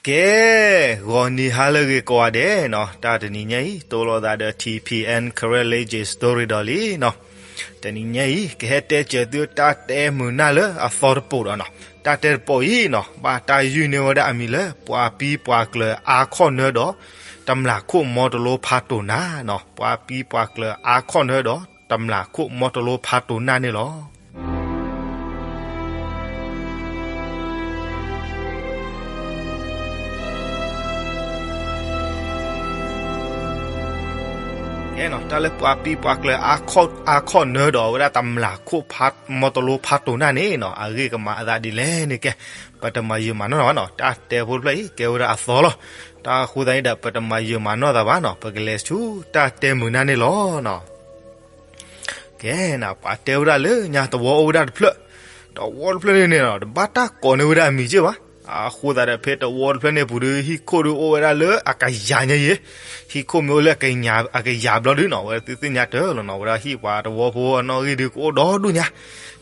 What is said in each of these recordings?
ကဲ, ဂီၤနံၤဟါလၢအဂ့ၤကိးဂၤဒဲးနီၤ, တၢ်တနံၤညါအံၤ တိလိာ်သးဒီး ထံၣ်ဖံၣ်အဲၣ် Karen Legend Story ဒီးလံနီၤ. တနံၤညါအံၤ ကဟဲတဲစၢၤသုတၢ်တဲမုာ်နၢ်လၢအသီတပိာ်ဒီးနီၤ, တၢ်တဲတပိာ်အံၤနီၤ ဘၣ်တၢ်ယုၢ်န့ၢ်ဝဲဒၣ်အမံၤလၢ ပှၤပံပှၤကျၢၤအါခီၣ်နၢဒီး တမျၢ်ခိၣ်မီတလိဖးတိၢ်နၢ်နီၤ, ပှၤပံပှၤကျၢၤအါခီၣ်နၢဒီး တမျၢ်ခိၣ်မီတလိဖးတိၢ်နၢ်န့ၣ်လီၤ. ကဲနီၤ, တၢ်လၢပှၤပံပှၤကျၢၤအါခီၣ်နၢဒီး အဝဲဒၣ်တမျၢ်ခိၣ်ဖး မီတလိဖးတိၢ်နၢ်န့ၣ်နီၤ အဂ့ၢ်ကမၤအသးဒ်လဲၣ်န့ၣ် ကဲ, ပတမၤယုာ်မၤနီၢ်သးဘၣ်နီၤ, တၢ်တဲဖိတဖျၢၣ်အံၤ ကဲဝဲဒၣ်အသီလီၤ. တၢ်အဃိသတးန့ၣ်ဒီး ပတမၤယုာ်မၤနီၢ်သးဘၣ်နီၤ, ပကလဲၤဆူတၢ်တဲမုာ်နၢ်န့ၣ်လီၤနီၤ. ကဲနီၤ, ပှၤတဲဝဲဒၣ်လၢညါ သဝီအိၣ်ဝဲဒၣ်တဖျၢၣ်, သဝီတဖျၢၣ်န့ၣ်န့ၣ်နီၤ တဘၣ်တၢ်ကိးန့ၢ်ဝဲဒၣ်အမံၤက့ၢ်ဘၣ်. အဃိသတးဒီး ဖဲသဝီတဖျၢၣ်န့ၣ်အပူၤဒီး ဟံၣ်ခိၣ်ဒုးအိၣ်ဝဲဒၣ်လၢအကယၤညါအံၤ, ဟံၣ်ခိၣ်မ့ၢ်အိၣ်လၢအကယၤဘျီဒုးနီၤ အဝဲဒၣ်သုသ့ၣ်ညါတၢ်လီၤနီၤ, အဝဲဒၣ်ဟံၣ်ပှၤသဝီဖိအနီၣ်ဂံၢ်ဒုးကအိၣ်ဒီဒူၣ်ညါ.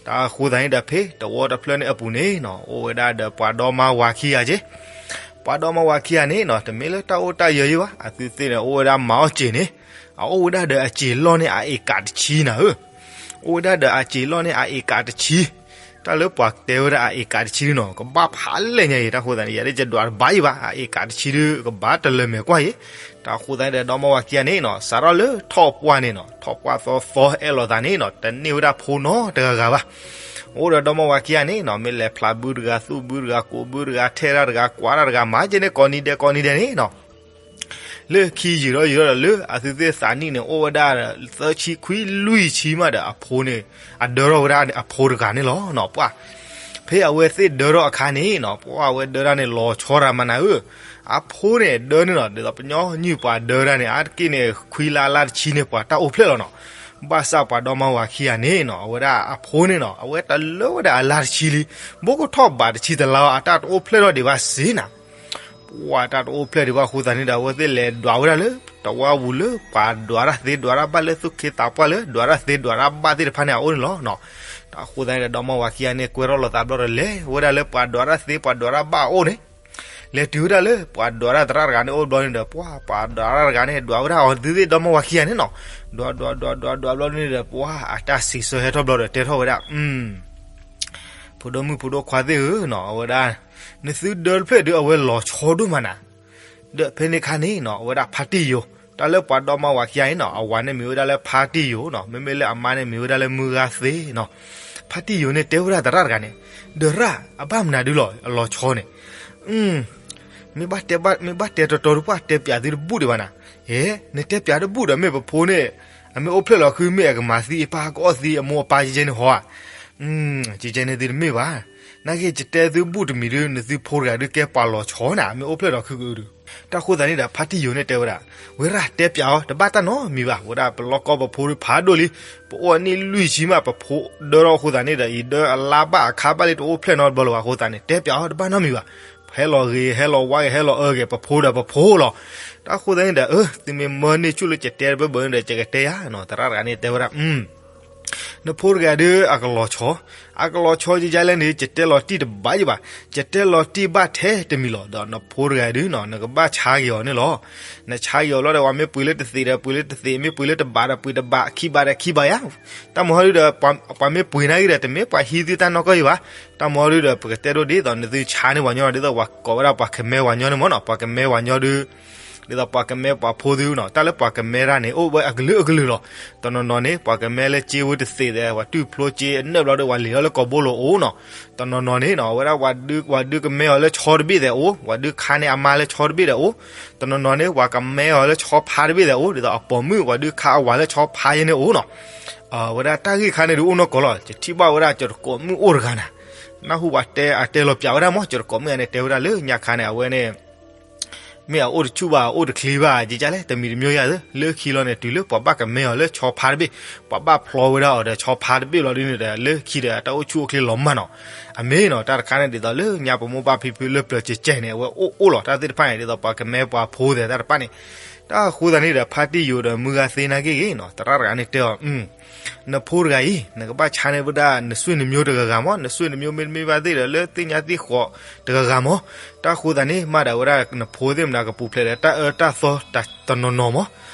တၢ်အဃိသတးန့ၣ်ဒီး ဖဲသဝီတဖျၢၣ်န့ၣ်အပူၤန့ၣ်နီၤ အိၣ်ဝဲဒၣ်ဒီးပှၤဒီမါဝၤခံဂၤက့ၢ်. ပှၤဒီမါဝၤခံဂၤန့ၣ်နီၤ တမ့ၢ်လၢတၢ်အိၣ်တၢ်ယၢၤယ့ၢ်ဘၣ်, အသုသ့ၣ်န့ၣ် အိၣ်ဝဲဒၣ်မၤအီၣ်စ့ၢ်န့ၣ်, အအိၣ်ဝဲဒၣ်ဒီးအစ့ၢ်လီၢ်န့ၣ် အအ့ကးတဆံနၤဧၢ, အိၣ်ဝဲဒၣ်ဒီးအစ့ၢ်လီၢ်န့ၣ် အအ့ကးတဆံ. တၢ်လၢပှၤတဲဝဲဒၣ်အအ့ကးတဆံနီၤ ကဘၣ်ဖးလဲၢ်ညါအံၤ, တၢ်ဃိသတးန့ၣ် ယၤဒ်ယဒွးတဘၣ်ယံၤဘၣ်, အအ့ကးတဆံဒုး ကဘၣ်တလၢာ်မဲာ်ကွၢ်ယံၤ. တၢ်ဃိသတးန့ၣ်ဒီး ဒီမါဝၤခံဂၤန့ၣ်နီၤ စးထီၣ်လၢထီၣ်ပှၢ်န့ၣ်နီၤ ထီၣ်ပှၢ်သီသီအဲၣ်လိာ်သးန့ၣ်နီၤ တန့ၢ်ဝဲဒၣ်ဖိနီတဂၤဂၤဘၣ်. အိၣ်ဒီးဒီမါဝၤခံဂၤန့ၣ်နီၤ မ့ၢ်လဲၤဖျးဘုတဂၤ သူၣ်ဘုတဂၤ ကိးဘုတဂၤ ထဲတၢ်တဂၤ ကွၢ်တၢ်တဂၤ မၤက့ၤန့ၣ် ကိးနံၤဒဲးကိးနံၤဒဲးန့ၣ်နီၤ လၢခံယုၢ်ထီၣ်ယုၢ်ထီၣ်ဒီး လၢအသုသ့ၣ်သးနံၣ်န့ၣ် အိၣ်ဝဲဒၣ်သၢဆံခွံလွံၢ်ဆံမးဒီး အဖိန့ၣ် အဒၢထီၣ်ဝဲဒၣ်အဖိတဂၤန့ၣ်လီၤနီၤ. ပှၤ ဖဲအဝဲသ့ၣ်ဒၢထီၣ်အခါန့ၣ်နီၤ ပှၤအဝဲဒၢတၢ်န့ၣ် လီၤဆီတဂၤမးနၤဧၢ, အဖိန့ၣ်ဒၢန့ၣ်နီၤ ဒ်သိးပညီနုၢ်ပှၤဒၢတၢ်န့ၣ် အါတက့ၢ်န့ၣ် ခွံလါလါတဆံန့ၣ် ပှၤတၢ်အိၣ်ဖျဲၣ်လီၤနီၤ. ဘၣ်ဆၣ်ပှၤဒီမါဝၤခံဂၤန့ၣ်နီၤ အဝဲဒၣ်အဖိန့ၣ်နီၤ အဝဲတလၢဝဲဒၣ်အလါတဆံလံ, ဘိကထီၣ်ဘးတဆံတလါအီၤ အတၢ်တအိၣ်ဖျဲၣ်ထီၣ်ဒံးဘၣ်စ့ၢ်နၤ. ပှၤတၢ်တအိၣ်ဖျဲၣ်ဒံးဘၣ်အဃိသတးန့ၣ်ဒီး အဝဲသ့ၣ်လဲၤဒွးဝဲဒၣ်လၢ တဝါဝူၤလၢပှၤဒွးတၢ်သ့ဒွးတၢ်ဘၣ်လၢသူၣ်က့သးပှၢ်လၢ ဒွးတၢ်သ့ဒွးတၢ်ဘၣ်သ့ၣ်တဖၣ်န့ၣ် အအိၣ်န့ၣ်လီၤနီၤ. တၢ်အဃိသတးန့ၣ်ဒီး ဒီမါဝၤခံဂၤန့ၣ် ကွဲထီၣ်လိာ်သးဘျီဒီး လဲၤဝဲဒၣ်လၢပှၤဒွးတၢ်သ့ပှၤဒွးတၢ်ဘၣ်အအိၣ်န့ၣ် လဲၤတုၤဝဲဒၣ်လၢပှၤဒွးတၢ်သရၣ်တဂၤန့ၣ်အိၣ်ဘျီန့ၣ်ဒီး ပှၤ ပှၤဒွးတၢ်တဂၤန့ၣ် ဒွးဝဲဒၣ်အီၤသုသ့ၣ်ဒီမါဝၤခံဂၤန့ၣ်နီၤ. ဒွးဒွးဒွးဒွးဒွးဘျီန့ၣ်ဒီး ပှၤအတၢ်စံးဆၢဟဲထီၣ်ဘျီဒီး တဲထီၣ်ဝဲဒၣ် ဖိဒိၣ်မုၣ်ဖိဒိၣ်ခွါသ့ၣ်ဧၢနီၤ အဝဲဒၣ် နသုဒၢတဖျၢၣ်ဒုး အဝဲလီၤဆီဒိၣ်မးနၤ. ဒီးဖဲန့ၣ်ခါန့ၣ်နီၤ အဝဲဒၣ်ဖါတံၢ်ယိၤ တၢ်လၢပှၤဒီမါဝၤခံဂၤန့ၣ်နီၤ အဝၤန့ၣ်မ့ၢ်ဝဲဒၣ်လၢဖါတံၢ်ယိၤနီၤ မ့မ့ၢ်လၢအမါန့ၣ်မ့ၢ်ဝဲဒၣ်လၢမုၢ်ဂၤသ့နီၤ. ဖါတံၢ်ယိၤန့ၣ်တဲဝဲဒၣ်သရၣ်တဂၤန့ၣ် ဒီးရၣ် အဘၣ်မနုၤဒုးလီၤ အလီၤဆီန့ၣ် မ့ၢ်ဘၣ်တဲ မ့ၢ်ဘၣ်တဲတီတီဒုး ပှၢ်တဲပၠးသုတဘူၣ်ဒံးဘၣ်နၤ. ဟဲ နတဲပၠးတဘူၣ်ဒီး မ့ၢ်ပဖိန့ၣ် အမ့ၢ်အိၣ်ဖျဲၣ်လီၤဃုမ့ၢ်အကမၤသံအပၢ်ကအီၣ်သံအမိၢ်အပၢ်ကဲကဲန့ၣ်ဟီဧါ. ကဲကဲန့ၣ်သုတမ့ၢ်ဘၣ်. နာ်က့ ယတဲသုဘူၣ်တမံၤဒုး နသုဖိတဂၤဒုးကဲပှၤလီၤဆီနၤ မ့ၢ်အိၣ်ဖျဲၣ်လီၤဃုကဒုး. တၢ်ဃိသတးန့ၣ်ဒီး ဖါတံၢ်ယိၤန့ၣ်တဲဝဲဒၣ် ဝဲရၣ်တဲပၠးအီၤ တဘၣ်တၢ်နီတမံၤဘၣ်. ဝဲဒၣ်ပလီၢ်ကီၢ်ပဖိဒုးဖးဒိၣ်လံ. ပအိၣ်အနံၣ်လွံၢ်ဆံမး ပဖိဒၢထီၣ်အဃိသတးန့ၣ်ဒီး အံၤဒၢအလါဘၣ်အခါဘၣ်လံ တအိၣ်ဖျဲၣ်နီတဘျီလၢၤဘၣ်အဃိသတးန့ၣ် တဲပၠးအီၤတဘၣ်နီတမံၤဘၣ်. ဟဲလီၤဂ့ၤ ဟဲလီၤဝါဂ့ၤ ဟဲလီၤအၢဂ့ၤ ပဖိဒီးပဖိလီၤ. တၢ်ဃိသတးန့ၣ်ဒီး အၢ သုမ့ၢ်မၢန့ၢ်ဆူၣ်လၢကတဲတဘၢဘၢန့ၣ်ဒီး ကကတဲယၤနီၤ. သရၣ်တဂၤန့ၣ်တဲဝဲဒၣ် နဖိတဂၤဒုးအကလီၤဆီ, အကလီၤဆီယယါလဲၣ်န့ၣ် ယတဲလီၤတံၢ်တဘၣ်ယဘၣ်, ယတဲလီၤတံၢ်ဘၣ်ထဲတမံၤလီၤ. ဒီးနဖိတဂၤဒုးနီၤ နကဘၣ်ဆါက့ၤအီၤန့ၣ်လီၤ. နဆါက့ၤအီၤလီၤဒီး ပှၤမ့ၢ်ပှ့ၤလၢတသ့ၣ်ဒီး ပှ့ၤလၢတသ့ၣ်, မ့ၢ်ပှ့ၤလၢတဘးဒီး ပှ့ၤတဘး, ခံဘးဒီး ခံဘးယါ. တၢ်မၤဟီဒုးဒီး ပှၤမ့ၢ်ပှ့ၤနာ်က့ဒီး တမ့ၢ်ပှၤဟံးသုတၢ်နီၢ်ကီၢ်ယဘၣ်. တၢ်မၤဟီဒုးဒီး ပကတဲဒိၣ်ဒ်သိး နသုဆါန့ၢ်ပှၤညီ ဒ်သိးပှၤကိးဝဲဒၣ် ပှၤကမဲပှၤညီန့ၣ်မ့ၢ်နီၤ, ပှၤကမဲပှၤညီဒုး ဒ်သိးပှၤကမဲပှၤဖိသုနီၤ, တၢ်လၢပှၤကမဲတၢ်န့ၣ် အိၣ်ဝဲအကလုာ်ကလုာ်လီၤ. တနီၤနီၤန့ၣ် ပှၤကမဲလၢစ့ဝဲတသ့ၣ်ဒီး ပှၤတူၢ်ဖျိစ့အနၢၣ်ဘျီဒီး ပှၤလံၤထီၣ်လၢကိာ်ဘိလိၤအိၣ်နီၤ. တနီၤနီၤန့ၣ်နီၤ အဝဲဒၣ် ပှၤဒုးကမဲအီၤလၢဆီတဘ့ၣ်သဲးအိၣ်, ပှၤဒုးခါန့ၢ်အမါလၢဆီတဘ့ၣ်ဒီးအိၣ်. တနီၤနီၤန့ၣ် ပှၤကမဲအီၤလၢဆီဖါတဘ့ၣ်သဲးအိၣ်, ဒ်သိးအပိာ်မုၣ် ပှၤဒုးခါအဝၤလၢဆီဖါယဲန့ၣ်အိၣ်နီၤ. အဝဲဒၣ်တၢ်ဂ့ၢ်ခါန့ၣ်ဒုးအိၣ်နီၢ်ကီၢ်လီၤ. ယထံၣ်ဘၣ်ဝဲဒၣ် ကၠီတကိးမုၣ်အိၣ်တဂၤနၤ, နၢ်ဟူပှၤတဲအတဲလီၤပၠးဝဲဒၣ်မး, ကၠီတကိးမုၣ်အန့ၣ် တဲဝဲဒၣ်လၢညါခါန့ၣ် အဝဲန့ၣ် မ့ၢ်အအိၣ်တဆူၣ်ဘၣ် အအိၣ်တချ့ဘၣ် ကကလဲၣ် တမံၤတမျိုးယၤသ့, လၢခံလီၤန့ၣ် တုၤလၢပှၤဘၣ်ကမဲအီၤလၢဆီဖါတဘ့ၣ်, ပှၤဘၣ်ဖျီဝဲဒၣ်အီၤဒီးဆီဖါတဘ့ၣ်လီၤဒုးန့ၣ်ဒီး လၢခံဒီးတၢ်အိၣ်ဆူၣ်အိၣ်ချ့လီၤမၢ်နီၤ. အမ့ၢ်နီၤ တၢ်တခါန့ၣ် ဒ်သိးလၢညါပမိၢ်ပၢ်ဖံဖုလၢပျၢၤကဲကဲန့ၣ် အဝဲအိၣ်အိၣ်လီၤ တၢ်သ့ၣ်တဖၣ်န့ၣ် ဒ်သိးပှၤကမဲပှၤဖိသဲးတၢ်တဖၣ်န့ၣ်. တၢ်အဃိသတးန့ၣ်ဒီး ဖါတံၢ်ယိၤဒီးမုၢ်ဂၤသ့နာ်က့ဂ့ၤနီၤ သရၣ်တဂၤန့ၣ်တဲအီၤ နဖိတဂၤအံၤ နကဘၣ်ဆါန့ၢ်ဝဲဒၣ် နဆွေမျိုးတဂၤဂၤမး, နဆွေမျိုးမ့တမ့ၢ်ဘၣ်သ့ၣ်ဒီး လၢသ့ၣ်ညါသ့ၣ်ဃိးတဂၤဂၤမး, တၢ်ဃိသးန့ၣ် မ့ၢ်ဒၣ်ဝဲဒၣ်နဖိသ့ၣ်မတၤကပူၤဖျဲးဒီး တၢ်အၢတၢ်သီတနီၤနီၤမး,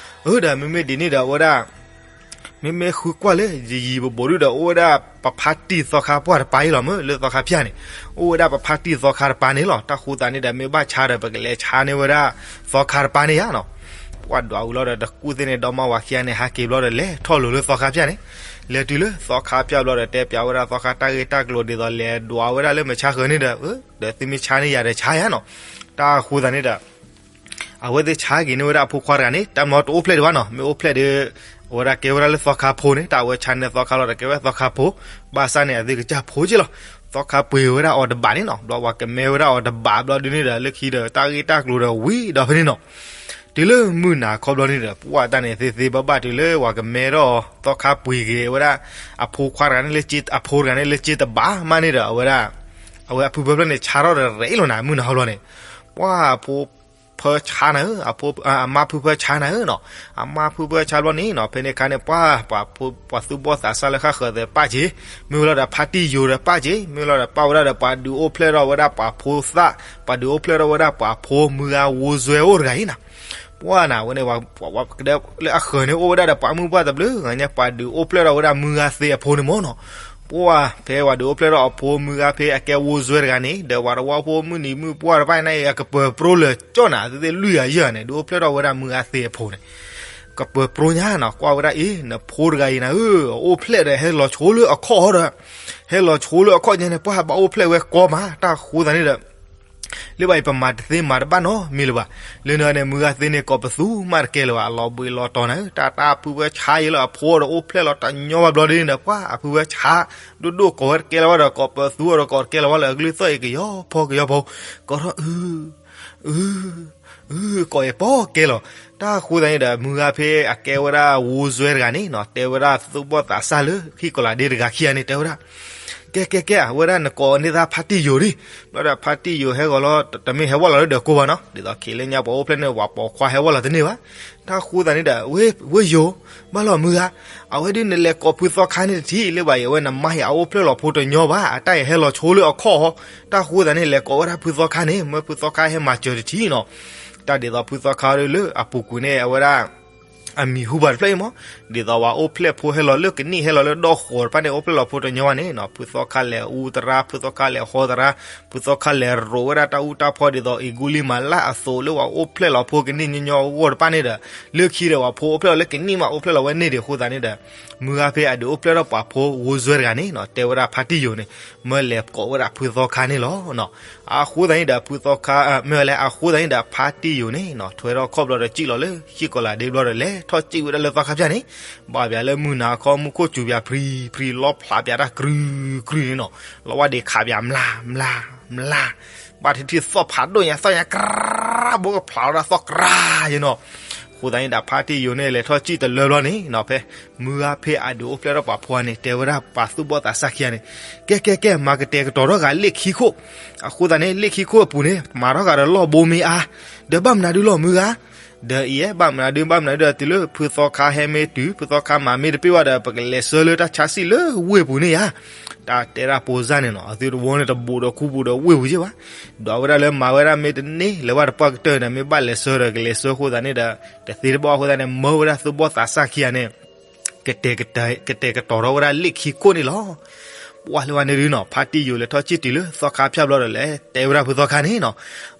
အၢ ဒီးမ့မ့ၢ်ဒ်န့ၣ်ဒီး အဝဲဒၣ် မ့မ့ၢ်ဃုကွၢ်လၢယယံၤပဘိးဒုဒီး အိၣ်ဝဲဒၣ်ပဖါတံၢ်သီခါပှၢ်တပၤအံၤလီၤ မ့ၢ်လၢသီခါဖၠၣ်န့ၣ်, အိၣ်ဝဲဒၣ်ပဖါတံၢ်သီခါတပၤန့ၣ်လီၤ. တၢ်ဃိသးန့ၣ်ဒီး မ့ၢ်ဘၣ်ဆါဒီး ပကလဲၤဆါန့ၢ်ဝဲဒၣ်သီခါတပၤန့ၣ်ဧါနီၤ. ပှၢ်ဒွးဝံၤလီၤဒီး တကူၣ်သ့ၣ်န့ၣ် ဒီမါဝၤခံဂၤန့ၣ် ဟးက့ၤဘျီဒီး လဲၤထီၣ်လိၤလၢသီခါဖၠၣ်န့ၣ်, လဲၤတုၤလၢသီခါဖၠၣ်ဘျီဒီး တဲပၠးဝဲဒၣ်သီခါတၢ်ဂ့ၢ်တၢ်ကျိၤ ဒ်သိးလဲၤဒွးဝဲဒၣ်လၢမဲာ်ဆါဃၢၤန့ၣ်ဒီး, ဒီးသုမ့ၢ်ဆါန့ၢ်ယၤဒီးဆါယၤနီၤ. တၢ်ဃိသးန့ၣ်ဒီး အဝဲသ့ၣ်ဆါက့ၤန့ၢ်ဝဲဒၣ်အဖိခွါတဂၤန့ၣ် တၢ်မၤတအိၣ်ဖျဲၣ်ဒံးဘၣ်နီၤ, မ့ၢ်အိၣ်ဖျဲၣ်ဒီး အဝဲဒၣ်ကဲဝဲဒၣ်လၢသီခါဖိန့ၣ်, တၢ်အဝဲဆါန့ၢ်သီခါလီၤဒီး ကဲဝဲသီခါဖိ, ဘၣ်ဆၣ်န့ၣ် အသုကစၢ်ဖိက့လီၤ. သီခါပှ့ၤဝဲဒၣ်အီၤတဘးန့ၣ်နီၤ, ဘျီဝဲကမဲဝဲဒၣ်အီၤတဘးဘျီဒုန့ၣ်ဒီး လၢခံဒီး တၢ်ဂ့ၢ်တၢ်ကျိၤဒီးဝံၤဒီးဖဲန့ၣ်နီၤ. တုၤလၢမုၢ်နၤခီဘျီန့ၣ်ဒီး ပှၢ်တၢ်န့ၣ်သ့သ့ဘၣ်ဘၣ်တုၤလၢပှၤကမဲထီၣ်သီခါပှ့ၤက့ၤဝဲဒၣ် အဖိခွါတဂၤန့ၣ်လၢ အဖိတဂၤန့ၣ်လၢက့တဘးမးန့ၣ်ဒီး အဝဲဒၣ် အဝဲအဖုဖၢဖျၢၣ်န့ၣ်ဆါထီၣ်ဒီးရဲၣ်လီၤနၤ မုၢ်နၤခီဘျီန့ၣ်, ပှၢ်အဖိဖၢဆါနၤဧၢ, အမါဖုဖၢဆါနၤဧၢနီၤ, အမါဖုဖၢဆါဘျီန့ၣ်နီၤ, ဖဲန့ၣ်ခါန့ၣ် ပှၢ် ပှၤသူၣ်ဘီၣ်သးစၢ်လၢဃၣ်ဃၢၤသဲးပၢ်က့ၤ, မ့ၢ်ဝဲလီၤဒီးဖါတံၢ်ယိၤဒီးပၢ်က့ၤ, မ့ၢ်ဝဲလီၤဒီးပာ်ဝဲဒၣ်ဒီးပှၤဒုးအိၣ်ဖျဲၣ်ထီၣ်ဝဲဒၣ်ပှၤဖိသၣ်, ပှၤဒုးအိၣ်ဖျဲၣ်ထီၣ်ဝဲဒၣ်ပှၤဖိမုၢ်ဂၤဝိၢ်စွဲအိၣ်တဂၤအံၤနီၤ. ပှၢ်နၤဝဲန့ၣ် လၢအဃၢၤန့ၣ်အိၣ်ဝဲဒၣ်ဒီးပှၤမုၢ်ပှၢ်တဘျုးဂၤညါ, ပှၤဒုးအိၣ်ဖျဲၣ်ထီၣ်ဝဲဒၣ်မုၢ်ဂၤသ့အဖိန့ၣ်မ့ၢ်နီၤ. ပှၢ်ဖဲပှၤဒုးအိၣ်ဖျဲၣ်ထီၣ်အဖိမုၢ်ဂၤဖဲအကဲဝိၢ်စွဲတဂၤန့ၣ် ဒီးပှၤတဝီဖိမုၢ်နံၤမုၢ်ပှၢ်တဖၣ်န့ၣ် အကပၢၤပြိလၢာ်ကၠီၣ်နၤ သ့သ့လွံၢ်ဂၤယဲၢ်ဂၤန့ၣ် ဒုးအိၣ်ဖျဲၣ်ထီၣ်ဝဲဒၣ်မုၢ်ဂၤသ့အဖိန့ၣ် ကပၢၤပြိညါနီၤ, ကွၢ်ဝဲဒၣ်အံၤ နဖိတဂၤအံၤနၤဧၢ, အိၣ်ဖျဲၣ်ဒီးဟဲလီၤဆိလၢအခီၣ်ဒီး, ဟဲလီၤဆိလၢအခီၣ်ညါန့ၣ် ပှၢ်ဘၣ်အိၣ်ဖျဲၣ်ဝဲကီမး, တၢ်ဃိသးန့ၣ်ဒီး လၢဘၣ်အံၤပမၤတသ့မၤတဘၣ်နီတမံၤလၢၤဘၣ်. လၢန့ၣ်န့ၣ် မုၢ်ဂၤသ့န့ၣ် ကိးပသူမးတကဲလၢၤဘၣ်, အလီၤဘှံးလီၤတီၤနၤဧၢ, တၢ်တၢ်ဖုဖၢဆါအံၤလၢအဖိဒီးအိၣ်ဖျဲၣ်လီၤတညီဘၣ်ဘျီဒ်န့ၣ်ဒီး ပှၢ်အဖုဖၢဆါ ဒိၣ်ဒိၣ်ကိးဝဲတကဲလၢၤဘၣ်ဒီး ကိးပသူအီၤဒီးကိးတကဲလၢၤဘၣ်လၢအကလုၢ်သီၣ်အံၤကယီဖီကယီဖီ, ကိးထီၣ်အု အု အု ကိးအံၤပီၢ်ကဲလီၤ. တၢ်ဃိသးန့ၣ်ဒီး မုၢ်ဂၤဖဲအကဲဝဲဒၣ်ဝိၢ်စွဲတဂၤန့ၣ်နီၤ, တဲဝဲဒၣ်သူၣ်ဘီၣ်သးစၢ်လၢဟံၣ်ကီၤလၤဒ့တဂၤခံဂၤန့ၣ် တဲဝဲဒၣ် ကဲကဲကဲ အဝဲဒၣ်နကိးန့ၢ်သးဖါတံၢ်ယိၤဒံး, ဘျီဒီးဖါတံၢ်ယိၤဟဲဂီၤလီၤ, တမ့ၢ်ဟဲဝဲလီၤလၢဒၢးကိးဘၣ်နီၤ, ဒ်သိးခံးလၢညါပှၤအိၣ်ဖျဲၣ်န့ၣ် ပှၤပိာ်ခွါဟဲဝဲလီၤတန့ၢ်ဘၣ်. တၢ်ဃိသးန့ၣ်ဒီး ဝ့ၢ်ယိၤ, ဘၣ်လီၤမုၢ်ဂၤ, အဝဲဒုးနလဲၤကိးဖုသီခါန့ၣ်တထံၣ်, လၢဘၣ်အံၤအဝဲနမါဟ့ၣ်အအိၣ်ဖျဲၣ်လီၤဖိတညီဘၣ်, အတၢ်အံၤဟဲလီၤဆိလၢအခီၣ်, တၢ်ဃိသးန့ၣ် လဲၤကိးဝဲဒၣ်ဖုသီခါန့ၣ် မၢဖုသီခါဟဲမၤစၢၤတထံၣ်နီၤ. တၢ်ဒ်သိးဖုသီခါဒုးလၢအပူၤကွံာ်န့ၣ် အဝဲဒၣ် အမံၤဟူဘၣ်တဖျၢၣ်အံၤမး, ဒ်သိးပှၤအိၣ်ဖျဲၣ်ဖိဟဲလီၤလၢကနံၣ် ဟဲလီၤလၢဒီၣ်ဃီၤတဖၣ်န့ၣ် အိၣ်ဖျဲၣ်လီၤဖိတညီဘၣ်န့ၣ်နီၤ, ဖုသီခါလဲၤအူသရၣ်, ဖုသီခါလဲၤဟီသရၣ်, ဖုသီခါလဲၤရိးဝဲဒၣ်တၢ်အူတၢ်ဖီဒ်သိး အ့ၣ်ကူလံမၤလၢ်အသိးလၢပှၤအိၣ်ဖျဲၣ်လီၤဖိကနံၣ်ညီညီအဂီၢ်တဖၣ်န့ၣ်ဒီး, လၢခံဒီးပှၤဖိအိၣ်ဖျဲၣ်လီၤလၢကနံၣ်မး အိၣ်ဖျဲၣ်လီၤဝဲန့ၣ်ဒံးအဃိသတးန့ၣ်ဒီး, မုၢ်ဂၤဖဲအဒုးအိၣ်ဖျဲၣ်ထီၣ်ပှၤဖိဝိၢ်စွဲတဂၤန့ၣ်နီၤ, တဲဝဲဒၣ်ဖါတံၢ်ယိၤန့ၣ် မၢလဲၤကိးဝဲဒၣ်ဖုသီခါန့ၣ်လီၤ. အဃိသတးန့ၣ်ဒီး ဖုသီခါ မ့ၢ်ဝဲလဲၣ် အဃိသတးန့ၣ်ဒီး ဖါတံၢ်ယိၤန့ၣ်နီၤ ထွဲထီၣ်ခီၣ်ဘျီဒီး စံၣ်လီၤလၢဟံၣ်ကီၤလၤဒ့ဘျီဒီး လဲၤထီၣ်စံၣ်ဝဲဒၣ်လၢသီခါဖၠၣ်န့ၣ်, ဘၣ်ပၠးလၢမုၢ်နၤခီ မူခိၣ်စူၤပၠးဖရံဖရံ လီဖျးပၠးတၢ်ကြူကြူန့ၣ်နီၤ, လီဝဲဒ့ခးပၠး မျး မျး မျး, ဘၣ်ထံထံသီၣ်ဖးဒိၣ်ညါ သီၣ်ညါကြါ ဘိကဖျးဝဲဒၣ်သီၣ်ကြါယဲနီၤ. အဃိသတးန့ၣ်ဒီး ဖါတံၢ်ယိၤန့ၣ် လဲၤထီၣ်စံၣ်တလၢဘျီန့ၣ်နီၤ ဖဲ မုၢ်ဂၤဖဲအဒုးအိၣ်ဖျဲၣ်ထီၣ်ပှၤဖိန့ၣ် တဲဝဲဒၣ်ပှၤသူၣ်ဘီၣ်သးစၢ်ခံဂၤန့ၣ်, ကဲကဲကဲ မၤကတဲာ်ကတီၤထီၣ်ဂၤလ့ၣ်ခံခိၣ်, အဃိသတးန့ၣ် လ့ၣ်ခံခိၣ်အပူၤန့ၣ် မၤထီၣ်ဂၤဒီးလီၢ်ဘိမ့ၢ်အါ, ဒီးဘၣ်မနုၤဒုလီၤမုၢ်ဂၤ ဒီးအံၤ ဘၣ်မနုၤဒု ဘၣ်မနုၤဒု တုၤလၢဖုသီခါဟဲမ့ၢ်တုၤ ဖုသီခါမၤမ့ၢ်တပ့ၢ်ဘၣ်ဒီး ပကလဲၤဆှၢလၢတၢ်ဆါစံၣ်လၢဝ့ၢ်ပူၤန့ၣ်ဧါ. တၢ်တဲဒၣ်ပိစၢ်န့ၣ်နီၤ အသုတဝီန့ၣ် တဘူးဒီးခူပူၤဒီးဝ့ၢ်ပူၤက့ဘၣ်. ဒီးအဝဲဒၣ်လၢမၤဝဲဒၣ်မ့ၢ်တန့ၢ်လၢၤဘၣ်တပှၢ်ကတၢၢ်န့ၣ် မ့ၢ်ဘၣ်လဲၤဆှၢဒီးကလဲၤဆှၢအဃိသတးန့ၣ်ဒီး တသ့တဘၣ်အဃိသတးန့ၣ် မၢဝဲဒၣ်သူၣ်ဘီၣ်သးစၢ်ခံဂၤန့ၣ် ကတဲာ်ကတီၤထီၣ်ဝဲဒၣ်လ့ၣ်ခံခိၣ်န့ၣ်လီၤ. ပှၢ်လၢဝဲန့ၣ်ဒုနီၤ ဖါတံၢ်ယိၤလဲၤထီၣ်စံၣ်တုၤလၢသီခါဖၠၣ်ဘျီဒီး လဲၤတဲဝဲဒၣ်ဖုသီခါန့ၣ်နီၤ,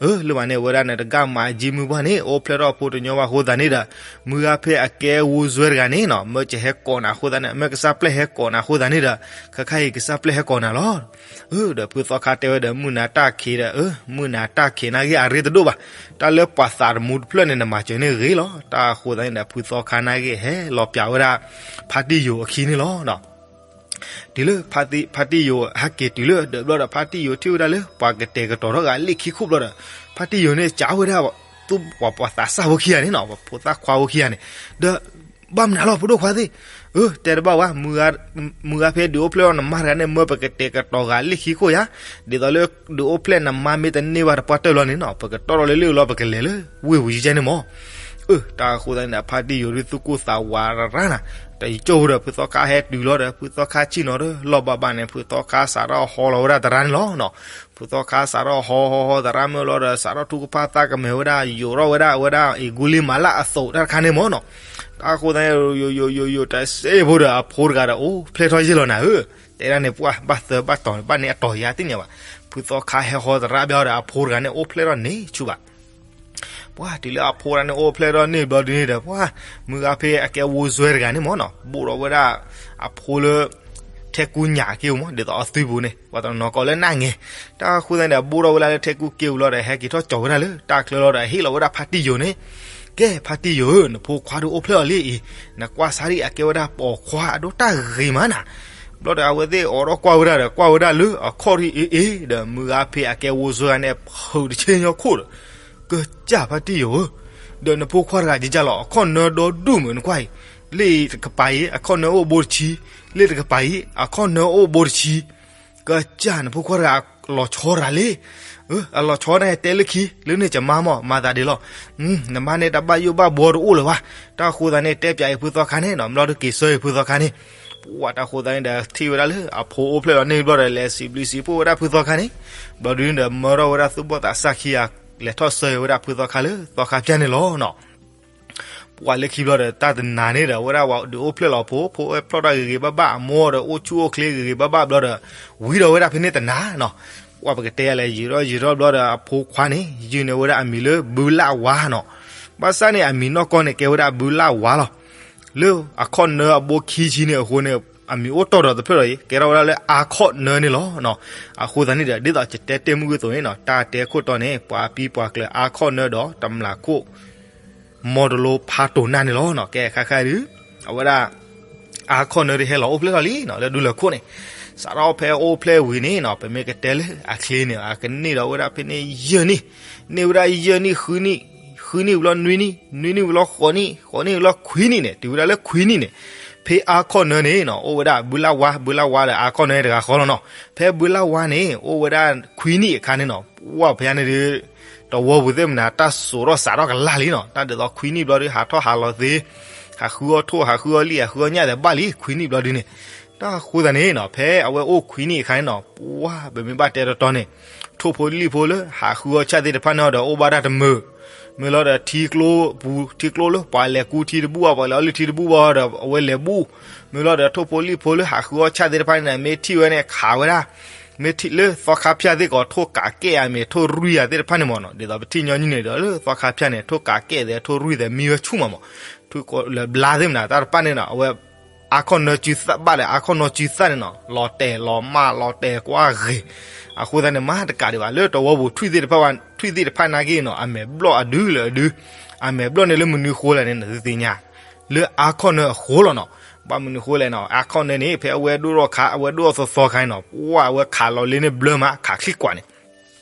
အၢ လၢဝဲန့ၣ် အဝဲဒၣ်န့ၣ် တဂၤမၤကၠံမုၢ်ပှၢ်န့ၣ် အိၣ်ဖျဲၣ်ထီၣ်ဖိတညီဘၣ်အဃိသတးန့ၣ်ဒီး မုၢ်ဂၤဖဲအကဲဝိၢ်စွဲတဂၤန့ၣ်နီၤ မၢကဟဲကိးနၤအဃိသတးန့ၣ် မၢကစၢ်ပျဲၢ်ဟဲကိးနၤအဃိသတးန့ၣ်ဒီး ခဲခါအံၤကစၢ်ပျဲၢ်ဟဲကိးနၤလီၤ. အၢ ဒီးဖုသီခါတဲဝဲဒီး မုၢ်နၤတၢ်ခံးဒီး အၢ မုၢ်နၤတၢ်ခံးနာ်က့အရ့တဒိၣ်ဘၣ်. တၢ်လၢပှၤသးတမူတဖျၢၣ်န့ၣ် နမၤစၢၤန့ၢ်ဂ့ၤလီၤ. တၢ်အဃိသတးန့ၣ်ဒီး ဖုသီခါနာ်က့ဟဲလီၤပၠးဝဲဒၣ် ဖါတံၢ်ယိၤအခံန့ၣ်လီၤ. တုၤလၢ ဖါတံၢ်ယိၤဟဲက့ၤတုၤလၢဒၢးဘျီဒီး ဖါတံၢ်ယိၤထံၣ်ဝဲဒၣ်လၢ ပှၤကတဲာ်ကတီၤထီၣ်ဂၤလ့ၣ်ခံခိၣ်ဘျီဒီး ဖါတံၢ်ယိၤန့ၣ် ကးဝဲဒၣ် သူၣ်ပှၤပှၤသးစၢ်ဖိခံဂၤန့ၣ်နီၤ ပှၤဖိသၣ်ခွါဖိခံဂၤန့ၣ် ဒီး ဘၣ်မနုၤလီၤ ဖိဒိၣ်ခွါသ့ၣ်, အၢ တဲတဘၣ်ဝဲ မုၢ်ဂၤဖဲဒုးအိၣ်ဖျဲၣ်ထီၣ်နမါတဂၤန့ၣ် မၢပကတဲာ်ကတီၤဂၤလ့ၣ်ခံခိၣ်ယါ, ဒ်သိးလၢ ဒုးအိၣ်ဖျဲၣ်နမါမ့ၢ်တန့ၢ်ဘၣ်တပှၢ်တၢၢ်ဘျီန့ၣ်နီၤ ပကတီၢ်ထီၣ်လၢလ့ၣ်အလီၤ ပကလဲၤလၢဝ့ၢ်ပူၤယကဲန့ၣ်မး. အၢ တၢ်အဃိသတးန့ၣ်ဒီး ဖါတံၢ်ယိၤဒုးသူၣ်ကိၢ်သးဝးရၣ်နၤ, တယံာ်ကၠိၣ်ဒီး ဖုသီခါဟဲတုၤလီၤဒီး ဖုသီခါဆ့ၣ်နီၤဒီး လီၢ်ဘၣ်ဘၣ်န့ၣ် ဖုသီခါစးထီၣ်ဟီလီၤဝဲဒၣ်သရၣ်န့ၣ်လီၤနီၤ. ဖုသီခါစးထီၣ်ဟီဟီဟီသရၣ်မုၣ်လီၤဒီး စးထီၣ်ထုကဖၣ်သးကမဲာ်ဝဲဒၣ် ယိၤထီၣ်ဝဲဒၣ်အဝဲဒၣ် အ့ၣ်ကူလံမၤလၢအသိးတၢ်တခါန့ၣ်မ့ၢ်နီၤ. တၢ်အဃိသတးန့ၣ် ယိၤယိၤယိၤယိၤ တစဲးဖိဒီး အဖိတဂၤဒီး အိၣ်ဖျဲၣ်ထီၣ်ယ့ၢ်လီၤနၤဧၢ, တဲဒၣ်န့ၣ် ပှၢ်ဘၣ်သၢဘၣ်တီၤန့ၣ် ဘၣ်န့ၢ်အတီၤယၤသ့ၣ်ညါဘၣ်. ဖုသီခါဟဲဟီသရၣ်ဘၣ်ဒီး အဖိတဂၤန့ၣ် အိၣ်ဖျဲၣ်ထီၣ်န့ၢ်ဆူၣ်ဘၣ် ပှၢ်တုၤလၢအဖိတဂၤန့ၣ်အိၣ်ဖျဲၣ်ထီၣ်န့ၢ်ဘျီဒုန့ၣ်ဒီး ပှၢ် မုၢ်ဂၤဖဲအကဲဝိစွဲတဂၤန့ၣ်မ့ၢ်နီၤ ဘိၣ်ထီၣ်ဝဲဒၣ်အဖိလၢ ထဲကူညၣ်က့ၢ်မ့ၢ် ဒ်သိးအသွံပူၤန့ၣ် ပှၤတနီၤကိးလၢနၢ်ငဲၤ. တၢ်ဃိသတးန့ၣ်ဒီး ဘိၣ်ထီၣ်ဝဲဒၣ်လၢထဲကူက့ၢ်ပူၤလီၤဒီး ဟဲက့ၤထီၣ်ကၠီၤဝဲဒၣ်လၢတၢ်ချၢလီၤဒီး ဟ့ၣ်လီၤဝဲဒၣ်ဖါတံၢ်ယိၤန့ၣ်, ကဲ ဖါတံၢ်ယိၤဧၢ, နဖိခွါဒုးအိၣ်ဖျဲၣ်အီၤလံအံၤ, နကွၢ်ဆါဒံး အကဲဝဲဒၣ်ပိာ်ခွါအဒိၣ်တၢ်ဂ့ၤမးနၤ. ဘျီဒီးအဝဲသ့ၣ်အိးထီၣ်ကွၢ်ဝဲဒၣ်ဒီး ကွၢ်ဝဲဒၣ်လၢအခီၣ်ထံးအ့ၣ်အ့ၣ်ဒီး မုၢ်ဂၤဖဲအကဲဝိစွဲဂၤန့ၣ် ဖုးတဆ့ညီခိၣ်ဒီး ကစၢ်ဖါတံၢ်ယိၤဧၢ, ဒီးနဖိခွါတဂၤကကၢ်လီၤ အခီၣ်နၢဒီဒူၣ်မုၢ်နကွၢ်အံၤ, လ့ၣ်တကပၤအံၤ အခီၣ်နၢအိၣ်ဘိတဆံ, လ့ၣ်တကပၤအံၤ အခီၣ်နၢအိၣ်ဘိတဆံ, ကစၢ်နဖိခွါတဂၤ လီၤဆီတဂၤလံ. အလီၤဆီန့ၣ်တဲလၢခံ လၢန့ၣ်ကမါမီၢ် မၤသးဒ်လီၤ. နမါန့ၣ်တၢ်ဘၣ်ယိၣ်ဘၣ်ဘှီတအိၣ်လၢၤဘၣ်. တၢ်ဃိသတးန့ၣ် တဲပၠးအံၤဖုသီခါန့ၣ်နီၤ ဘျီဒုးက့ၤဆၢအံၤဖုသီခါန့ၣ်, ပှၢ်တၢ်ဃိသတးန့ၣ်ဒီး ထံၣ်ဝဲဒၣ်လၢအဖိအိၣ်ဖျဲၣ်လီၤန့ၢ်ဘျီဒီး လဲၤစံးဘျုးစံးဖှိၣ်ဝဲဒၣ်ဖုသီခါန့ၣ်, ဘျီဒုးန့ၣ်ဒီး မၢထီၣ်ဝဲဒၣ်သူၣ်ဘီၣ်သးစၢ်ခံဂၤ လဲၤထီၣ်ဆၢဝဲဒၣ်ဖုသီခါလၢသီခါဖၠၣ်န့ၣ်လီၤနီၤ. ပှၢ်လၢခံဘျီဒီး တၢ်တနၤန့ၣ်ဒီး အဝဲဒၣ်ဝဲဒုးအိၣ်ဖျဲၣ်လီၤအဖိ, ဖိဝဲဖျီၣ်တၢ်ဂ့ၤဂ့ၤဘၣ်ဘၣ်, အမိၢ်ဒီးအိၣ်ဆူၣ်အိၣ်ချ့ဂ့ၤဂ့ၤဘၣ်ဘၣ်ဘျီဒီး ဝံၤဒီးဝဲဒၣ်ဖဲန့ၣ်တနၤနီၤ. ပှၢ်ပကတဲယၤလဲၣ် ယံာ်ထီၣ်ယံာ်ထီၣ်ဘျီဒီး အဖိခွါန့ၣ် ယုၢ်န့ၢ်ဝဲဒၣ်အမံၤလၢဘုလၣ်ဝါနီၤ. ဘၣ်ဆၣ်န့ၣ် အမံၤနီၢ်ကီၢ်န့ၣ် ကဲဝဲဒၣ်ဘုလၣ်ဝါလီၤ. လၢအခီၣ်နၢအဘိခံဆံန့ၣ်အဃိန့ၣ် အမံၤအိၣ်တီၢ်ဒီးတဖျၢၣ်ဒီးအံၤ ကဲထီၣ်ဝဲဒၣ်လၢအါခီၣ်နၢန့ၣ်လီၤ. အဃိသတးန့ၣ်ဒီး ဒ်သိးယတဲတ့ၢ်မုၢ်ဂုၢ်သိးန့ၣ်နီၤ တၢ်တဲခိၣ်တီန့ၣ် ပှၤပံပှၤကျၢၤအါခီၣ်နၢဒီးတမျးခိၣ် မီတလိဖးတိၤနၢ်န့ၣ်လီၤနီၤ. ကဲခါခါဒုး အဝဲဒၣ် အါခီၣ်နၢဒုးဟဲလီၤအိၣ်ဖျဲၣ်ထီၣ်လံနီၤ လၢဒူလၢာ်ခိၣ်န့ၣ်, စးထီၣ်ဖဲအိၣ်ဖျဲၣ်ဝံၤန့ၣ်နီၤ ပမ့ၢ်ကတဲလၢအချ့န့ၣ် အကန့ၢ်ဒီးဝဲဒၣ်ဖဲန့ၣ်ယဲၢ်နံၣ်, န့ၢ်ဝဲဒၣ်ယဲၢ်နံၣ်ဃုနံၣ်, ဃုနံၣ်ဝံၤလီၤနွံနံၣ်, နွံနံၣ်ဝံၤလီၤဃိးနံၣ်, ဃိးနံၣ်ဝံၤလီၤခွံနံၣ်န့ၣ် တုၤဝဲဒၣ်လၢခွံနံၣ်န့ၣ်, ဖဲအါခီၣ်နၢန့ၣ်နီၤ အိၣ်ဝဲဒၣ်ဘုလၣ်ဝါ, ဘုလၣ်ဝါဒီးအါခီၣ်နၢတဂၤဃီလီၤနီၤ. ဖဲဘုလၣ်ဝါန့ၣ် အိၣ်ဝဲဒၣ်ခွံနံၣ်အခါန့ၣ်နီၤ ပှၢ်ဖဲန့ၣ်ဒုး တဝီပူၤသ့ၣ်မနုၤ တၢ်စိာ်ထီၣ်စးထီၣ်ကလာ်လံနီၤ. တၢ်ဒ်သိးခွံနံၣ်ဘျီဒုး ဟးထီၣ်ဟးလီၤသ့, ဟးဃုအီၣ်ထိၣ် ဟးဃုအီၣ်လံၣ် ဟးဃုအီၣ်ညၣ်သ့ၣ်ဘၣ်လံ ခွံနံၣ်ဘျီဒုးန့ၣ်. တၢ်ဃိသတးန့ၣ်နီၤ ဖဲအဝဲအိၣ်ခွံနံၣ်အခါန့ၣ်နီၤ ပှၢ်ပမ့ၢ်ဘၣ်တဲတတီန့ၣ် ထိၣ်ဖိလံၣ်ဖိလၢဟးဃုအီၣ်ဆၣ်သ့ၣ်တဖၣ်န့ၣ်ဒီး အိၣ်ဘၣ်တၢ်တမုာ်, မ့ၢ်လီၤဒီးထံကျိပူၤ ထံကျိလၢပှၤလဲၤကူထံတဘူၣ်ဘၣ် ပှၤလဲၤအီလုၢ်ထံတဘူၣ်ဘၣ်ဒီး အဝဲလဲၤဘူၣ်, မ့ၢ်လီၤဒီးထိၣ်ဖိလံၣ်ဖိလၢဟးဃုအီၣ်ဆၣ်သ့ၣ်တဖၣ်န့ၣ် မ့ၢ်ထံၣ်ဝဲန့ၣ် ခးဝဲဒၣ် မ့ၢ်ထံၣ်လၢသီခါဖၠၣ်သ့ၣ်ကီး ထိၣ်ကးကဲၣ်အမ့ၢ်ထိၣ်ရွံၣ်အသ့ၣ်တဖၣ်န့ၣ်မ့ၢ်နီၤ. ဒ်သိးပထံၣ်ညီနုၢ်န့ၣ်ဒီး လၢသီခါဖၠၣ်န့ၣ် ထိၣ်ကးကဲၣ်သဲး ထိၣ်ရွံၣ်သဲး မံဝဲဆူၣ်မးမ့ၢ် ထူၣ်ကိးလၢဘျါသ့ၣ်မနုၤ တၢ်တဖၣ်န့ၣ်နီၤ အဝဲ အါခီၣ်နၢစုသၣ်ဘၣ်ဒီး အါခီၣ်နၢစုသၣ်န့ၣ်နီၤ လီၤတဲာ်လီၤမၢ်လီၤတဲာ်ကွၢ်ဂ့ၤ. အဃိသတးန့ၣ် မၤတကးဒံးဘၣ် လၢတဝီပူၤထွံၣ်သ့ၣ်တဖၣ် ထွံၣ်သ့ၣ်တဖၣ်နာ်က့နီၤ အမဲာ်ဘျီၣ်အဒုလၢအဒု, အမဲာ်ဘျီၣ်န့ၣ်လၢမနုၤဃိလဲၣ်န့ၣ် နသုသ့ၣ်ညါ လၢအါခီၣ်နၢအဃိလီၤနီၤ. ဘၣ်မနုၤဃိလဲၣ်နီၤ အါခီၣ်နၢန့ၣ် ဖဲအဝဲဒိၣ်ထီၣ်ခါ အဝဲဒိၣ်အသီသီခါန့ၣ်နီၤ ပှၢ်အဝဲခးလီၤလ့န့ၣ်ဘျၢမး ခးချံကွၢ်န့ၣ်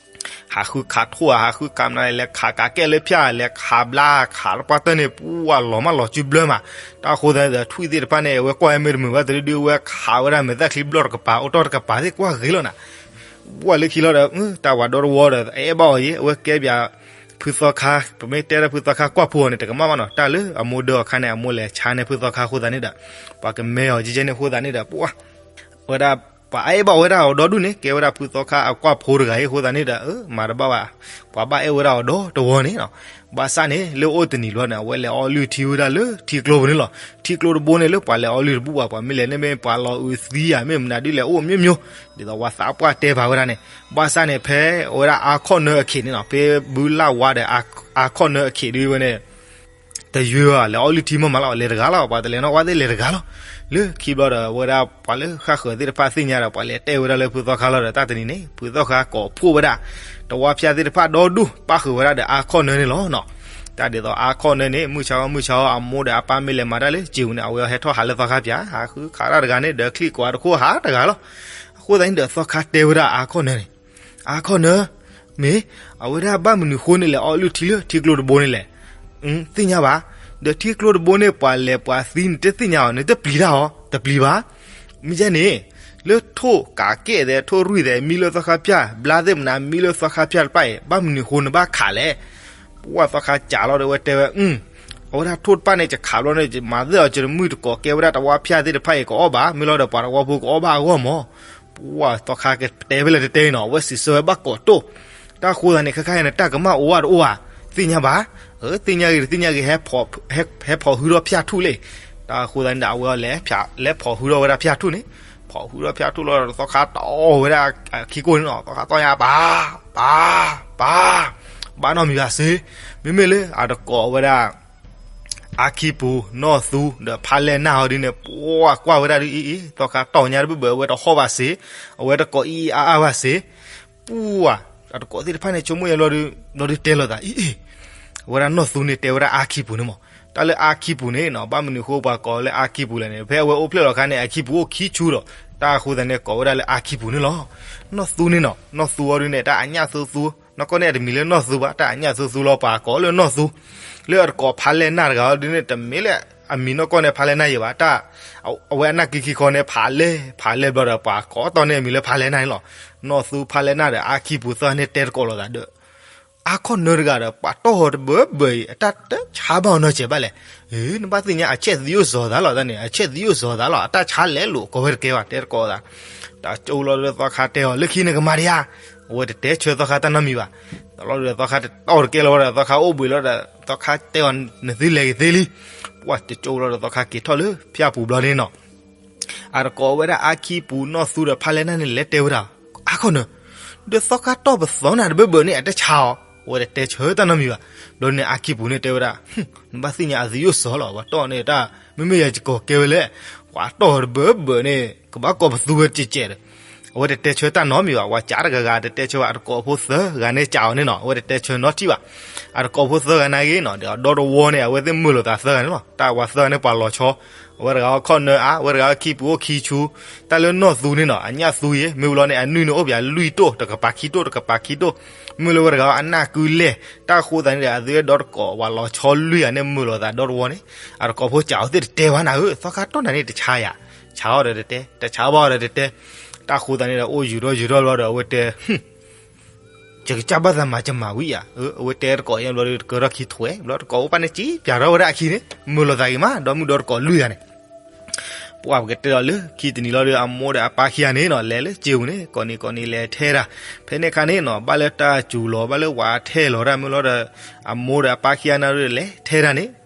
ဟးဃုခးထိၣ်ဧါ ဟးဃုခးမနုၤလဲၣ် လဲၤခးကးကဲၣ်လၢဖၠၣ် လဲၤခးဘျါ ခးတပှၢ်တၢၢ်န့ၣ် ပှၢ်လီၤမၢ်လီၤစုဘျၢမး. တၢ်ဃိသတးန့ၣ်ဒီး ထွံၣ်သ့ၣ်တဖၣ်န့ၣ် အဝဲကွၢ်ဝဲမ့ၢ်တမုာ်ဘၣ်တဒုဒု အဝဲခးဝဲဒၣ်မဲာ်သၣ်ချံဘျီၣ်တကပၤ အိၣ်တီၢ်တကပၤသ့ၣ်ကွၢ်ဂ့ၤလီၤနၤ. ပှၢ်လၢခံလီၤဒီး တၢ်ဝးဒီတဝီဒီး အအဲၣ်ဘၣ်အီၤယဲ အဝဲကဲပၠး ဖုသီခါ ပမ့ၢ်တဲဒၣ်ဖုသီခါကွၢ်ဖိအီၤန့ၣ် တကမၣ်ဘၣ်နီၤ တၢ်လၢအမိၢ်ဒၢအီၤခါန့ၣ် အမိၢ်လဲၤဆါန့ၢ်ဖုသီခါအဃိသတးန့ၣ်ဒီး ပှၤကမဲအီၤကဲကဲန့ၣ်အဃိသတးန့ၣ်ဒီး ပှၢ် ဝဲဒၣ် ပှၤအဲၣ်ဘၣ်ဝဲဒၣ်အီၤဒီဒူၣ်န့ၣ် ကဲဝဲဒၣ်ဖုသီခါအကွၢ်ဖိတဂၤအံၤအဃိသတးန့ၣ်ဒီး အၢ မၤတဘၣ်ဘၣ် ပှၤဘၣ်အဲၣ်ဝဲဒၣ်အီၤဒီတဝီန့ၣ်နီၤ. ဘၣ်ဆၣ်န့ၣ် လၢအိၣ်တနံၤဘျီန့ၣ် အဝဲလဲၤအီလုၢ်ထံဝဲဒၣ်လၢထံကျိပူၤန့ၣ်လီၤ. ထံကျိတဘိန့ၣ်လၢပှၤလဲၤအီလုၢ်တဘူၣ်ဘၣ် ပှၤမ့ၢ်လဲၤန့ၣ်မ့ၢ်ပှၤလီၤအုးသံဧါ မ့ၢ်မနုၤဒ်လဲၣ်အိၣ်မျိုးမျိုး ဒ်သိးပှၤသးပှၢ်တဲပာ်ဝဲဒၣ်န့ၣ်. ဘၣ်ဆၣ်န့ၣ် ဖဲအဝဲဒၣ်အါခီၣ်နၢအခံးန့ၣ်နီၤ ဖဲဘုလၣ်ဝါဒီးအါခီၣ်နၢအခံးဒ်ဝဲန့ၣ် တယွဲၢ်ဘၣ် လဲၤအီလုၢ်ထံမ့ၢ်မးလီၤ လဲၤတဂၤလီၤ ပှၤတလဲၤနီၣ်ဝဲသ့ၣ်လဲၤတဂၤလီၤ. လၢခံဘျီဒီး အဝဲဒၣ်ပှၤလၢဃၣ်ဃၢၤသ့ၣ်တဖၣ်သ့ၣ်ညါဒီး ပှၤလဲၤတဲဝဲဒၣ်လၢဖုသီခါလီၤဒီး တၢ်တနံၤန့ၣ် ဖုသီခါကိးဖှိၣ်ဝဲဒၣ် တဝီဖၠၣ်သ့ၣ်တဖၣ်ဒီဒူၣ် ပၣ်ဃုာ်ဝဲဒၣ်ဒီးအါခီၣ်နၢန့ၣ်လီၤနီၤ. တၢ်ဒ်သိးအါခီၣ်နၢန့ၣ် မုၢ်ဆါအီၤမုၢ်ဆါအီၤ အမိၢ်ဒီးအပၢ်မ့ၢ်လဲၤမၤတၢ်လၢစံာ်ပူၤန့ၣ် အဝဲဟဲထီၣ်ဟးလၢသီခါပၠး ဟးဃုခးတၢ်တဂၤန့ၣ် ဒီးချံၣ်ကွၢ်တခိၣ်ဟးတဂၤလီၤ. အဃိသတးန့ၣ်ဒီးသီခါတဲဝဲဒၣ်အါခီၣ်နၢန့ၣ် အါခီၣ်နၢ မ့ၢ် အဝဲဒၣ်ဘၣ်မနုၤဃိန့ၣ်လဲၤအီလုၢ်ထံလၢထံကျိတဘိန့ၣ်လဲၣ်. သ့ၣ်ညါဘၣ်. ဒီးထံကျိတဘိန့ၣ် ပှၤလဲၤပှၤသံန့ၣ် တသ့ၣ်ညါအီၤ နတပျံၤတၢ်အီၤ တပျံၤဘၣ်. မ့ၢ်ယဲန့ၣ် လၢထိၣ်ကးကဲၣ်သဲး ထိၣ်ရွံၣ်သဲး မံလၢသီခါပၠၢ် ဘျါသ့ၣ်မနၤ မံလၢသီခါပၠၢ်တဖၣ်အံၤ ဘၣ်မနုၤဃိနဘၣ်ခးလဲၣ်. ပှၢ်သီခါကးလီၤဒီး အဝဲတဲဝဲ အု အဝဲဒၣ်ထိၣ်တဖၣ်န့ၣ် ယခးဘျီန့ၣ် ယမၤသ့ၣ်အီၤ ယတမုၢ်တကိးကဲဝဲဒၣ်တဝါဖၠၣ်သ့ၣ်တဖၣ်အံၤ ကအီၣ်ဘၣ်, မ့ၢ်လီၤဒီးပှၤတဝီဖိကအီၣ်ဘၣ်အဂီၢ်မၢ်. ပှၤသီခါကတဲဖဲလဲၣ်တတဲနီၤ, အဝဲစံးဆၢဝဲဘၣ်ကိးတိၢ်. တၢ်အဃိသတးန့ၣ် ခဲခါအံၤန့ၣ် တၢ်ကမၣ်အိၣ်ဝဲတအိၣ်ဧါ, သ့ၣ်ညါဘၣ်, သ့ၣ်ညါဂ့ၤတသ့ၣ်ညါဂ့ၤ, ဟဲဖီၣ်ဟုဒီးဖၠၣ်ထူၣ်လံ. တၢ်အဃိသတးန့ၣ်ဒီး အဝဲအီၤလဲၤ လဲၤဖီၣ်ဟုဒီးဝဲဒၣ်ဖၠၣ်ထူၣ်န့ၣ်, ဖီၣ်ဟုဒီးဖၠၣ်ထူၣ်လီၤဒီး သီခါတီၢ်ဝဲဒၣ်အခံကိၢ်န့ၣ်နီၤ, သီခါတီၢ်ညါ ပၤ, ပၤ, ပၤ, ဘၣ်နီတမံၤဘၣ်စ့ၢ်, မ့မ့ၢ်လၢအတကိးဝဲဒၣ် အါခံပူၤ နီၢ်သူ ဒီးဖါလဲၢ်နၢ်အီၤဒ်န့ၣ် ပှၤကွၢ်ဝဲဒၣ်ဒ်အံၤအံၤ, သီခါတီၢ်ညါတဘၢၣ်ဘၢၣ် အဝဲတဟီၣ်ဘၣ်စ့ၢ်, အဝဲတကိးအံၤအါအါဘၣ်စ့ၢ်, ပှၤ အတကိးသ့ၣ်တဖၣ်န့ၣ် ဆိကမိၣ်ယါဘျီဒီး ဘျီဒီးတဲလိာ်သးအံၤအံၤ, အဝဲဒၣ်နီၢ်သူန့ၣ်တဲဝဲဒၣ်အါခံပူၤန့ၣ်မၢ်. တၢ်လၢအါခံပူၤန့ၣ်နီၤ, ဘၣ်မနုၤအဃိပှၤကိးလၢအါခံပူၤလဲၣ်န့ၣ်, ဖဲအဝဲအိၣ်ဖျဲၣ်လီၤအခါန့ၣ် အခံပူၤအိၣ်ခံဆူဒီး, တၢ်အဃိသတးန့ၣ် ကိးဝဲဒၣ်လၢအါခံပူၤန့ၣ်လီၤ. နီၢ်သူန့ၣ်နီၤ, နီၢ်သူအီၤဒ်န့ၣ် တၢ်အညၣ်သူသူ, နီၢ်ကီၢ်န့ၣ်အတမံၤလၢနီၢ်သူဘၣ်, တၢ်အညၣ်သူသူလီၤ ပှၤကိးလၢနီၢ်သူ, လၢအတကိးဖါလဲၢ်နၢ်တဂၤအီၤဒ်န့ၣ် တမ့ၢ်လၢအမံၤနီၢ်ကီၢ်န့ၣ် ဖါလဲၢ်နၢ်ယဲၢ်ဘၣ်, တၢ် အဝဲအနၢ်ကံခံခီန့ၣ် ဖးလဲၢ် ဖးလဲၢ်ဘျီဒီး ပှၤကိးတီၢ်န့ၢ်အမံၤလၢဖါလဲၢ်နၢ်န့ၣ်လီၤ. နီၢ်သူ ဖါလဲၢ်နၢ်ဒီး အါခံပူၤသၢဂၤန့ၣ်တဲတကိးလိာ်သးဒီး အါခီၣ်နၢတဂၤဒီး ပှၤတီၢ်အီၤတဘၢဘၢအံၤ အတၢ်တဆါဘၣ်အီၤနီတစဲးဘၣ်လဲၣ်. နဘၣ်သ့ၣ်ညါ အဆဲးသံအိၣ်စီၤသးလီၤ, တၢ်န့ၣ် အဆဲးသံအိၣ်စီၤသးလီၤ, အတၢ်ဆါလဲၤလိာ် ကိးဝဲတကဲဘၣ် တဲတကိးသး. တၢ်ကၠိလီၤဒီး သီခါတဲအီၤ လၢခံနကမၤဒံးဧါ, အဝဲတတဲဆၢသီခါတၢ်နီတမံၤဘၣ်. တလီၤဒီး သီခါတတီၢ်တကဲလီၤဝဲဒီး သီခါအိၣ်ဘှံးလီၤဒီး သီခါတဲအီၤ နသုလဲၤဂ့ၤသ့လံ. ပှၤတကၠိလီၤဒီး သီခါက့ၤထီၣ်လၢဖၠၣ်ပူၤဘျီန့ၣ်နီၤ အတကိးဝဲဒၣ်အါခံပူၤ နီၢ်သူဒီးဖါလဲၢ်နၢ်န့ၣ် လဲၤတဲဝဲဒၣ် အါခီၣ်နၢ, ဒီးသီခါတီၢ်ပသီနၤတဘၢဘၢန့ၣ် အတဆါအီၤ, အဝဲတတဲဆၢတၢ်နီတမံၤဘၣ်. ဘျီန့ၣ် အါခံပူၤန့ၣ်တဲဝဲဒၣ် နဘၣ်သ့ၣ်ညါ အသံအိၣ်စီၤလီၤ, ပှၤတီၢ်န့ၣ်တၢ် မ့မ့ၢ်ယၤယကိးကဲဝဲလဲၣ်, ပှၤတီၢ်တဘၢဘၢန့ၣ် ကဘၣ်ကိးပသူဝဲတကဲးဒီး အဝဲတတဲဆၢတၢ်နီတမံၤဘၣ်. ပှၤကးတဂၤဂၤတတဲဆၢဘၣ်, အတကိးဖိသၢဂၤန့ၣ်ကးအီၤန့ၣ်နီၤ, အဝဲတတဲဆၢနီတထံၣ်ဘၣ်. အတကိးဖိသၢဂၤနာ်က့နီၤ ဒီးဒီတဝီန့ၣ် အဝဲသ့ၣ်မုာ်လိာ်သးသၢဂၤန့ၣ်လီၤ. တၢ်ဝၤသၢဂၤန့ၣ် ပှၤလီၤဆီ, အဝဲတဂၤခီၣ်နၢအါ, အဝဲတဂၤခံပူၤအိၣ်ခံဆူ, တၢ်လၢနီၢ်သူန့ၣ်နီၤ အညၣ်သူယဲၢ် မ့ၢ်ဝံၤလီၤန့ၣ် အနုၢ်န့ၣ်အိၣ်ပၠးလွံၢ်တိၢ် တကပၤခံတိၢ် တကပၤခံတိၢ်, မ့ၢ်လၢဝဲတဂၤအနၢ်ကုလဲၢ်, တၢ်အဃိသတးန့ၣ်ဒီး အသုဝဲဒီတကိး ပှၤလီၤဆီလွံၢ်ဂၤန့ၣ် မုာ်လိာ်သးဒီတဝီန့ၣ်, အတကိးဖိကးအီၤသ့ၣ်တတဲဘၣ်နၤဧၢ, သီခါတီၢ်နၤန့ၣ်တဆါယၤ, ဆါအီၤဒီးတတဲ, တဆါဘၣ်အီၤဒီးတတဲ, တၢ်အဃိသတးန့ၣ်ဒီး အိၣ်ယူၤထီၣ်ယူၤထီၣ်ဘျီဒီး အဝဲတဲ ယကစၢ်ဘၣ်သးမၤကမၤဝံၤဧါ, အဝဲတဲတကိးအံၤဘျီဒီး တကၢထီၣ်ခံထွဲ ဘျီတကိးအိၣ်ပၣ်န့ၣ် ကံပၠးထီၣ်ဝဲဒၣ်အခံန့ၣ် မုာ်လိာ်သးဂ့ၤမး ဒီမုၢ်ဒီတကိးလွံၢ်ဂၤန့ၣ် ပှၤပကတဲဒီးလၢခံတနံၤလီၤဒီး အမိၢ်ဒီးအပၢ်ခံဂၤန့ၣ်နီၤ လဲၤလၢစ့ပူၤန့ၣ် ကိးနံၤကိးနံၤလဲၤထဲတၢ်, ဖဲန့ၣ်အခါန့ၣ်နီၤ ဘၣ်လၢတၢ်စူၤလီၤ ဘၣ်လၢဝၤထဲလီၤတၢ်မုၢ်လီၤဒီး အမိၢ်ဒီးအပၢ်ခံဂၤန့ၣ်ဒီးလဲၤထဲတၢ်န့ၣ်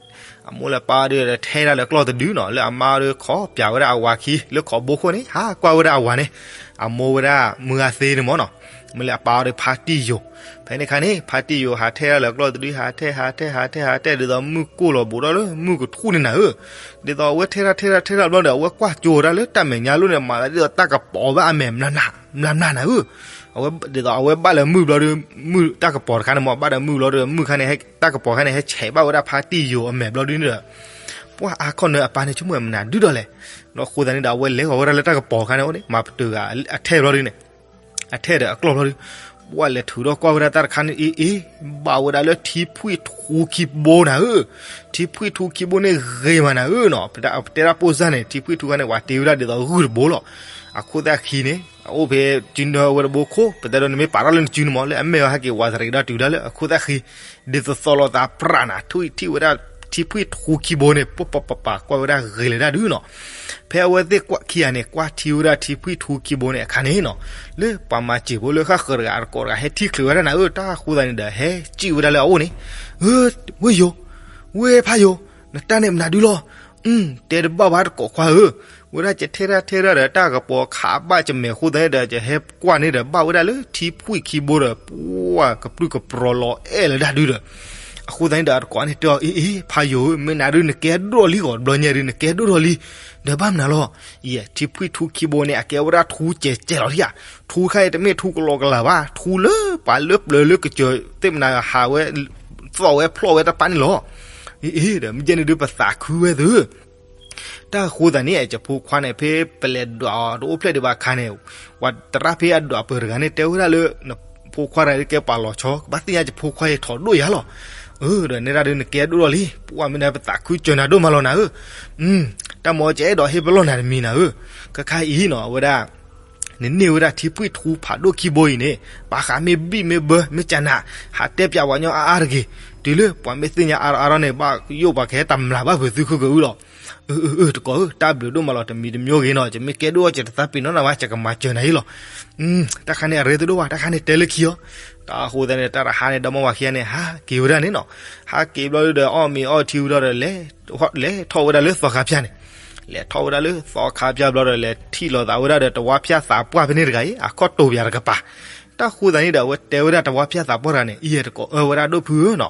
အမိၢ်လၢအပၢ်ဒီးထဲတၢ်လၢကျီၢ်တဒုနီၤ လၢအမါဒီးခိးပၠးဝဲဒၣ်အဝၤခံ လၢခိးဘိခိၣ်န့ၣ် ဟးကွၢ်ဝဲဒၣ်အဝၤန့ၣ်, အမိၢ်ဝဲဒၣ်မုၢ်ဂၤသ့န့ၣ်မ့ၢ်နီၤ, မ့ၢ်လၢအပၢ်အီၤဒီးဖါတံၢ်ယိၤ, ဖဲန့ၣ်အခါန့ၣ် ဖါတံၢ်ယိၤဟးထဲတၢ်လၢကျီၢ်တဒု ဟးထဲဟးထဲဟးထဲဟးထဲ ဒ်သိးမုၢ်ကိၢ်လီၤဘူးဒီးလၢမုၢ်ကထူၣ်န့ၢ်နၤဧၢ, ဒ်သိးအဝဲထဲတၢ်ထဲတၢ်ထဲတၢ်ဘျီဒီး အဝဲကွၢ်ကၠိတၢ်လၢတၢ်မဲာ်ညါလိၤန့ၣ် မၤသးဒ်သိးတၢ်ကပီၤဘၣ်အမဲာ်မျးမျးနၤဧၢ ဒ်သိးအဝဲဘၣ်လၢမုၢ်ဘျီဒီး မုၢ်တၢ်ကပီၤတခါန့ၣ်မ့ၢ် ဘၣ်ဒီးမုၢ်ဘျီဒီး မုၢ်ခါန့ၣ် တၢ်ကပီၤခါန့ၣ် ဟဲဆဲးဘၣ်ဝဲဒၣ်ဖါတံၢ်ယိၤအမဲာ်ဘျီဒုန့ၣ်ဒီး ပှၤအါခီၣ်နၢအပၢ်န့ၣ် ဆိကမိၣ်မနုၤဒုဒီးလဲၣ်, ဒီးအဃိသတးန့ၣ်ဒီး အဝဲလဲၤဃီၤဝဲဒၣ်လၢတၢ်ကပီၤခါန့ၣ်အိၣ်န့ၣ် မၤပတုာ်ဂၤအထဲဘျီဒုန့ၣ် အထဲဒီးအကျီၢ်ဘျီဒု ပှၤလဲၤထုးထီၣ်ကွၢ်ဝဲဒၣ်တၢ်တခါန့ၣ် အ့အ့ ဘၣ်ဝဲဒၣ်လၢထံဖှံၣ်ထူခံဘိနၤဧၢ, ထံဖှံၣ်ထူခံဘိန့ၣ်ဂ့ၤမးနၤဧၢနီၤ, ပတဲဒၣ်ပိၢ်စၢ်န့ၣ် ထံဖှံၣ်ထူခါန့ၣ် ပှၤတ့ဝဲဒၣ်ဒ်သိးဂုၢ်တဘိလီၤ, အခိၣ်သၣ်ဃံန့ၣ် အအိၣ်ဖဲစုနၢဝဲတဘိခိၣ် ပတဲဒၣ်နမ့ၢ်ပာ်ထီၣ်လၢနစုန့ၣ်မ့ၢ် လၢအမဲာ်အီၤဟဲက့ၤဝးတရံးဒီးတုၤဒၣ်လၢအခိၣ်သၣ်ဃံ ဒ်သိးသိးလိာ်သးပြးနၤ ထူၣ်ထံၣ်ဝဲဒၣ် ထံဖှံၣ်ထူခံဘိန့ၣ် ပပပပကွၢ်ဝဲဒၣ်ဂ့ၤလၢဒၣ်ဒုနီၤ, ဖဲအဝဲသ့ၣ်ကွၢ်ခံဂၤန့ၣ် ကွၢ်ထံဝဲဒၣ်ထံဖှံၣ်ထူခံဘိန့ၣ်အခါန့ၣ်နီၤ, လၢပှၤမၤစၢၤဖိလၢဃၣ်ဃၢၤတဂၤအတကိးတဂၤ ဟဲထံၣ်ချုးဝဲဒၣ်နၤဧၢ, တၢ်ဃိသတးန့ၣ်ဒီး ဟဲစံၣ်ဝဲဒၣ်လၢအအိၣ်န့ၣ်, ဝ့ၢ်ယိၤ, ဝ့ၢ်ဖးယိၤ, နတၢ်န့ၣ်မနုၤဒုလီၤ, တဲတဘၣ်ဘၣ်တကိးခွါဧၢ, ဝဲဒၣ်ယထဲတၢ်ထဲတၢ်ဒီး တၢ်ကပီၤခးဘၣ်ယမဲာ်အဃိသတးန့ၣ်ဒီး ယဟဲကွၢ်န့ၣ်ဒီး ဘၣ်ဝဲဒၣ်လၢထံဖှံၣ်ခံဘိဒီး ပှၤကပြုၢ်ကပြီၤလီၤအဲၣ်လၢဒၣ်ဒုဒီး အဃိသတးန့ၣ်ဒီး အတကိးန့ၣ်တဲအီၤ အ့အ့ ဖးယိၤဧၢ, မ့ၢ်နၤဒု နကဲဒိၣ်လံဂီၤ တဘျီညါဒု နကဲဒိၣ်ထီၣ်လံ, ဒီးဘၣ်မနုၤလီၤ, ယဲ ထံဖှံၣ်ထူခံဘိန့ၣ် အကဲဝဲဒၣ်ထူကဲးကဲးလီၤထံဧါ, ထူခါအံၤတမ့ၢ်ထူကလီကလၤဘၣ်, ထူလၢပှၤလၢပျၢၤလၢကစၢၤသ့ၣ်မနၤဟးဝဲ သီၣ်ဝဲဖျီၣ်ဝဲတပၢ်န့ၣ်လီၤ, အ့အ့ ဒီးမ့ၢ်ကဲန့ၣ်ဒု ပသးခုဝဲသု တၢ်အဃိသတးန့ၣ် ယဖိခွါန့ၣ် ဖဲပလဲၤဒွးအီၤတအိၣ်ဖျဲၣ်ဒံးဘၣ်အခါန့ၣ်, ပှၤသရၣ်ဖဲအဒွးပၢၤတဂၤန့ၣ် တဲဝဲဒၣ်လၢ နဖိခွါတဂၤဒုကဲပှၤလီၤဆီ ကဘၣ်သ့ၣ်ညါယဖိခွါအံၤထီၣ်ဒိၣ်ယၤလီၤ, ဒီးနဲဒၣ်ဒု နကဲဒိၣ်ထီၣ်လံ, ပှၤမ့ၢ်နၤပသးခုစၢၤနၤဒိၣ်မးလီၤနၤဧၢ, တၢ်မ့ၢ်ကအဲၣ်ဒိးဟ့ၣ်ပလီၢ်နၤတမံၤနၤဧၢ, ခဲခါအံၤနီၤ အဝဲဒၣ် နန့ၢ်ဝဲဒၣ်ထံဖှံၣ်ထူဖးဒိၣ်ခံဘိအံၤန့ၣ် ဘၣ်ဃးမ့ၢ်ဘံၣ်မ့ၢ်ဘၢ မ့ၢ်ကနၣ် ဟးတဲပၠးပှၤညီအါအါတဂ့ၤ, တုၤလၢပှၤမ့ၢ်သ့ၣ်ညါအါထီၣ်အါထီၣ်န့ၣ် ဘၣ်ယိၣ်ပှၤကဟဲတမျးဘၣ်ဖုးသုခိၣ်ကအုလီၤ. အၢ အၢ အၢ တကိးဧၢ, တၢ်ဘျုးဒိၣ်မးလီၤ, တမံၤတမံၤဂ့ၤနီၤ, ယမ့ၢ်ကဲဒိၣ်အီၤ ယတသးပ့ၤနီၣ်နၤဘၣ်, ယကမၤစၢၤနၤအံၤလီၤ. တၢ်ခါန့ၣ်အရ့တဒိၣ်ဘၣ်, တၢ်ခါန့ၣ်တဲလၢခံအီၤ. တၢ်အဃိသတးန့ၣ် တၢ်တဟါန့ၣ် ဒီမါဝၤခံဂၤန့ၣ် ဟးက့ၤဝဲဒၣ်န့ၣ်နီၤ. ဟးက့ၤဘျီဒုဒီး အီၣ်မ့ၤအီထံဝံၤဒီး လဲၤထီၣ်ဝဲဒၣ်လၢသီခါဖၠၣ်န့ၣ်, လဲၤထီၣ်ဝဲဒၣ်လၢသီခါဖၠၣ်ဘျီဒီး လဲၤထံၣ်လိာ်သးဝဲဒၣ်ဒီး တဝါဖၠၣ်သးပှၢ်ဖဲန့ၣ်တဂၤအံၤ အခီၣ်တိာ်ပယၤတကပၤ. တၢ်ဃိသတးန့ၣ်ဒီး အဝဲတဲဝဲဒၣ်တဝါဖၠၣ်သးပှၢ်တဂၤန့ၣ် အံၤ တကိးအၢဝဲဒၣ်ဒိၣ်ဖုဧၢနီၤ,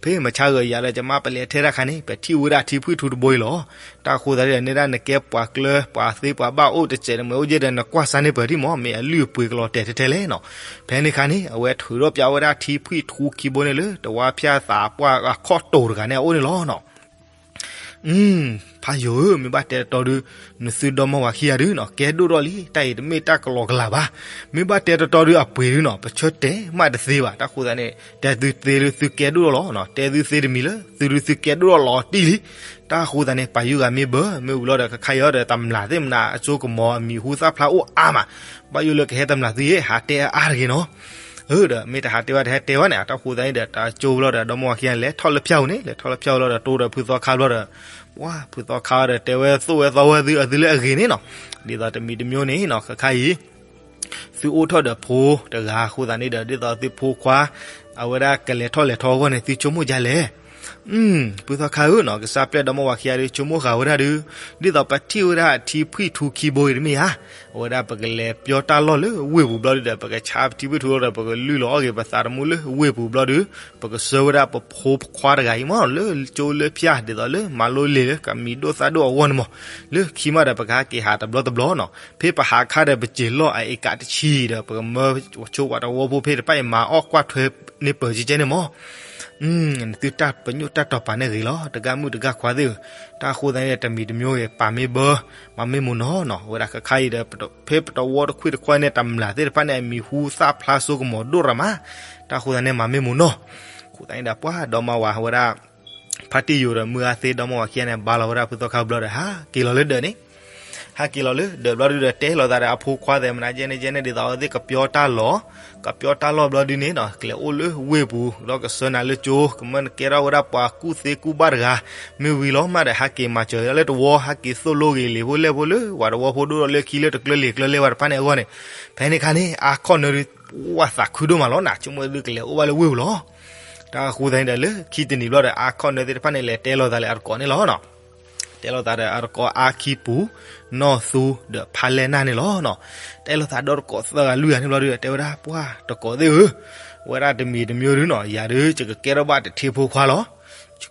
ဖဲမုၢ်ဆါဂီၤယၤဒီး ယမါပလဲၤထဲတၢ်ခါန့ၣ် ပထံၣ်ဝဲဒၣ်ထံဖှံၣ်ထူတဘိအံၤလီၤ. တၢ်ဃိသတးန့ၣ်ဒီး နဲဒၣ်နကဲပှၤကျၢၤပှၤသ့ပှၤဘၣ်အိၣ်တစဲးတမှဲၤအိၣ်ယဲဒီး နကွၢ်စါန့ၢ်ပၢၤဒံးမး, မ့ၢ်အလုၢ်အပှ့ၤကလီၤတဲာ်ထဲထဲလဲၣ်နီၤ. ဖဲန့ၣ်ခါန့ၣ် အဝဲထုးထီၣ်ပျးဝဲဒၣ်ထံဖှံၣ်ထူခံဘိန့ၣ်လၢ တဝါဖၠၣ်သးပှၢ်အခီၣ်တိာ်တဂၤန့ၣ်အအိၣ်န့ၣ်လီၤနီၤ. ဖးယိာ်ဧၢ, မ့ၢ်ဘၣ်တဲတတီဒု, နသုဒီမါဝၤခံဂၤဒုနီၤ ကဲဒိၣ်ထီၣ်လံ, တၢ်အံၤတမ့ၢ်တၢ်ကလီကလၤဘၣ်. မ့ၢ်ဘၣ်တဲတတီဒုအပှ့ၤဒုနီၤ ပဆၢတဲာ်မးတသ့ဘၣ်. တၢ်ဃိသတးန့ၣ် တဲသုသ့ဒုသုကဲဒိၣ်ထီၣ်လီၤနီၤ, တဲသုသ့တမံၤလၢ သုဒုသုကဲဒိၣ်ထီၣ်လီၤတံၢ်လံ. တၢ်ဃိသတးန့ၣ် ပာ်ယုၢ်ဂၤမ့ၢ်ဘၢ မ့ၢ်ဝံၤလီၤဒီး ခဲခါအံၤဒီး တမျးသ့ၣ်မနၤအစိကမီၤအမံၤဟူသၣ်ဖျါအိၣ်အါမး, ဘၣ်ယိၣ်လၢကဟဲတမျးသုယဲ ဟးတဲအါတဂ့ၤနီၤ. အၢဒီး မ့ၢ်တဟးတဲဘၣ်တဟဲတဲဝဲန့ၣ် တၢ်ဃိသတးန့ၣ်ဒီး တၢ်ကၠိဘျီဒီး ဒီမါဝၤခံဂၤန့ၣ် လဲၤထီၣ်လၢဖၠၣ်ပူၤန့ၣ်, လဲၤထီၣ်လၢဖၠၣ်ပူၤလီၤဒီး တိၢ်ဒီးဖုသီခါဘျီဒီး ပှၤဖုသီခါဒီး တဲဝဲသိၣ်ဝဲသီဝဲသုအသုလၢအဂ့ၤန့ၣ်နီၤ. ဒ်သိးတမံၤတမံၤန့ၣ်နီၤ ခဲခါအံၤ သုအိၣ်ထီၣ်ဒီးဖိတဂၤအဃိသတးန့ၣ်ဒီး ဒ်သိးသုဖိခွါ အဝဲဒၣ်ကလဲၤထီၣ်လဲၤထီအဂီၢ်န့ၣ် သုဆိကမိၣ်ဒ်လဲၣ်. ဖုသီခါဧၢနီၤ ကစၢ်ပျဲၢ်ဒီမါဝၤခံဂၤဒီး ဆိကမိၣ်ဃာ်ဝဲဒၣ်ဒီး ဒ်သိးပထံၣ်ဝဲဒၣ်ထံဖှံၣ်ထူခံဘိအံၤတမ့ၢ်ဧါ, အဝဲဒၣ်ပကလဲၤပျီတၢ်လီၢ်လၢဝ့ၢ်ပူၤဘျီဒုဒီး ပကဆါထံဖှံၣ်ထူလီၤဒီး ပကလုၢ်လီၤအီၣ်က့ၤပသးသမူလၢဝ့ၢ်ပူၤဘျီဒု ပကဆှၢဝဲဒၣ်ပဖိခွါတဂၤအံၤမး လၢကၠိလၢဖၠၣ် ဒ်သိးလၢမၤလိလံာ်လၢကမံၤဒိၣ်သၣ်ဒိၣ်အဂီၢ်န့ၣ်မး, လၢခံမးဒီး ပကဟးက့ၤဟးတဘျီတဘျီနီၤ, ဖဲပဟးခါဒီး ပစ့ၤလီၢ်အအ့ကးတဆံဒီး ပကမၢဆိပှၤတဝီဖိဖဲတဖၣ်အံၤ မၤအီၣ်ကွၢ်ထွဲန့ၢ်ပၢၤကဲကဲန့ၣ်မး. နသုတၢ်ပညိၣ်တၢ်တီၤပာ်န့ၣ်ဂ့ၤလီၤ တဂၤမုၣ်တဂၤခွါသ့ၣ်ဧၢ, တၢ်ဃိသတးန့ၣ် တမံၤတမံၤဂ့ၤ ပာ်မ့ၢ်ဘၢ မၤမ့ၢ်မုာ်နီၤနီၤ, အဝဲဒၣ်ခဲခါအံၤဒီး ဖဲပတဝီတခွံၣ်တခွါန့ၣ် တမျးသ့ၣ်တဖၣ်န့ၣ် အမံၤဟူသၣ်ဖျါစိကမီၤဒိၣ်ရၤမး, တၢ်ဃိသတးန့ၣ် မၤမ့ၢ်မုာ်နီၤ. အဃိသတးန့ၣ်ဒီး ပှၤဒီမါဝၤဝဲဒၣ် ဖါတံၢ်ယိာ်ဒီးမုၢ်ဂၤသ့ ဒီမါဝၤခံဂၤန့ၣ် ဘါလီၤဝဲဒၣ်ဖုသီခါဘျီဒီး ဟးက့ၤလီၤလၢဒၢးန့ၣ် ဟဲက့ၤလီၤလၢဒၢးဘျီဒုဒီး တဲလိာ်သးဒီးအဖိခွါသ့ၣ်မနၤ ကဲန့ၣ်ကဲန့ၣ် ဒ်သိးအဝဲသ့ၣ်ကပျီတၢ်လီၢ်, ကပျီတၢ်လီၢ်ဘျီဒုန့ၣ်နီၤ ကလဲၤအိၣ်လၢဝ့ၢ်ပူၤ ဒီးကဆှၢနၤလၢကၠိ ကမၢနကဲထီၣ်ဝဲဒၣ်ပှၤကူၣ်သ့ကူၣ်ဘၣ်တဂၤ, မ့ၢ်ဝံၤလီၤမးဒီး ဟဲက့ၤမၤစၢၤလၢတဝီ ဟဲက့ၤသိၣ်လိဂ့ၤလံာ်ဖိလဲၢ်ဖိလၢ ပှၤတဝီဖိဒိၣ်ထီၣ်လၢခံလၢတကျၢၤလံာ်ကျၢၤလဲၢ်ဝဲတဖၣ်န့ၣ်အဂီၢ်န့ၣ်, ဖဲန့ၣ်ခါန့ၣ် အါခီၣ်နၢဒု ပှၤသးခုဒိၣ်မးလီၤနၤ ဆိကမိၣ်ဒုကလဲၤအိၣ်ဘၣ်လၢဝ့ၢ်ပူၤလီၤ. တၢ်ဃိသတးန့ၣ်ဒီး လၢခံတနံၤဘျီဒီး အါခီၣ်နၢသ့ၣ်တဖၣ်န့ၣ် လဲၤတဲလိာ်သးလၢအတကိးန့ၣ်လီၤနီၤ. တဲလိာ်သးဒီးအတကိးအါခံပူၤ, နီၢ်သူဒီးဖါလဲၢ်နၢ်န့ၣ်လီၤနီၤ. တဲလိာ်သးဒီးတကိးသၢဂၤလွံၢ်ဂၤန့ၣ်ဘျီဒု တဲဝဲဒၣ် ပှၤတကိးသ့ၣ်ဧၢ, ဝဲဒၣ်တမံၤတမံၤဒုနီၤ ယၤဒု ယကကဲထီၣ်ဘၣ်တထံဖိခွါလီၤ.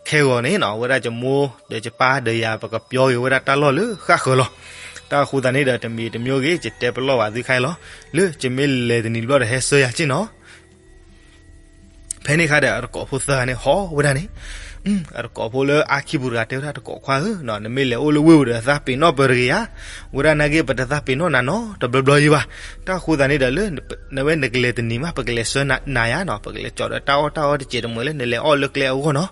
ခဲဂီၤန့ၣ်နီၤ ဝဲဒၣ်ယမိၢ်ဒီးယပၢ်ဒီးယၤ ပကပျီက့ၤဝဲဒၣ်တၢ်လီၢ်လၢဃၣ်ဃၢၤလီၤ. တၢ်ဃိသတးန့ၣ်ဒီး တမံၤတမံၤဂ့ၤ ယတဲပလီၢ်ဘၣ်သုခါအံၤလီၤ. လၢယမ့ၢ်လဲၤတနံၤဘျီဒီး ဟဲဆှၢယၤက့ၢ်နီၤ. ဖဲန့ၣ်ခါဒီး အတကိးဖိသၢဂၤန့ၣ် ဟီၣ်ဝဲဒၣ်န့ၣ်, အတကိးဖိလၢအါခံပူၤတဂၤတဲဝဲဒၣ် တကိးခွါဧၢ, နမ့ၢ်လဲၤအိၣ်လၢဝ့ၢ်ပူၤဒီး သးပ့ၤနီၣ်ပၢၤတဂ့ၤဧါ. ဝဲဒၣ်နာ်က့ ပတသးပ့ၤနီၣ်နၤနီတဘျီဘျီယံၤဘၣ်. တၢ်ဃိသတးန့ၣ်ဒီး လၢနဝဲနကလဲၤတနံၤမး ပကလဲၤဆှၢနၤယါနီၤ, ပကလဲၤကၠီဒီးတၢ်အီၣ်တၢ်အီတစဲးတမှဲၤလၢ နလဲၤအီၣ်လၢကျဲအဂီၢ်နီၤ.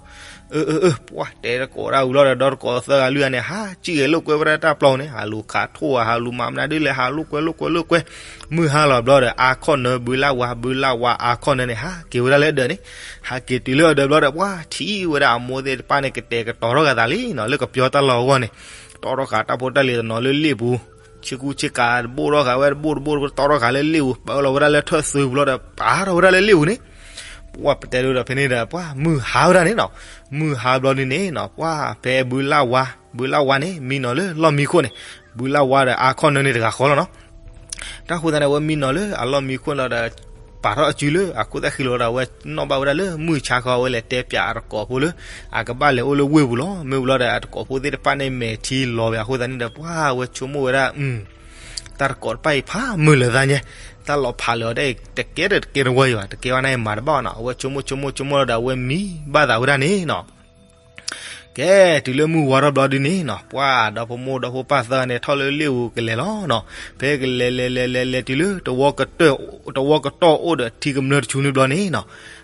အၢ အၢ အၢ ပှၤတဲတကိးဒၣ်ဝံၤလီၤဒီး ဒီတကိးသၢဂၤလွံၢ်ဂၤန့ၣ် ဟးစံၣ်ဂဲၤလိာ်ကွဲဝဲဒၣ်တၢ်ပျီန့ၣ် ဟးလူၤခးထိၣ်ဧါ ဟးလူၤမၤမနုၤဒ်လဲၣ် ဟးလိာ်ကွဲလိာ်ကွဲလိာ်ကွဲ, မုၢ်ဟါလီၤဘျီဒီး အါခီၣ်နၢဘုလၢ်ဝါ ဘုလၢ်ဝါအါခီၣ်နၢန့ၣ် ဟးက့ၤဝဲဒၣ်လၢအဒၢးန့ၣ်, ဟးက့ၤတုၤလၢအဒၢးဘျီဒီး ပှၤထံၣ်ဝဲဒၣ်အမိၢ်သ့ၣ်တဖၣ်န့ၣ် ကတဲာ်ကတီၤထီၣ်ဃာ်သးလံနီၤ လၢကပျီတၢ်လီၢ်အဂီၢ်န့ၣ်, တီထီၣ်ဃာ်တၢ်ဖိတၢ်လံၤတနီၤလၢလ့ၣ်ပူၤ, ဆ့ကူဆ့ကၤတဘိၣ်ထီၣ်ဃာ်ဝဲတဘိၣ်တဘိၣ်တဘိၣ် တီထီၣ်ဃာ်လၢလ့ၣ်ပူၤ ပာ်လီၤဝဲဒၣ်လၢထၢၣ်သွ့ပူၤလီၤဒီး ပာ်ထီၣ်ဝဲဒၣ်လၢလ့ၣ်ပူၤန့ၣ်, ပှၤပတဲဒိဒီးဖဲန့ၣ်ဒီး ပှၤမုၢ်ဟါဝဲဒၣ်န့ၣ်နီၤ, မုၢ်ဟါဘျီဒုန့ၣ်နီၤ ပှၤဖဲဘုလၢ်ဝါ ဘုလၢ်ဝါန့ၣ် မံနီၤလၢလီၢ်မံခိၣ်န့ၣ်, ဘုလၢ်ဝါဒီးအါခီၣ်နၢန့ၣ်တဂၤဃီလီၤနီၤ. တၢ်ဃိသတးန့ၣ် အဝဲမံနီၤလၢအလီၢ်မံခိၣ်လီၤဒီး ပာ်ထီၣ်အစုလၢအခိၣ်သၣ်ဃံလီၤဒီး အဝဲနီၣ်ဘၣ်ဝဲဒၣ်လၢမုၢ်ဆါခီ အဝဲလဲၤတဲပၠးအတကိးဖိလၢ အကဘၣ်လဲၤအိၣ်လၢဝ့ၢ်ပူၤလီၤ. မ့ၢ်ဝံၤလီၤဒီး အတကိးဖိသ့ၣ်တဖၣ်န့ၣ်မဲာ်ထံလီၤဝဲအဃိသတးန့ၣ်ဒီး ပှၤအဝဲဆိကမိၣ်ဝဲဒၣ် တၢ်တကိးတဖၣ်အံၤဖးမုာ်လၢာ်သးညါ, တၢ်လီၤဖးလၢာ်အီၤဒၣ်အံၤ တကဲဒီးတကဲတဝီအံၤဘၣ်, တကဲဘၣ်န့ၣ်မၤတဘၣ်နီၤ. အဝဲဆိကမိၣ်ဆိကမိၣ်ဆိကမိၣ်လီၤဒီး အဝဲမံဘၣ်သးဝဲဒၣ်န့ၣ်နီၤ. ကဲ တုၤလၢမုၢ်ဝါထီၣ်ဘျီဒုန့ၣ်နီၤ ပှၤဒီဖိမိၢ်ဒီဖိပၢ်သၢဂၤန့ၣ် ထီၣ်လၢလ့ၣ်ပူၤကလဲၤလီၤနီၤ. ဖဲကလဲၤလဲၤလဲၤလဲၤလဲၤတုၤလၢ တဝီကတီၢ်အိၣ်ဒီးထံကမျၢၢ်တဆူန့ၣ်ဘျီန့ၣ်နီၤ,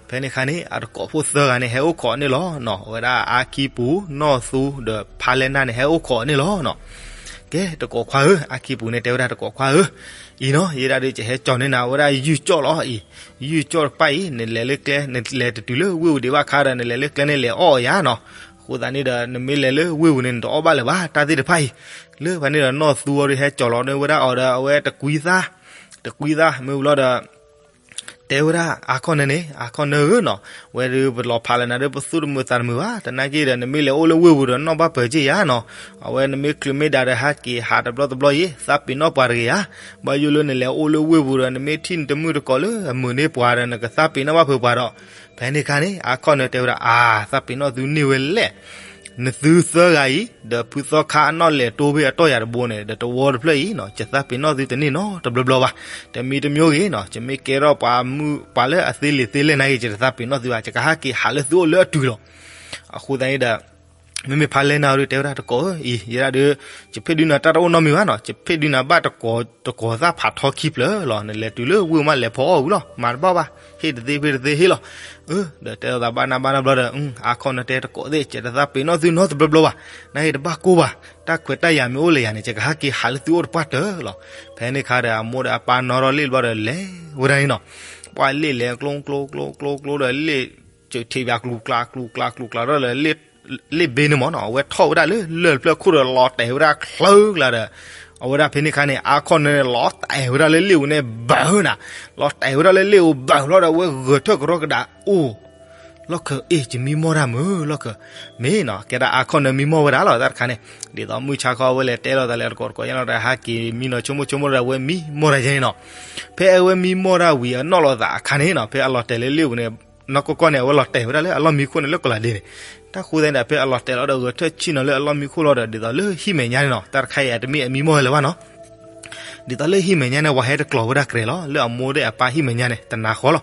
ဖဲန့ၣ်ခါန့ၣ် အတကိးဖိသၢဂၤန့ၣ် ဟဲအိၣ်ခိးန့ၣ်လီၤနီၤ. အဝဲဒၣ်အါခံပူၤ နီၢ်သူဒီးဖါလဲၢ်နၢ်န့ၣ် ဟဲအိၣ်ခိးန့ၣ်လီၤနီၤ. ကဲတကိးခွါဧၢ, အခံပူၤန့ၣ်တဲဝဲဒၣ်တကိးခွါဧၢ, အံၤနီၤ ယဲဒၣ်ဒီးယဟဲကၠီၤန့ၢ်နၤဝဲဒၣ်ယုၢ်ကၠီၣ်လီၤအံၤ, ယုၢ်ကၠီၣ်တပၣ်အံၤ နလဲၤလၢကျဲ နလဲၤတတုၤလၢဝ့ၢ်ပူၤဒံးဘၣ်ခါဒီး နလဲၤလၢကျဲန့ၣ်လဲၤအီၣ်အီၤယၤနီၤ, အဃိသတးန့ၣ်ဒီး နမ့ၢ်လဲၤလၢဝ့ၢ်ပူၤန့ၣ် နတအီၣ်ဘၣ်လၢၤဘၣ် တၢ်သ့ၣ်တဖၣ်အံၤ, လၢဖဲန့ၣ်ဒီးနီၢ်သူအီၤဒီးဟဲကၠီၤလီၤန့ၢ်ဝဲဒၣ်အီၤဒီး အဝဲတကွံသၣ်, တကွံသၣ်မ့ၢ်ဝံၤလီၤဒီး တဲဝဲဒၣ် အခီၣ်နၢန့ၣ် အခီၣ်နၢဧၢနီၤ, ဝဲဒၣ်ပလီၤဖးလၢနၤဒီးပသူၣ်တမုာ်သးတမုာ်ဘၣ်, သနာ်က့ဒီး နမ့ၢ်လဲၤအိၣ်လၢဝ့ၢ်ပူၤဒီး နီၢ်ဘၣ်ပၢၤက့ၢ်ယၤနီၤ, အဝဲနမ့ၢ်ချုးမ့ၢ်ဒၣ်ဒီး ဟးက့ၤဟးတဘျီတဘျီယံၤ သးပ့ၤနီၣ်ပှၤတဂ့ၤဧါ, ဘၣ်ယိၣ်လၢနလဲၤအိၣ်လၢဝ့ၢ်ပူၤဒီး နမ့ၢ်ထံၣ်နတမုၣ်တကိးလၢအမုာ်န့ၢ်ပှၤဒီး နကသးပ့ၤနီၣ်ဘၣ်ဖုးပှၤဒီး, ဖဲန့ၣ်ခါန့ၣ် အခီၣ်နၢတဲဝဲဒၣ် အါ သးပ့ၤနီၣ်သုန့ၢ်ဝဲလဲၣ် နသုသၢဂၤအံၤ ဒီးဖုသီခါအနီၣ်လဲၢ်တိဖဲအတီၢ်ယၤတဘိန့ၣ် ဒီးတဝီတဖျၢၣ်အံၤနီၤ ယသးပ့ၤနီၣ်သုတန့ၢ်နီတဘျီဘျီဘၣ်, တမံၤတမံၤဂ့ၤနီၤ ယမ့ၢ်ကဲထီၣ်ပှၤမုၣ်ပှၤလၢအသ့လံာ်သ့လဲၢ်နာ်ဂ့ၤ ယတသးပ့ၤနီၣ်သုဘၣ်, ယကဟးက့ၤဟးလၢသုအိၣ်လၢအတုၤလီၤ. အဃိသတးန့ၣ်ဒီး မ့မ့ၢ်ဖါလဲၢ်နၢ်အီၤဒီးတဲဝဲဒၣ်တကိးဧၢ, အံၤ ယဲဒၣ်ဒီး ယဖ့ၣ်ဒုးနၤတၢ်တအိၣ်နီတမံၤဘၣ်နီၤ, ယဖ့ၣ်ဒုးနၤဘၣ်တကိးသၣ်ဖးထီခံဖျၢၣ်လီၤ, နလဲၤတုၤလၢဝ့ၢ်မးလဲၤဖီအီၣ်ဝံၤလီၤ, မၤတဘၣ်ဘၣ်, ဟ့ၣ်တသ့ဖ့ၣ်တသ့ဟ့ၣ်လီၤ. အၢ ဒီးတဲလိာ်သးဘၣ်နၢ်ဘၣ်နၢ်ဘျီဒီး အခီၣ်နၢတဲတကိးသ့ၣ် ယတသးပ့ၤနီၣ်သုနီတဘျီဘျီဘၣ်, နာ်ဂ့ၤတဘၣ်ကိၢ်ဘၣ်, တၢ်ခွဲးတၢ်ယာ်မ့ၢ်အိၣ်လၢယၤန့ၣ် ယကဟးက့ၤဟးလၢသုအိၣ်တပှၢ်တၢၢ်လီၤ. ဖဲန့ၣ်ခါဒီး အမိၢ်ဒီးအပၢ်နီၣ်ထီၣ်လံာ်တဘျီဒီး လဲၤဝဲဒၣ်န့ၣ်နီၤ, ပှၤလ့ၣ်လဲၤကျိကျိကျိကျိကျိဒီး လ့ၣ်စၢၤထံးပၠးကျူကျါကျူကျါကျူကျါထီၣ်ဒီး လ့ၣ်ဘ့န့ၣ်မ့ၢ်နီၤ အဝဲထီၣ်ဝဲဒၣ်လၢလၢၢ်တဖျၢၣ်ခိၣ်ဒီး လီၤတဲာ်ဝဲဒၣ်ချၢကျါဒီး အဝဲဒၣ်ဖဲန့ၣ်ခါန့ၣ် အခီၣ်နၢန့ၣ် လီၤတဲာ်ဝဲဒၣ်လၢလ့ၣ်ပူၤန့ၣ်ဘၢၣ်နၤ, လီၤတဲာ်ဝဲဒၣ်လၢလ့ၣ်ပူၤဘၢၣ်လီၤဒီး အဝဲဂဲၤထၢၣ်ကရီကဒါအိၣ် လီၢ်ခၢၣ်အ့ၣ် ယမံမီၢ်တၢ်မုာ်လီၢ်ခၢၣ်, မ့ၢ်နီၤ ကဲဒၣ်အခီၣ်နၢမံမီၢ်ဝဲဒၣ်လီၤ တၢ်တခါန့ၣ်, ဒ်သိးမုၢ်ဆါခီအဝဲလဲၤတဲလိာ်သးလၢတကိးတကိးညါလီၤဒီး ဟးက့ၤမံနီၤဆိကမိၣ်ဆိကမိၣ်ဒီး အဝဲမံမီၢ်တၢ်ယဲန့ၣ်နီၤ, ဖဲအဝဲမံမီၢ်တၢ်ဝံၤအနီၣ်လိာ်သးအခါန့ၣ်နီၤ ဖဲအလီၤတဲာ်လၢလ့ၣ်ပူၤန့ၣ် နီၢ်ကီၢ်ကီၢ်န့ၣ် အဝဲလီၤတဲာ်ဝဲဒၣ်လၢအလီၢ်မံခိၣ်န့ၣ်လၢကလၤဒ့န့ၣ်, တၢ်ဃိသတးန့ၣ်ဒီး ဖဲအလီၤတဲာ်လီၤဒီးဂဲၤထၢၣ်ဆ့ၣ်နီၤလၢအလီၢ်မံခိၣ်လီၤဒီး ဒ်သိးလၢဟံၣ်မဲာ်ညါန့ၣ်နီၤ တၢ်တခါအံၤတမ့ၢ်အမံမီၢ်ဝဲလၢၤဘၣ်နီၤ ဒ်သိးလၢဟံၣ်မဲာ်ညါန့ၣ် ပှၤဟဲတကျိၤဝဲဒၣ်ကြဲးလီၤ လၢအမိၢ်ဒီးအပၢ်ဟံၣ်မဲာ်ညါန့ၣ် တနၤဃီလီၤ.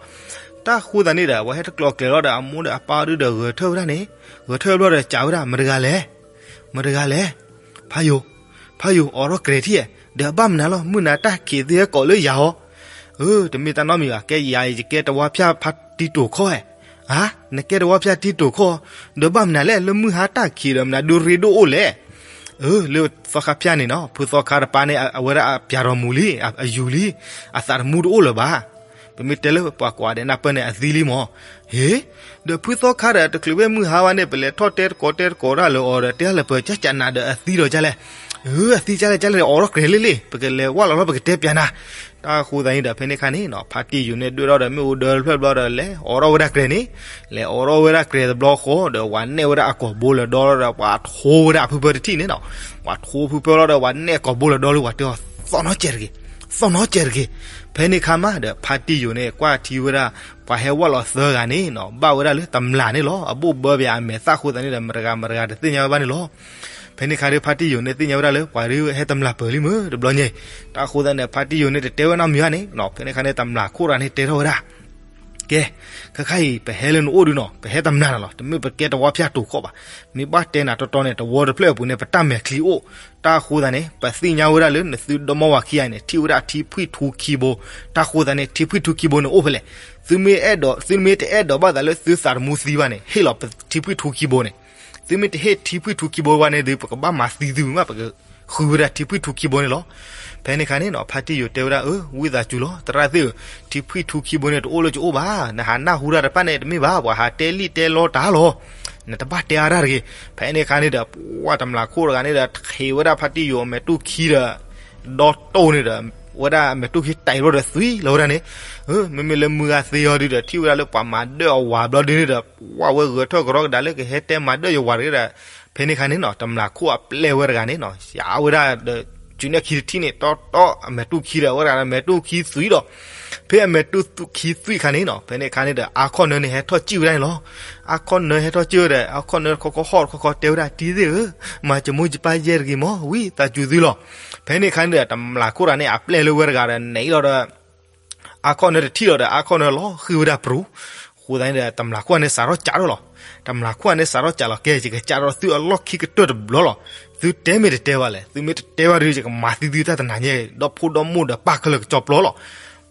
တၢ်ဃိသတးန့ၣ်ဒီး ပှၤဟဲတကျိၤကြဲးလီၤဒီး အမိၢ်ဒီးအပၢ်ဒုးဒီးဂဲၤထၢၣ်ဝဲဒၣ်န့ၣ်, ဂဲၤထၢၣ်ဘျီဒီးစံးဝဲဒၣ် မတၤတဂၤလဲၣ်, မတၤတဂၤလဲၣ်, ဖးယိၤ, ဖးယိၤ အိးထီၣ်ကြဲးထံၣ်, ဒီးအဘၣ်မနုၤလီၤ မုၢ်နၤတၢ်ခံးသ့ဟဲကိးလၢယၤဟီ, အၢ တမ့ၢ်တၢ်နီတမံၤဘၣ် ကဲယၤအံၤ ယကဲတဝီဖၠၣ်ဖါတံတိာ်ခီၣ်ဧါ, နကဲတဝီဖၠၣ်တံတိာ်ခီၣ်, ဒီးဘၣ်မနုၤလဲၣ် လၢမုၢ်ဟါတၢ်ခံးဒီးမနုၤဒုးရ့ဒိၣ်အိၣ်လဲၣ် အၢ လၢသီခါဖၠၣ်န့ၣ်နီၤ ဖုသီခါတပၤန့ၣ် အဝဲဒၣ်အပျးထီၣ်မူၤလံ, အယူၤလံ, အသးတမူတအိၣ်လၢၤဘၣ်. ပမ့ၢ်တဲလၢပှၤကိးဂၤဒဲးနၢ်ပၢၢ်န့ၣ် အသံလံမး. ဟ့, ဒီးဖုသီခါဒီးတချုးဖဲမုၢ်ဟါဘၣ်န့ၣ် ပလဲၤထီၣ်တဲတကိးတဲတကိးဒၣ်လၢအီၤဒီး တဲလၢပကၢ်ကၢ်နၤဒီးအသံဒီးကၢ်လဲၣ်, အသံကၢ်လဲၣ်ကၢ်လဲၣ် အိးထီၣ်ကြဲးလံလံ ပကလဲၤဝၢ်လီၤလီၤ ပကတဲပျးနၤ. တၢ်ဃိသတးန့ၣ်ဒီး ဖဲန့ၣ်ခါန့ၣ်နီၤ ဖါတံၢ်ယိာ်န့ၣ် ဒွဲၣ်ထီၣ်ဒီးမ့ၣ်အူဒၢတဖျၢၣ်ဘျီဒီး လဲၤအိးထီၣ်ဝဲဒၣ်ကြဲးန့ၣ်, လဲၤအိးထီၣ်ဝဲဒၣ်ကြဲးတဘျီဃီဒီး ဝၤနဲၣ်ဝဲဒၣ်အကိာ်ဘိလၢဒီလီၤဒီး ပှၤထိဝဲဒၣ်အဖုဖၢတထံၣ်န့ၣ်နီၤ, ပှၤထိဖုဖၢလီၤဒီး ဝၤနဲၣ်ကိာ်ဘိလၢဒီလီၤ ပှၤတဲအီၤ သီၣ်နီၤကဲးတဂ့ၤ, သီၣ်နီၤကဲးတဂ့ၤ. ဖဲန့ၣ်ခါမးဒီး ဖါတံၢ်ယိာ်န့ၣ် ကွၢ်ထံဝဲဒၣ် ပှၤဟဲဝၢ်လီၤသၢဂၤန့ၣ်နီၤ ဘၣ်ဝဲဒၣ်လၢတမျၢ်န့ၣ်လီၤ. အဘိၣ်ဘၢပှၤအမဲာ်သၣ်ဃိသတးန့ၣ်ဒီး မတဂၤမတဂၤတသ့ၣ်ညါဝဲဘၣ်န့ၣ်လီၤ. ဖဲန့ၣ်ခါဒီး ဖါတံၢ်ယိာ်န့ၣ်သ့ၣ်ညါဝဲဒၣ်လၢ ပှၤဒုးဟဲတမျၢ်ပၢၢ်လံမ့ၢ်တဘျီညါအံၤ, တၢ်ဃိသတးန့ၣ် ဖါတံၢ်ယိာ်န့ၣ်တတဲဝဲနီတမံၤဘၣ်န့ၣ်နီၤ. ဖဲန့ၣ်ခါန့ၣ် တမျၢ်ခိၣ်တဂၤန့ၣ်တဲထီၣ်ဝဲဒၣ် ကဲ, ခဲခါအံၤ ပဟဲလၢနအိၣ်ဒုးနီၤ ပဟဲတမျၢ်နၤလီၤ. တမ့ၢ်ပကဲတဝီဖၠၣ်တိာ်ခီၣ်ဘၣ်. မ့ၢ်ဘၣ်တဲနၤတီတီန့ၣ် တဝီတဖျၢၣ်အပူၤန့ၣ် ပတၢ်မဲာ်ချံအိၣ်. တၢ်ဃိသတးန့ၣ် ပသ့ၣ်ညါဝဲဒၣ်လၢနသုဒီမါဝၤခံဂၤန့ၣ် ထံၣ်ဝဲဒၣ်ထံဖှံၣ်ထူခံဘိ. တၢ်ဃိသတးန့ၣ် ထံဖှံၣ်ထူခံဘိန့ၣ်အိၣ်ဖဲလဲၣ်. သုမ့ၢ်အဲၣ်ဒိး သုမ့ၢ်တအဲၣ်ဒိးဘၣ်သးလၢသုသးတမူသံဘၣ်န့ၣ် ဟ့ၣ်လီၤပထံဖှံၣ်ထူခံဘိန့ၣ်. သုမ့ၢ်တဟ့ၣ်ထံဖှံၣ်ထူခံဘိဘၣ်န့ၣ်ဒီး ပကဘၣ်မၤသံသုမ့ၢ်ဘၣ် ပကဃုဝဲဒၣ်ထံဖှံၣ်ထူခံဘိန့ၣ်လီၤ. ဖဲန့ၣ်ခါန့ၣ်နီၤ ဖါတံၢ်ယိာ်တဲဝဲဒၣ် အၢ ဝံသးစူၤလီၤ သရၣ်သ့ၣ်ဧၢ, ထံဖှံၣ်ထူခံဘိန့ၣ် တအိၣ်လၢယအိၣ်ဘၣ်. နဟးနၢ်ဟူတၢ်တဖၣ်န့ၣ်တမ့ၢ်ဘၣ်, ပှၤဟးတဲလံၣ်တဲလီတၢ်လီၤ. နတဘၣ်တဲအါတၢ်တဂ့ၤ. ဖဲန့ၣ်ခါန့ၣ်ဒီး ပှၤတမျၢ်ခိၣ်တဂၤန့ၣ်ဒီး ထံးဝဲဒၣ်ဖါတံၢ်ယိာ်အမဲာ်တူၢ်ခံဒီး ဒီတိၢ်န့ၣ်ဒီး ဝဲဒၣ်အမဲာ်တူၢ်ခံတံၢ်ဘျီဒီးသွံလီၤဝဲဒၣ်န့ၣ်. မ့မ့ၢ်လၢမုၢ်ဂၤသ့အီၤဒုးဒီး ထံၣ်ဝဲဒၣ်လၢပှၤမၤဒၢၣ်အဝၤဘျီဒုးန့ၣ်ဒီး ပှၤဝဲဂဲၤထၢၣ်ကရီကဒါလၢကဟဲတဲမၤဒၢၣ်ယဝၤတဂ့ၤဒီး ဖဲန့ၣ်ခါန့ၣ်နီၤ တမျၢ်ခိၣ်အပျဲၢ်ဝဲတဂၤန့ၣ်နီၤ ယါဝဲဒၣ်ဒီး စုနဲၣ်ခံတထံၣ်န့ၣ် တီတီအမဲာ်တူၢ်ခံဒီး အဝဲတဂၤဒီးမဲာ်တူၢ်ခံသွံဒီး ဖဲအမဲာ်တူၢ်ခံသွံခါန့ၣ်နီၤ ဖဲန့ၣ်ခါန့ၣ်ဒီး အခီၣ်နၢန့ၣ် ဟဲထီၣ်စံၣ်ဝဲဒၣ်န့ၣ်လီၤ. အခီၣ်နၢဟဲထီၣ်စံၣ်ဝဲဒီး အခီၣ်နၢတခီခီဟီၣ်တခီခီတဲဝဲဒၣ် တံၤသ့ၣ်ဧၢ, မၤစမူစပၢ်ယဲၢ်တဂ့ၤမး ဝံသးစူၤသုလီၤ. ဖဲန့ၣ်ခါန့ၣ်ဒီး တမျၢ်ခိၣ်တဂၤန့ၣ် အပျဲၢ်လၢဝဲတဂၤဒီး နဲၣ်အံၤလီၤဒီး အခီၣ်နၢတထံၣ်လီၤဒီး အခီၣ်နၢလီၤဃံဝဲဒၣ်ပြူၤ. အဃိသတးန့ၣ်ဒီး တမျၢ်ခိၣ်န့ၣ်စးထီၣ်ကးထီၣ်လီၤ. တမျၢ်ခိၣ်န့ၣ်စးထီၣ်ကးလီၤ ကဲ ယကကးထီၣ်သုအလီၢ်ခံကတၢၢ်တဘျီလီၤ. သုတဲမ့ၢ်တတဲဘၣ်လဲၣ်, သုမ့ၢ်တတဲဘၣ်ဒီး ယကမၤသံသုတၢ်တနၤညါ ဒီဖိဒီမိၢ်ဒီးပၢ်ခဲလၢာ်ကစီၣ်ပျီလီၤ.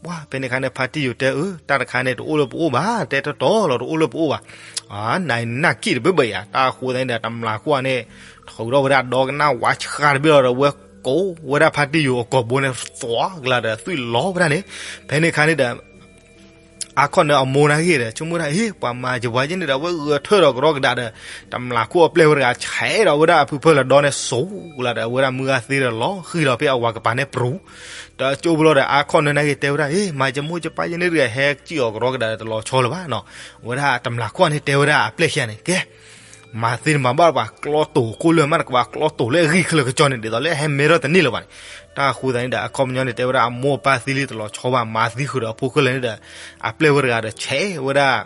ပှၤဖဲန့ၣ်ခါန့ၣ် ဖါတံၢ်ယိာ်တဲအၢ တၢ်တခါန့ၣ် တအိၣ်လၢပအိၣ်ဘၣ်, တဲတီတီလီၤ တအိၣ်လၢပအိၣ်ဘၣ်. နနၢ်ခံတဘၢဘၢယၤ တၢ်အဃိသတးန့ၣ်ဒီး တမျၢ်ခိၣ်န့ၣ် ထုးထီၣ်ဝဲဒၣ်ဒီကနၣ်ဝါဆှါတဘ့ၣ်လီၤဒီး ဝဲ ကိးဝဲဒၣ်ဖါတံၢ်ယိၤအကိာ်ဘိန့ၣ် သွီကလၤဒီးသွံၣ်လီၤဝဲဒၣ်န့ၣ်, ဖဲန့ၣ်ခါန့ၣ်ဒီး အါခီၣ်နၢအမိၢ်နာ်က့ဒီး ဆိကမိၣ်ဒၣ် အ့ ပှၤမၤယပှၤယဲန့ၣ်ဒီး အဝဲဂဲၤထၢၣ်ဒီးကရီကဒါဒီး တမျးခိၣ်အပျဲၢ်ဝဲတဂၤ ဆဲးဒီးဝဲဒၣ်အဖုဖၢလၢာ်ဒီန့ၣ် စိၤကလၤဒီး အဝဲဒၣ်မုၢ်ဂၤသ့ဒီးလီၤဃံၤဒီးဖဲအဝၤကပၤန့ၣ်ပြူၤ, ဒီးကၠိဘျီဒီး အါခီၣ်နၢနာ်က့တဲဝဲဒၣ် အ့ မၤယမိၢ်ယပၢ်ယဲန့ၣ်ဒီး ဟဲစံၣ်အီၤကရီကဒါဒီးတလီၤဆီလၢၤဘၣ်နီၤ, အဝဲဒၣ်တမျးခိၣ်န့ၣ်တဲဝဲဒၣ်အပျဲၢ်ခံဂၤန့ၣ် ကဲ မၤသ့န့ၣ်မၤဘၣ်ပှၤကျီတိာ်ခိၣ်လၢာ်မး နကဘၣ်ကျီတိာ်လၢအဂံၢ်ခဲလၢာ်ကစီၣ်န့ၣ် ဒ်သိးလၢအဟဲမဲထီၣ်တန့ၢ်လၢၤဘၣ်န့ၣ်, တၢ်အဃိသတးန့ၣ်ဒီး အခီပညီန့ၣ် တဲဝဲဒၣ်အမိၢ်အပၢ်သံလံတလီၤဆီဘၣ် မၤသံဃုာ်ဒီးအဖိခဲလၢာ်န့ၣ်ဒီး အပျဲၢ်ဝဲတဂၤဒီးဆဲးဝဲဒၣ်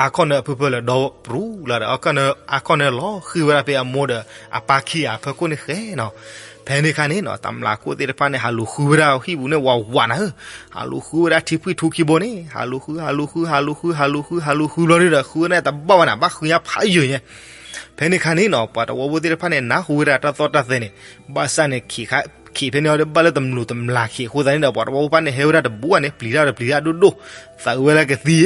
အါခီၣ်နၢအဖုဖၢလၢာ်ဒီပြူၤလီၤဒီး အါခီၣ်နၢလီၤဃံၤဝဲဒၣ်ဖဲအမိၢ်ဒီးအပၢ်ခံဂၤအဖီခိၣ်န့ၣ်ဃဲနီၤ, ဖဲန့ၣ်ခါန့ၣ်နီၤ တမျးခိၣ်သ့ၣ်တဖၣ်န့ၣ် ဟးလူၤဃုဝဲဒၣ်ဟံၣ်ပူၤန့ၣ်ဝးဝးနၤဧၢ, ဟးလူၤဃုဝဲဒၣ်ထံဖှံၣ်ထူခံဘိန့ၣ် ဟးလူၤဃု ဟးလူၤဃု ဟးလူၤဃု ဟးလူၤဃု ဟးလူၤဃုဘျီဒုဒီး ဃုဝဲန့ၣ်တဘၣ်ဝဲနၤ ဘၣ်ဃုညါဖးယိာ်ညါ ဖဲန့ၣ်ခါန့ၣ်နီၤ ပှၤတဝီဖိသ့ၣ်တဖၣ်န့ၣ် နၢ်ဟူဝဲဒၣ်တၢ်သီၣ်တၢ်သဲန့ၣ်, ဘၣ်ဆၣ်န့ၣ် ခံးဖဲန့ၣ်အီၤဒီး ဘၣ်လၢတမျိးတမျာ်ခံးအဃိသတးန့ၣ်ဒီး ပှၤတဝီဖိတဖၣ်န့ၣ် ဟဲဝဲဒၣ်တဘူးဘၣ်န့ၣ် ပျံၤတၢ်ဒီးပျံၤတၢ်ဒိၣ်ဒိၣ်, သးဝဲလၢကသံ,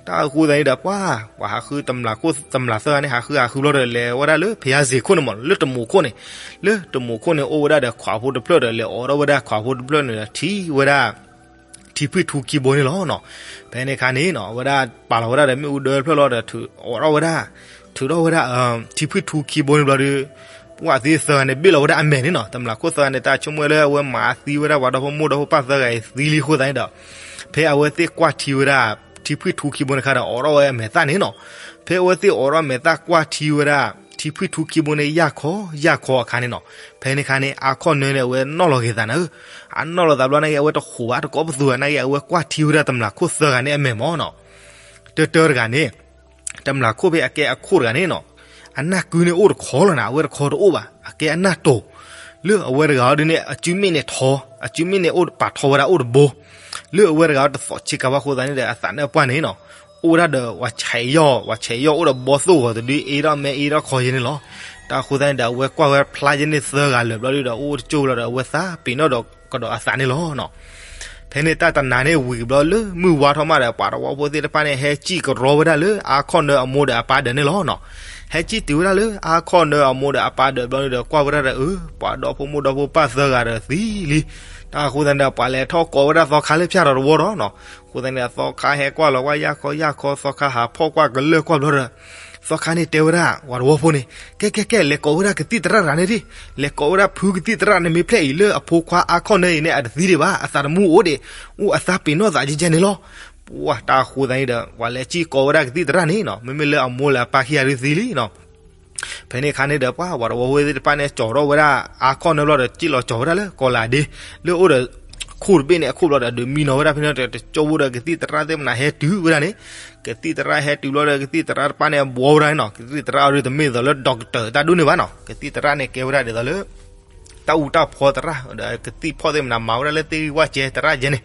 တၢ်အဃိသတးန့ၣ်ဒီး ပှၤ ပှၤဟးဃုတမျာ်ခိၣ်တမျာ်သၢဂၤန့ၣ် ဟးဃုဟးဃုဘျီဒီး လဲၤဝဲဒၣ်လၢဖယါစ့ၤခိၣ်န့ၣ်မး လၢတမျိးခိၣ်န့ၣ်, လၢတမျိးခိၣ်န့ၣ် အိၣ်ဝဲဒၣ်ဒီးခွးဖိတဖျၢၣ်ဒီး လဲၤအိးထီၣ်ဝဲဒၣ်ခွးဖိတဖျၢၣ်န့ၣ်ဒီး ထံၣ်ဝဲဒၣ် ထံဖှံၣ်ထူခံဘိန့ၣ်လီၤနီၤ, ဖဲန့ၣ်ခါန့ၣ်နီၤ အဝဲဒၣ်ပာ်လီၤဝဲဒၣ်ဒီးမ့ၣ်အူဒၢတဖျၢၣ်လီၤဒီး ထုးအိးထီၣ်ဝဲဒၣ်, ထုးထီၣ်ဝဲဒၣ် ထံဖှံၣ်ထူခံဘိန့ၣ်ဘျီဒီး ပှၤသံသၢဂၤန့ၣ်ဘ့ၣ်လီၤဝဲဒၣ်အမဲာ်န့ၣ်နီၤ, တမျာ်ခိၣ်သၢဂၤန့ၣ် တၢ်ဆိကမိၣ်လၢအဝဲမၤသံဝဲဒၣ်ပှၤဒီဖိမိၢ်ဒီဖိပၢ်သၢဂၤအံၤသံလံအဃိသတးန့ၣ်ဒီး, ဖဲအဝဲသ့ၣ်ကွၢ်ထံဝဲဒၣ် ထံဖှံၣ်ထူခံဘိန့ၣ်ခါဒီး အိးထီၣ်ဝဲအမဲာ်သၣ်န့ၣ်နီၤ, ဖဲအဝဲသ့ၣ်အိးထီၣ်မဲာ်သၣ်ကွၢ်ထံဝဲဒၣ် ထံဖှံၣ်ထူခံဘိန့ၣ် ယၢ်ခီယၢ်ခီအခါန့ၣ်နီၤ, ဖဲန့ၣ်ခါန့ၣ် အါခီၣ်နၢန့ၣ် အဝဲနီၣ်လီၤက့ၤသးနၤဧၢ, အနီၣ်လီၤသးဘျီနာ်က့ အဝဲတဃိးဘၣ်တကိးပသူဂၤနာ်က့ အဝဲကွၢ်ထံဝဲဒၣ်တမျာ်ခိၣ်သၢဂၤန့ၣ်အမဲာ်မးနီၤ, တၢတၢတဂၤန့ၣ် တမျာ်ခိၣ်ဖဲအကဲအခိၣ်တဂၤန့ၣ်နီၤ, အနၢ်ကုန့ၣ်အိၣ်တခီလီၤနၤ, အဝဲတခီတအိၣ်ဘၣ်, အကဲအနၢ်တိာ်, လၢအဝဲတဂၤအီၤဒ်န့ၣ် အစုမ့ၣ်န့ၣ်ထီ, အစုမ့ၣ်န့ၣ်အိၣ်ပာ်ထီဝဲဒၣ်အိၣ်တဘိ, လၢအဝဲတဂၤအီၤတသီးဆ့ကၤဘၣ်အဃိသတးန့ၣ်ဒီး အသးနၢၣ်ပှၢ်န့ၣ်နီၤ, အိၣ်ဝဲဒၣ်ဒီးပှၤဆဲးယီၣ်, ပှၤဆဲးယီၣ်အိၣ်ဒီးဘီသိၣ်ဂီၤတဒု အ့ထီၣ်မဲအ့ထီၣ်ခီယဲန့ၣ်လီၤ. တၢ်အဃိသတးန့ၣ်ဒီး အဝဲကွၢ်ဝဲဖျါယဲန့ၣ်သၢဂၤလၢာ်ဘျီဒုဒီး အိၣ်တကၠိဘျီဒီး အဝဲသးပ့ၤနီၣ်ဒီးကဒီးအသးန့ၣ်လီၤနီၤ. ဖဲန့ၣ်တၢ်တနၤန့ၣ်ဝံၤဘျီလၢမုၢ်ဝါထီၣ်မးဒီး ပှၤတဝီဖိသ့ၣ်တဖၣ်န့ၣ် ဟဲစံၣ်ကရီဝဲဒၣ်လၢအါခီၣ်နၢအမိၢ်ဒီးအပၢ်ဒၢးန့ၣ်လီၤနီၤ. ဟဲစံၣ်တုၤဝဲဒၣ်လၢအါခီၣ်နၢအမိၢ်ဒီးအပၢ်ဒၢးဘျီဒုဒီး ကွၢ်ဝဲဒၣ်ဒီး အၢ ပှၤဒီဖိမိၢ်ဒီဖိပၢ်သၢဂၤဒီးသံလံ. တၢ်အဃိသတးန့ၣ်ဒီး ပှၤလဲၤထီၣ်ကိးဝဲဒၣ်သီခါလၢဖၠၣ်ထီၣ်တဝီဒီးနီၤ. အဃိသတးန့ၣ်ဒီး သီခါဟဲကွၢ်လီၤကွၢ်ယၢ်ခီယၢ်ခီ သီခါဟးဖီၣ်ကွၢ်ကလၢၢ်ကွၢ်ဘျီဒီး သီခါန့ၣ်တဲဝဲဒၣ် ပှၤတဝီဖိန့ၣ် ကဲကဲကဲ လဲၤကိးဝဲဒၣ်ကသံၣ်သရၣ်တဂၤန့ၣ်ဒံး, လဲၤကိးဝဲဒၣ်ဖုကသံၣ်သရၣ်န့ၣ် မ့ၢ်ဖျဲၣ်အံၤလၢအဖိခွါအါခီၣ်နၢအံၤန့ၣ် အတသံဒံးဘၣ်, အသးတမူအိၣ်ဒံး, အိၣ်အသးပ့ၤနီၣ်သးကဲကဲန့ၣ်လီၤ. ပှၤတၢ်အဃိသတးန့ၣ်ဒီး ပှၤလဲၤစံၣ်ကိးဝဲဒၣ်ကသံၣ်သရၣ်န့ၣ်နီၤ, မ့မ့ၢ်လၢအမိၢ်လၢအပၢ်ခံဂၤဒုးသံလံနီၤ. ဖဲန့ၣ်အခါန့ၣ်ဒီး ပှၤ ပှၤတဝီဖိသ့ၣ်တဖၣ်န့ၣ် ကၠီၤထီၣ်ဝဲဒၣ်အါခီၣ်နၢဘျီဒီး စံၣ်လီၤကၠီၤဝဲဒၣ်လၢကီၤလၤဒ့ လၢအိၣ်ဒီး ခိၣ်တဘ့ၣ်န့ၣ် အခိၣ်ဘျီဒီး ဒုးမံနီၤဝဲဒၣ်ဖဲန့ၣ်ဒီး တကၠိဖိဒီးကသံၣ်သရၣ်သ့ၣ်မနၤဟဲတုၤဝဲဒၣ်န့ၣ်, ကသံၣ်သရၣ်ဟဲတုၤဘျီဒီး ကသံၣ်သရၣ်တဖၣ်န့ၣ် ဘှီဝဲဒၣ်န့ၣ်နီၤ, ကသံၣ်သရၣ်အီၤဒုးတမ့ၢ်သိးလၢ doctor တၢ်ဒိၣ်န့ၣ်ဘၣ်နီၤ, ကသံၣ်သရၣ်န့ၣ်ကဲဝဲဒၣ်ဒ်သိးလၢ တၢ်အူတၢ်ဖီသရၣ်ဒီး ကသံၣ်ဖီၣ်သ့ၣ်မနၤမၤဝဲဒၣ်လၢသ့ၣ်ဂံၢ်ဝၣ်ကဲသရၣ်ကဲန့ၣ်,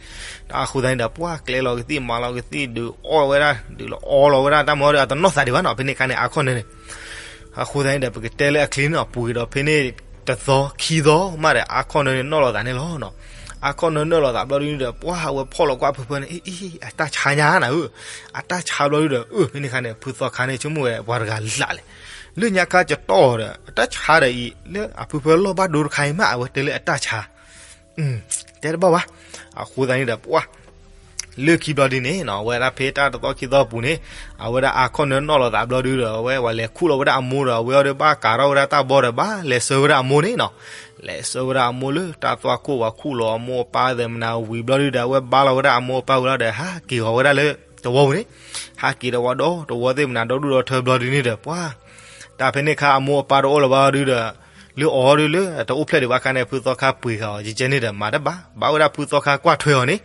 တၢ်အဃိသတးန့ၣ်ဒီး ပှၤကျဲလီၤကသံၣ်မၤလီၤကသံၣ် ဒုးအီၣ်ဝဲဒၣ် ဒုးလီၤအီလီၤဝဲဒၣ်တၢ်မၤဒီး အတနီၢ်သးဒံးဘၣ်နီၤ, ဖဲန့ၣ်အခါန့ၣ် အါခီၣ်နၢန့ၣ် အဃိသတးန့ၣ်ဒီး ပကတဲလၢအချံန့ၣ်နီၤ ပှ့ၤဒီးဖဲန့ၣ် တသီခံသီမးဒီး အါခီၣ်နၢန့ၣ်နီၣ်လီၤသးန့ၣ်လီၤနီၤ. အါခီၣ်နၢနီၣ်လီၤသးဘျီဒုဒီး ပှၤအဝဲဖီၣ်လီၤကွၢ်ဖုဖၢန့ၣ် အံၤ အံၤ အတၢ်ဆါညါနၤဧၢ, အတၢ်ဆါဘျီဒုဒီး အၢ ဖဲန့ၣ်အခါန့ၣ် ဖုသီခါန့ၣ် ဆိကမိၣ်ဝဲပှၤတဂၤလၢ်လဲၣ်, လၢညါခါကတီၢ်ဒီး အတၢ်ဆါဒီးအံၤ လၢအဖုဖၢလီၢ်ဘၣ်ဒိတခါအံၤမး အဝဲတဲလၢအတၢ်ဆါ တဲတဘၣ်ဘၣ်. အဃိသတးန့ၣ်ဒီး ပှၤ လၢခံဘျီဒုန့ၣ်နီၤ အဝဲဒၣ်ဖဲတၢ်တသီခံသီအပူၤန့ၣ် အဝဲဒၣ်အါခီၣ်နၢနီၣ်လီၤသးဘျီဒုဒီး အဝဲ ပှၤလဲၤခူၣ်လီၤဝဲဒၣ်အမိၢ်ဒီး အဝဲအီၤဒီးဘၣ်ကးထီၣ်ဝဲဒၣ်တၢ်ဘီဒီး ဘၣ်လဲၤဆှၢဝဲဒၣ်အမိၢ်န့ၣ်နီၤ. လဲၤဆှၢဝဲဒၣ်အမိၢ်လၢတၢ်သွၣ်ခိၣ် ပှၤခူၣ်လီၤအမိၢ်အပၢ်သ့ၣ်မနၤဝံၤဘျီဒုဒီး အဝဲဘါလီၤဝဲဒၣ်အမိၢ်အပၢ်ဝံၤလီၤဒီး ဟးက့ၤဃီၤဝဲဒၣ်လၢတဝီပူၤန့ၣ်, ဟးက့ၤဒီးဝဲဒီတဝီသ့ၣ်မနၤဒီဒူၣ်ဒီထၢဘျီဒုန့ၣ်ဒီး ပှၤ တၢ်ဖဲန့ၣ်အခါအမိၢ်အပၢ်တအိၣ်လၢၤဘၣ်ဒုဒီး လၢအီၤဒုလၢတအိၣ်ဖျဲၣ်ဒံးဘၣ်အခါန့ၣ် ဖုသီခါပှ့ၤဃာ်အီၤ ကကဲန့ၣ်ဒီး မၤတဘၣ် ဘၣ်ဝဲဒၣ်ဖုသီခါကွၢ်ထွဲအီၤန့ၣ်,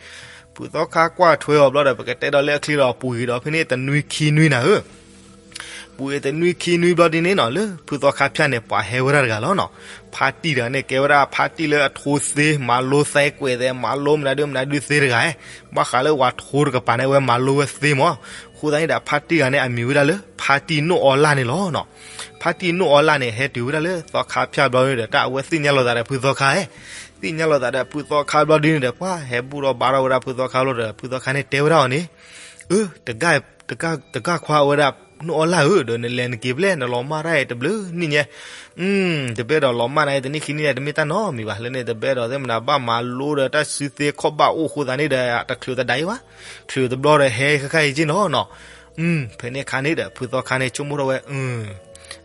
ဖုသီခါကွၢ်ထွဲအီၤဘျီဒီး ပကတဲဒီးလၢအချံဒီး ပှ့ၤဒီးဖဲန့ၣ်တနွံခံနွံနၤဧၢ, ပှ့ၤတနွံခံနွံဘျီဒုန့ၣ်နီၤ လၢဖုသီခါဖၠၣ်န့ၣ် ပှၤဟဲဝဲဒၣ်တဂၤလီၤနီၤ. ဖါတံၢ်တဂၤန့ၣ် ကဲဝဲဒၣ်ဖါတံၢ်လၢအထိသ့ မၤလိသဲကွဲးသဲ မၤလိမနုၤဒုမနုၤဒုသ့တဂၤ, ဘၣ်ဃးလၢပှၤထိတကပၤန့ၣ် အဝဲမၤလိဝဲသ့မး. အဃိသတးန့ၣ်ဒီး ဖါတံၢ်တဂၤန့ၣ် အမံၤဝဲဒၣ်လၢ ဖါတံၢ်နိၣ်အီလၢ်န့ၣ်လီၤနီၤ. ဖါတံၢ်နိၣ်အီလၢ်န့ၣ် ဟဲတုၤဝဲဒၣ်လၢသီခါဖၠၣ်ဘျီဒုဒီး တၢ်အဝဲသ့ၣ်ညါလိာ်သးဒီးဖုသီခါဧၢ, သ့ၣ်ညါလိာ်သးဒီးဖုသီခါဘျီဒုန့ၣ်ဒီး ပှၤဟဲဘူၣ်ထီၣ်ဘါထီၣ်ဝဲဒၣ်ဖုသီခါဘျီဒီး ဖုသီခါန့ၣ်တဲဝဲဒၣ်အီၤန့ၣ်, အၢ တဂၤခွါဝဲဒၣ် နအိၣ်အီလၢ်ဧၢ, ဒီးနလဲၤနက့ၤဖဲလဲၣ်, နလီၤမၢ်တၢ်အံၤတဘျုးနံၣ်ညါ, တဘဲဒီးလီၤမၢ်နၤအံၤတနံၣ်ခံနံၣ်ညါ တမ့ၢ်တၢ်နီတမံၤဘၣ်. လၢန့ၣ်တဘဲဒီးသ့ၣ်မနၤ ဘၣ်မၤလိဒီးတၢ်စုသ့ခီၣ်ဘၣ်အိၣ်အဃိသတးန့ၣ်ဒီး တချုးတဒါအံၤဘၣ်, ချုးတဘျီဒီးဟဲခဲခါအံၤက့နီၤနီၤ. ဖဲန့ၣ်အခါန့ၣ်ဒီး ဖုသီခါန့ၣ် ဆိကမိၣ်ထီၣ်ဝဲ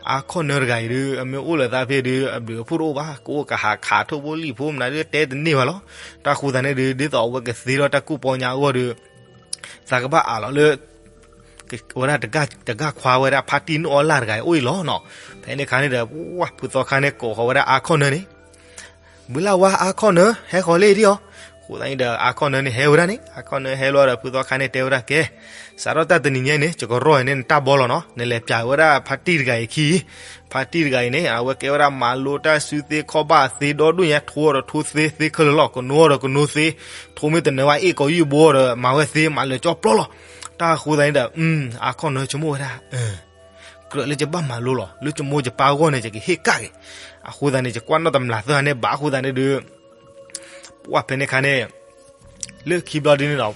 အါခီၣ်နၢတဂၤအံၤဒုး အမ့ၢ်အိၣ်လၢသးဖဲဒုး အဘျုးအဖှိၣ်တအိၣ်ဘၣ်, ကအိၣ်ကဟးခးထိၣ်ဖိလံာ်ဖိမနုၤဒုး တဲတန့ၢ်ဘၣ်လီၤ. တၢ်အဃိသတးန့ၣ်ဒုး ဒ်သိးအဝဲကသ့ထီၣ်တၢ်ကူၣ်ပီညါအဂီၢ်ဒီး သးကဘၣ်အးလီၤလၢ ဝဲဒၣ်တဂၤခွါဝဲဒၣ်ဖါတံၢ်နအိၣ်အီလၢ်တဂၤအံၤအိၣ်အံၤလီၤနီၤ. ဖဲန့ၣ်အခါန့ၣ်ဒီး ဝၢ် ဖုသီခါန့ၣ် ကိးဃီၤဝဲဒၣ်အါခီၣ်နၢန့ၣ် ဘုလၢ်ဝါ အါခီၣ်နၢ ဟဲဃီၤလၢဒံးအီၤ. အဃိသတးန့ၣ်ဒီး အါခီၣ်နၢန့ၣ် ဟဲဝဲဒၣ်န့ၣ်, အါခီၣ်နၢဟဲလီၤဒီး ဖုသီခါန့ၣ် တဲဝဲဒၣ်ကဲ, စးထီၣ်တၢ်တနံၤညါအံၤန့ၣ် ယကရီၢ်အံၤန့ၣ် နတၢ်ဘီလီၤနီၤ, နလဲၤပၠးဝဲဒၣ်ဖါတံၢ်တဂၤအံၤခံအံၤ, ဖါတံၢ်တဂၤအံၤန့ၣ် အဝဲကဲဝဲဒၣ်မၤလိတၢ်စုသ့ခီၣ်ဘၣ်သ့ဒီဒူၣ်ညါ, ထိအီၤဒီးထိသ့သ့ခဲလၢာ်လီၤ, ကနိအီၤဒီးကနိသ့, ထိမ့ၢ်တနၢၤဘၣ်အ့ၣ်ကီၤယုၢ်ဘိဒီး မၤဝဲသ့ မၤလၢာ်ကၠီပျီလီၤ. တၢ်အဃိသတးန့ၣ်ဒီး အါခီၣ်နၢဆိကမိၣ်ဝဲဒၣ် ကြၢးလၢယဘၣ်မၤလိလီၤ, လၢယမိၢ်ယပၢ်အဂီၢ်န့ၣ် ယကဟ့ၣ်ကၣ်က့ၤ. အဃိသတးန့ၣ် ယကွၢ်နီၣ်တမျးသၢဂၤန့ၣ်ဘၣ်အဃိသတးန့ၣ်ဒီး ပှၢ်ဖဲန့ၣ်ခါန့ၣ် လၢခံဘျီဒ်န့ၣ်ဒီး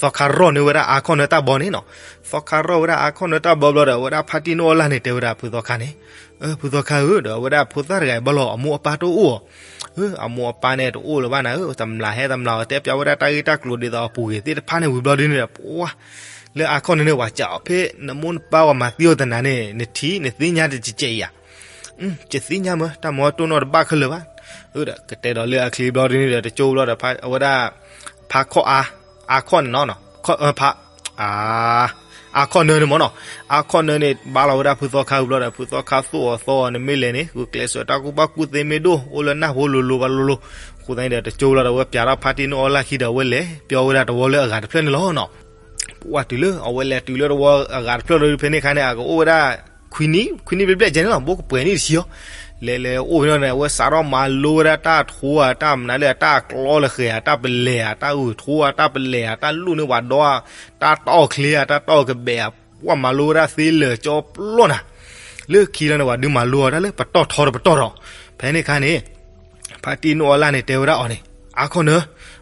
သီခါရီၢ်န့ၢ်ဝဲဒၣ်အါခီၣ်နၢတၢ်ဘီန့ၣ်နီၤ. သီခါရီၢ်ဝဲဒၣ်အါခီၣ်နၢတၢ်ဘီဘျီဒီး အဝဲဒၣ်ဖါတံၢ်နအိၣ်အီလၢ်န့ၣ် တဲဝဲဒၣ်ဖုသီခါန့ၣ်, ဖုသီခါဧၢ, ဒီးအဝဲဒၣ်ဖိသၣ်တဂၤအံၤဘၣ်လီၤ အမိၢ်အပၢ်တအိၣ်အီၤ, အမိၢ်အပၢ်န့ၣ်တအိၣ်လၢၤဘၣ်နၤဧၢ, တမျးဟဲတမျးအီၤ တဲပၠးဝဲဒၣ်တၢ်ဂ့ၢ်တၢ်ကျိၤဒ်သိးအပူၤဂ့ၤသ့ၣ်တဖၣ်န့ၣ်ဝံၤဘျီဒ်န့ၣ်ဒီး ပှၢ် လၢအါခီၣ်နၢန့ၣ် ပှၤစံးအီၤ ဖဲနမိၢ်နပၢ်ပှၤမၤသံအီၤတနၤန့ၣ် နထံၣ်နသ့ၣ်ညါတကဲးအံၤဧါ. ယသ့ၣ်ညါမၢ် တၢ်မၤတိၢ်နီၣ်တဘၣ်ခဲလၢာ်ဘၣ်. ဒီးကတဲဒီးလၢအချံဘျီဒ်န့ၣ်ဒီး တကၠိဘျီဒီး အဝဲဒၣ် ဖါခီၣ်အါ, အါခီၣ်န့ၣ်နီၤ, ဖါ အါခီၣ်နၢန့ၣ်မ့ၢ်နီၤ, အါခီၣ်နၢန့ၣ် ဘါလီၤဝဲဒၣ်ဖုသီခါဝံၤဘျီဒီး ဖုသီခါသိၣ်အီၤသီအီၤ နမ့ၢ်လဲၤန့ၣ် ဂုာ်ကျဲးစၢးတၢ်ကူၣ်ဘၣ်ကူၣ်သ့မ့ၢ်ဒိၣ် အိၣ်လၢနၢ်ဟူလိၤလိၤဘၣ်လိၤလိၤ. အဃိသတးန့ၣ်ဒီး တကၠိလီၤဒီး အဝဲပၠးထီၣ်ဖါတံၢ်နအိၣ်အီလၢ်ခံဒီး အဝဲလဲၤပျီဝဲဒၣ်တဝီလၢအဂၤတဖျၢၣ်န့ၣ်လီၤနီၤ. ပှၢ်တုၤလၢ အဝဲလဲၤတုၤလၢတဝီအဂၤတဖျၢၣ်လီၤဖဲန့ၣ်ခါန့ၣ် အကအိၣ်ဝဲဒၣ် ခွံနံၣ် ခွံနံၣ်ဘျဲၣ်ဘျဲၣ်ကဲန့ၣ်လီၤ, ဘိကပှဲၤနံၣ်တဆံအီၤ. လဲၤလဲၤအိၣ်ဖဲန့ၣ် အဝဲစးထီၣ်မၤလိဝဲဒၣ်တၢ်ထိဧါ တၢ်မနုၤလၢအတၢ်ကျီလၢဃဲၤဧါ တၢ်ပလဲၤဧါ တၢ်ဂုာ်ထိဧါ တၢ်ပလဲၤဧါ တၢ်လူၣ်န့ၢ်ပှၤဒီဧါ တၢ်တီၢ်ချ့ဧါ တၢ်တီၢ်ကဘဲးဧါ, ပှၢ်မၤလိဝဲဒၣ်သ့လၢာ်ကၠီပျီနၤ. လၢခံလီၤန့ၣ် ပှၤဒုးမၤလိအီၤဒၣ်လၢပတီၢ်ထီတပတီၢ်ထီ. ဖဲန့ၣ်ခါန့ၣ် ဖါတံၢ်နအိၣ်အီလၢ်န့ၣ် တဲဝဲဒၣ်အီၤန့ၣ် အါခီၣ်နၢ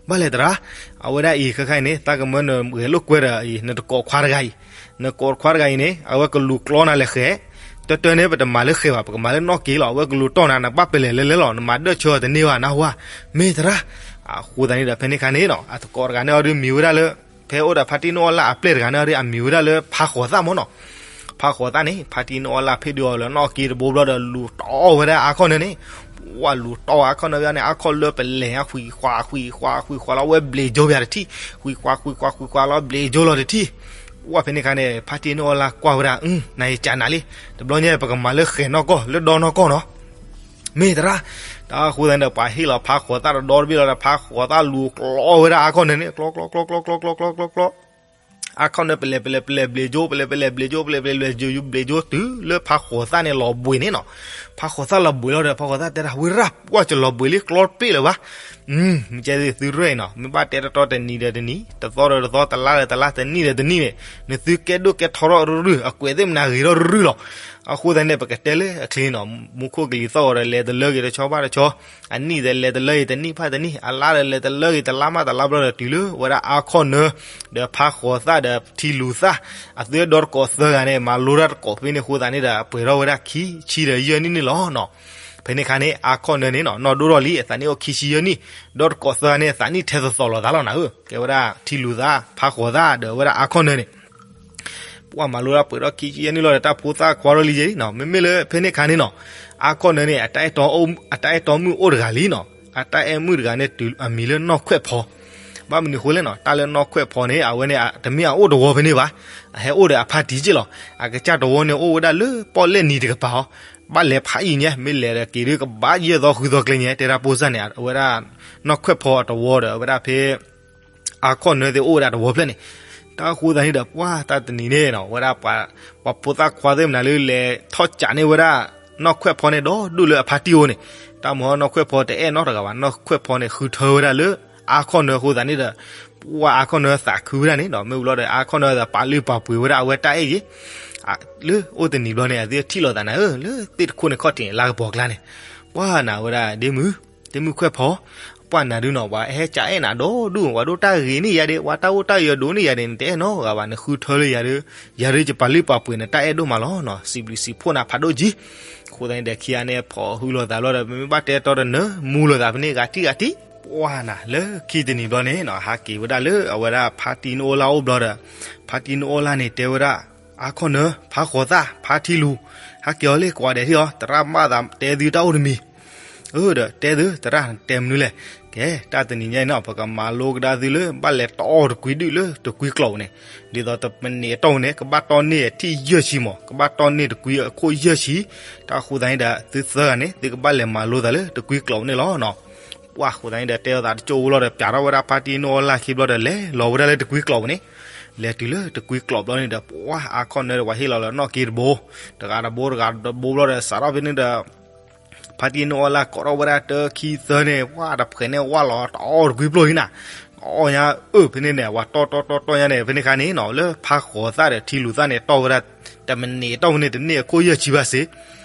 ဘၣ်လဲၤသရၣ်, အဝဲဒၣ်အံၤခဲခါအံၤန့ၣ် သးကမၢနဂဲၤလိာ်ကွဲဒီးအံၤ နတကိးခွါတဂၤအံၤ, နကိးခွါတဂၤအံၤန့ၣ် အဝဲကလူၤကျီနၤလၢဃဲၤ, တၢ်တၢ်န့ၣ် ပတမၤလၢဃဲၤဘၣ် ပကမၤလၢနီၣ်က့လီၤ, အဝဲကလူၤတီၢ်နၤ နဘၣ်ပလဲၤလၢလဲၤလီၤ နမၤဒၢၣ်ဆၢအီၤတန့ၢ်ဘၣ် နၢ်ဟူဧါ, မ့ၢ်သရၣ်. အဃိသတးန့ၣ်ဒီး ဖဲန့ၣ်ခါန့ၣ်နီၤ အသကိးတဂၤန့ၣ်အီၤဒုးမံၤဝဲဒၣ်လၢ ဖဲအိၣ်ဒီးဖါတံၢ်နအိၣ်အီလၢ်အပျဲၢ်တဂၤန့ၣ်အီၤဒုး အမံၤဝဲဒၣ်လၢဖါဃိးသၣ်မ့ၢ်နီၤ. ဖါဃိးသၣ်န့ၣ် ဖါတံၢ်နအိၣ်အီလၢ်ဖ့ၣ်ဒုးအီၤလၢနီၣ်က့တဘိဘျီဒီး လူၤတီၢ်ဝဲဒၣ်အါခီၣ်နၢန့ၣ်, ပှၢ်လူၤတီၢ်အါခီၣ်နၢဝဲန့ၣ် အါခီၣ်လၢပလဲၤ ဃံးဃွး ဃံးဃွး ဃံးဃွးလီၤ အဝဲဘျံးကၠိပၠးတထံၣ်, ဃံးဃွး ဃံးဃွး ဃံးဃွးလီၤ ဘျံးကၠိလီၤတထံၣ်. ပှၢ်ဖဲန့ၣ်ခါန့ၣ် ဖါတံၢ်နအိၣ်အီလၢ်ကွၢ်ဝဲဒၣ် နၤယကးနၤလံ, တဘျီညါပကမၤလၢဃဲၤနီၢ်ကီၢ် လၢဒီနီၢ်ကီၢ်နီၤ. မ့ၢ်သရၣ်. တၢ်အဃိသတးန့ၣ်ဒီး ပှၤဟ့ၣ်လီၤဖါဃိးသၣ်တဒီတဘ့ၣ်လီၤဒီး ဖါဃိးသၣ်လူၤကျီဝဲဒၣ်အါခီၣ်နၢန့ၣ် ကျီ ကျီ ကျီ ကျီ ကျီ ကျီ ကျီ ကျီ အါခီၣ်နၢပလဲၤ ပလဲၤ ပလဲၤဘျံးကၠိ ပလဲၤ ပလဲၤဘျံးကၠိ ပလဲၤ ပလဲၤ ပလဲၤဘျံးကၠိ တုၤလၢဖါဃိးသၣ်န့ၣ်လီၤဘှံးန့ၣ်နီၤ. ဖါဃိးသၣ်လီၤဘှံးလီၤဒီး ဖါဃိးသၣ်တဲဒၣ် ဝ့ၢ်ရၣ် ပှၢ်ကလီၤဘှံးလံ ကျီတပ့ၢ်လၢၤဘၣ်. မ့ၢ်ကဲသုရဲၣ်အံၤနီၤ မ့ၢ်ဘၣ်တဲတတီတနံၤဒီးတနံၤ တသီဒီးတသီ တလါဒီးတလါ တနံၣ်ဒီးတနံၣ်န့ၣ် နသုကဲဒိၣ်ကဲထီထီၣ်ရုၢ်ရုၢ် အကွဲးသ့ၣ်မနၤဂ့ၤထီၣ်ရုၢ်ရုၢ်လီၤ. အဃိသတးန့ၣ် ပကတဲလၢအချ့နီၤ မူခိၣ်ကလံၤသီၣ်ဂီၤဒီး လဲၤတလၢဂ့ၤတဆီဘၣ်တဆီ အနံၣ်ဒီးလဲၤတလၢဂ့ၤ တနံၣ်ဘၣ်တနံၣ် အလါဒီးလဲၤတလၢဂ့ၤ တလါဘၣ်တလါဘျီဒီး တုၤလၢဝဲဒၣ်အါခီၣ်နၢ ဒီးဖါဃိးသၣ်ဒီးထံလူၤသၣ် အသုဒီတကိးသၢဂၤန့ၣ် မၤလိတၢ်တကိးဖဲန့ၣ်အဃိသတးန့ၣ်ဒီး ပှဲၤထီၣ်ဝဲဒၣ်ခံဆံဒီးယဲၢ်နံၣ်န့ၣ်လီၤနီၤ. ဖဲန့ၣ်ခါန့ၣ် အါခီၣ်နၢန့ၣ်နီၤ နီၢ်ဒိၣ်ထီၣ်လံ အသးနံၣ်အိၣ်ခံဆံယဲၢ်နံၣ် ဒီတကိးသၢဂၤန့ၣ် အသးနံၣ်ထဲသိးသိးလိာ်သးလီၤနၤဧၢ ကဲဝဲဒၣ်ထံလူၤသၣ် ဖါဃိးသၣ်ဒီးဝဲဒၣ်အါခီၣ်နၢန့ၣ် ပှၢ်မၤလိတၢ်ပှဲၤထီၣ်ခံဆံယဲၢ်နံၣ်လီၤဒီး တၢ်ဖိသၣ်ခွါထီၣ်လံယဲၢ်နီၤ မ့မ့ၢ်လၢဖဲန့ၣ်ခါန့ၣ်နီၤ အါခီၣ်နၢန့ၣ် အတၢ်အဲၣ်တီမုၣ်အိၣ်တဂၤလံနီၤ အတၢ်အဲၣ်မုၣ်တဂၤန့ၣ် တုၤအမံၤလၢနီၢ်ခွဲးဖီ ဘၣ်မနုၤအဃိလဲၣ်နီၤ တၢ်လၢနီၢ်ခွဲးဖီန့ၣ် အဝဲန့ၣ် တမ့ၢ်အအိၣ်တဝီဖဲန့ၣ်ဘၣ် အဟဲအိၣ်ဒီးအဖါတံၢ်က့ၢ်လီၤ အကစၢ်တဝီန့ၣ် အိၣ်ဝဲဒၣ်လၢပီၣ်လဲၣ်နံၤတကပၤအီၤ ဘၣ်လဲၤဖးယံာ်ညါ မ့ၢ်လဲၤဒီးက့ၤဒုးကဘၣ်ယဲၢ်သီဃုသီကျဲညါ တဲဒၣ်ပိၢ်စၢ်န့ၣ် အဝဲဒၣ် နီၢ်ခွဲးဖီအတဝီဒီး အဝဲဒၣ်ဖဲ အါခီၣ်နၢသ့ၣ်အိၣ်ဝဲဒၣ်တဝီဖျၢၣ်န့ၣ် တၢ်အဃိသတးန့ၣ်ဒီး ပှၢ်တၢ်တနံၤန့ၣ်နီၤ အဝဲဒၣ် ပှၤဖိသၣ်ခွါသ့ၣ်မနုၤလၢလဲၤထီၣ်ကးန့ၢ်ဝဲဒၣ် နီၢ်ခွဲးဖီန့ၣ် ဒီဒူၣ်လၢအဖါတံၢ်အိၣ်န့ၣ် တၢ်မၤနီၢ်ခွဲးဖီတအဲၣ်နီတဂၤဘၣ် နီၢ်ခွဲးဖီန့ၣ် ဃုထၢဝဲဒၣ်လၢ အါခီၣ်နၢအဃိသတးန့ၣ်ဒီး ပှၢ်အါခီၣ်နၢသးခုဝဲဒၣ်န့ၣ်နီၤ မ့ၢ်ဝံၤလီၤဒီး အါခီၣ်နၢသးပာ်လုၢ်ပာ်ပှ့ၤဝဲဒၣ်အဝဲတၢ်အဲၣ်ယံၤ လၢအိၣ်တနံၤဘျီန့ၣ် အသ့ၣ်ထံၣ်လိာ်သးနၤဧၢ လၢသ့ၣ်တခိၣ်န့ၣ်ခီၣ်ထံးန့ၣ် လါကပီၤကျါန့ၣ် ပှၢ်နၤဝဲဒၣ် ဒ့မုၣ် ဒ့မုၣ်ခွဲးဖီ ပှၢ်နၤဒုနီၤ ပှၤဟဲကအဲၣ်နၤဒီဒူၣ် ပှၤဒိၣ်တၢ်ဂ့ၤန့ၢ်ယၤဒီး ပှၤတၢ်အိၣ်တၢ်ယၢၤဒိၣ်န့ၢ်ယၤဒီး နတအဲၣ်နီတဂၤဘၣ် နဃုထၢလၢယၤဒီး ယၤဒီးယပာ်လုၢ်ပာ်ပှ့ၤနတၢ်အဲၣ်ဒိၣ်မးလီၤနီၤ စံးဘျုးစံးဖှိၣ်နၤဖးဒိၣ်ကံ အဃိသတးန့ၣ်ဒီး ခံဂၤန့ၣ် ဖီၣ်ဟုလိာ်သးဘျီဒီး ပမ့ၢ်ဘၣ်တဲတီဒီး နၢမူလိာ်သးဖဲန့ၣ် ဂၤထံၣ်ဂၤထံၣ် ပှၢ်နၤလၢခံတနံၤဘျီန့ၣ်နီၤ ဟးက့ၤဝဲဒၣ်လၢအဝဲဒၣ်ဖါတံၢ်နအိၣ်လၢ်အိၣ်ဘျီဒီး ဖါတံၢ်နအိၣ်လၢ်န့ၣ် တဲဝဲဒၣ် အါခီၣ်နၢ ဖါဃိးသၣ် ဖါထံလူၤ ဟဲက့ၤအီၤလံ ကိးဂၤဒဲးထံၣ်အီၤ သရၣ်မၣ်သးတဲသုတၢ်အိၣ်တမံၤ အၢ ဒီးတဲသု သရၣ်တဲမနုၤလဲၣ် ကဲ တၢ်တနံၤညါအံၤနီၤ ပကမၤလိကဒါသုလၢ ဘၣ်လဲၤတီတကွံဒုၣ်လၢတကွံကျိာ်ပူၤန့ၣ် ဒ်သိးတမံးနံးအတီၢ်ပူၤန့ၣ် ကဘၣ်တီန့ၢ်အထံၣ်ယဲၢ်ဆံမး ကဘၣ်တီန့ၢ်တကွံအခိၣ်ယဲၢ်ဆံ တၢ်အဃိသတးန့ၣ်ဒီး သုသၢဂၤန့ၣ် သုကဘၣ်လဲၤမၤလိသးလၢတကွံကျိာ်ပူၤန့ၣ်လီၤနီၤ ပှၢ်အဃိသတးန့ၣ်ဒီး တဲအသးတကၠိၢ်ဝံၤလီၤဒီး ပၠးထီၣ်ဝဲဒၣ်ဖါတံၢ်နအိၣ်လၢ်ခံဘျီဒီး လဲၤလီၤဝဲဒၣ်လၢတကွံကျိာ်ပူၤန့ၣ် လဲၤတုၤလၢတကွံကျိာ်ဘျီန့ၣ်ဒီး ပှၢ်အါခီၣ်နၢဒီး ပှၤဟ့ၣ်လီၤလၢနီၣ်က့တဘိ တဂၤတဘိ တဂၤတဘိဘျီဒီး စးထီၣ်ဖဲန့ၣ်ဒီး ဖါတံၢ်နအိၣ်လၢ်ကိးထီၣ်ဝဲဒၣ်တၢခံသၢန့ၣ် ပှၢ်တဖှဲးန့ၣ်ဝၢ်လီၤ တီတကွံပျိၢ်လံနၤ တီညါအၢ ဖဲန့ၣ်န့ၣ် ပှၤတီတီတီတီညါန့ၣ် ဖဲန့ၣ်ခါန့ၣ်နီၤ လၢဖါဃိးသၣ်ဒီးထံလူၤသၣ်န့ၣ် တီဝဲဒၣ် တမံးနံးအတီၢ်ပူၤန့ၣ် တန့ၢ်အခိၣ်ယဲၢ်ဆံဘၣ်စ့ၢ်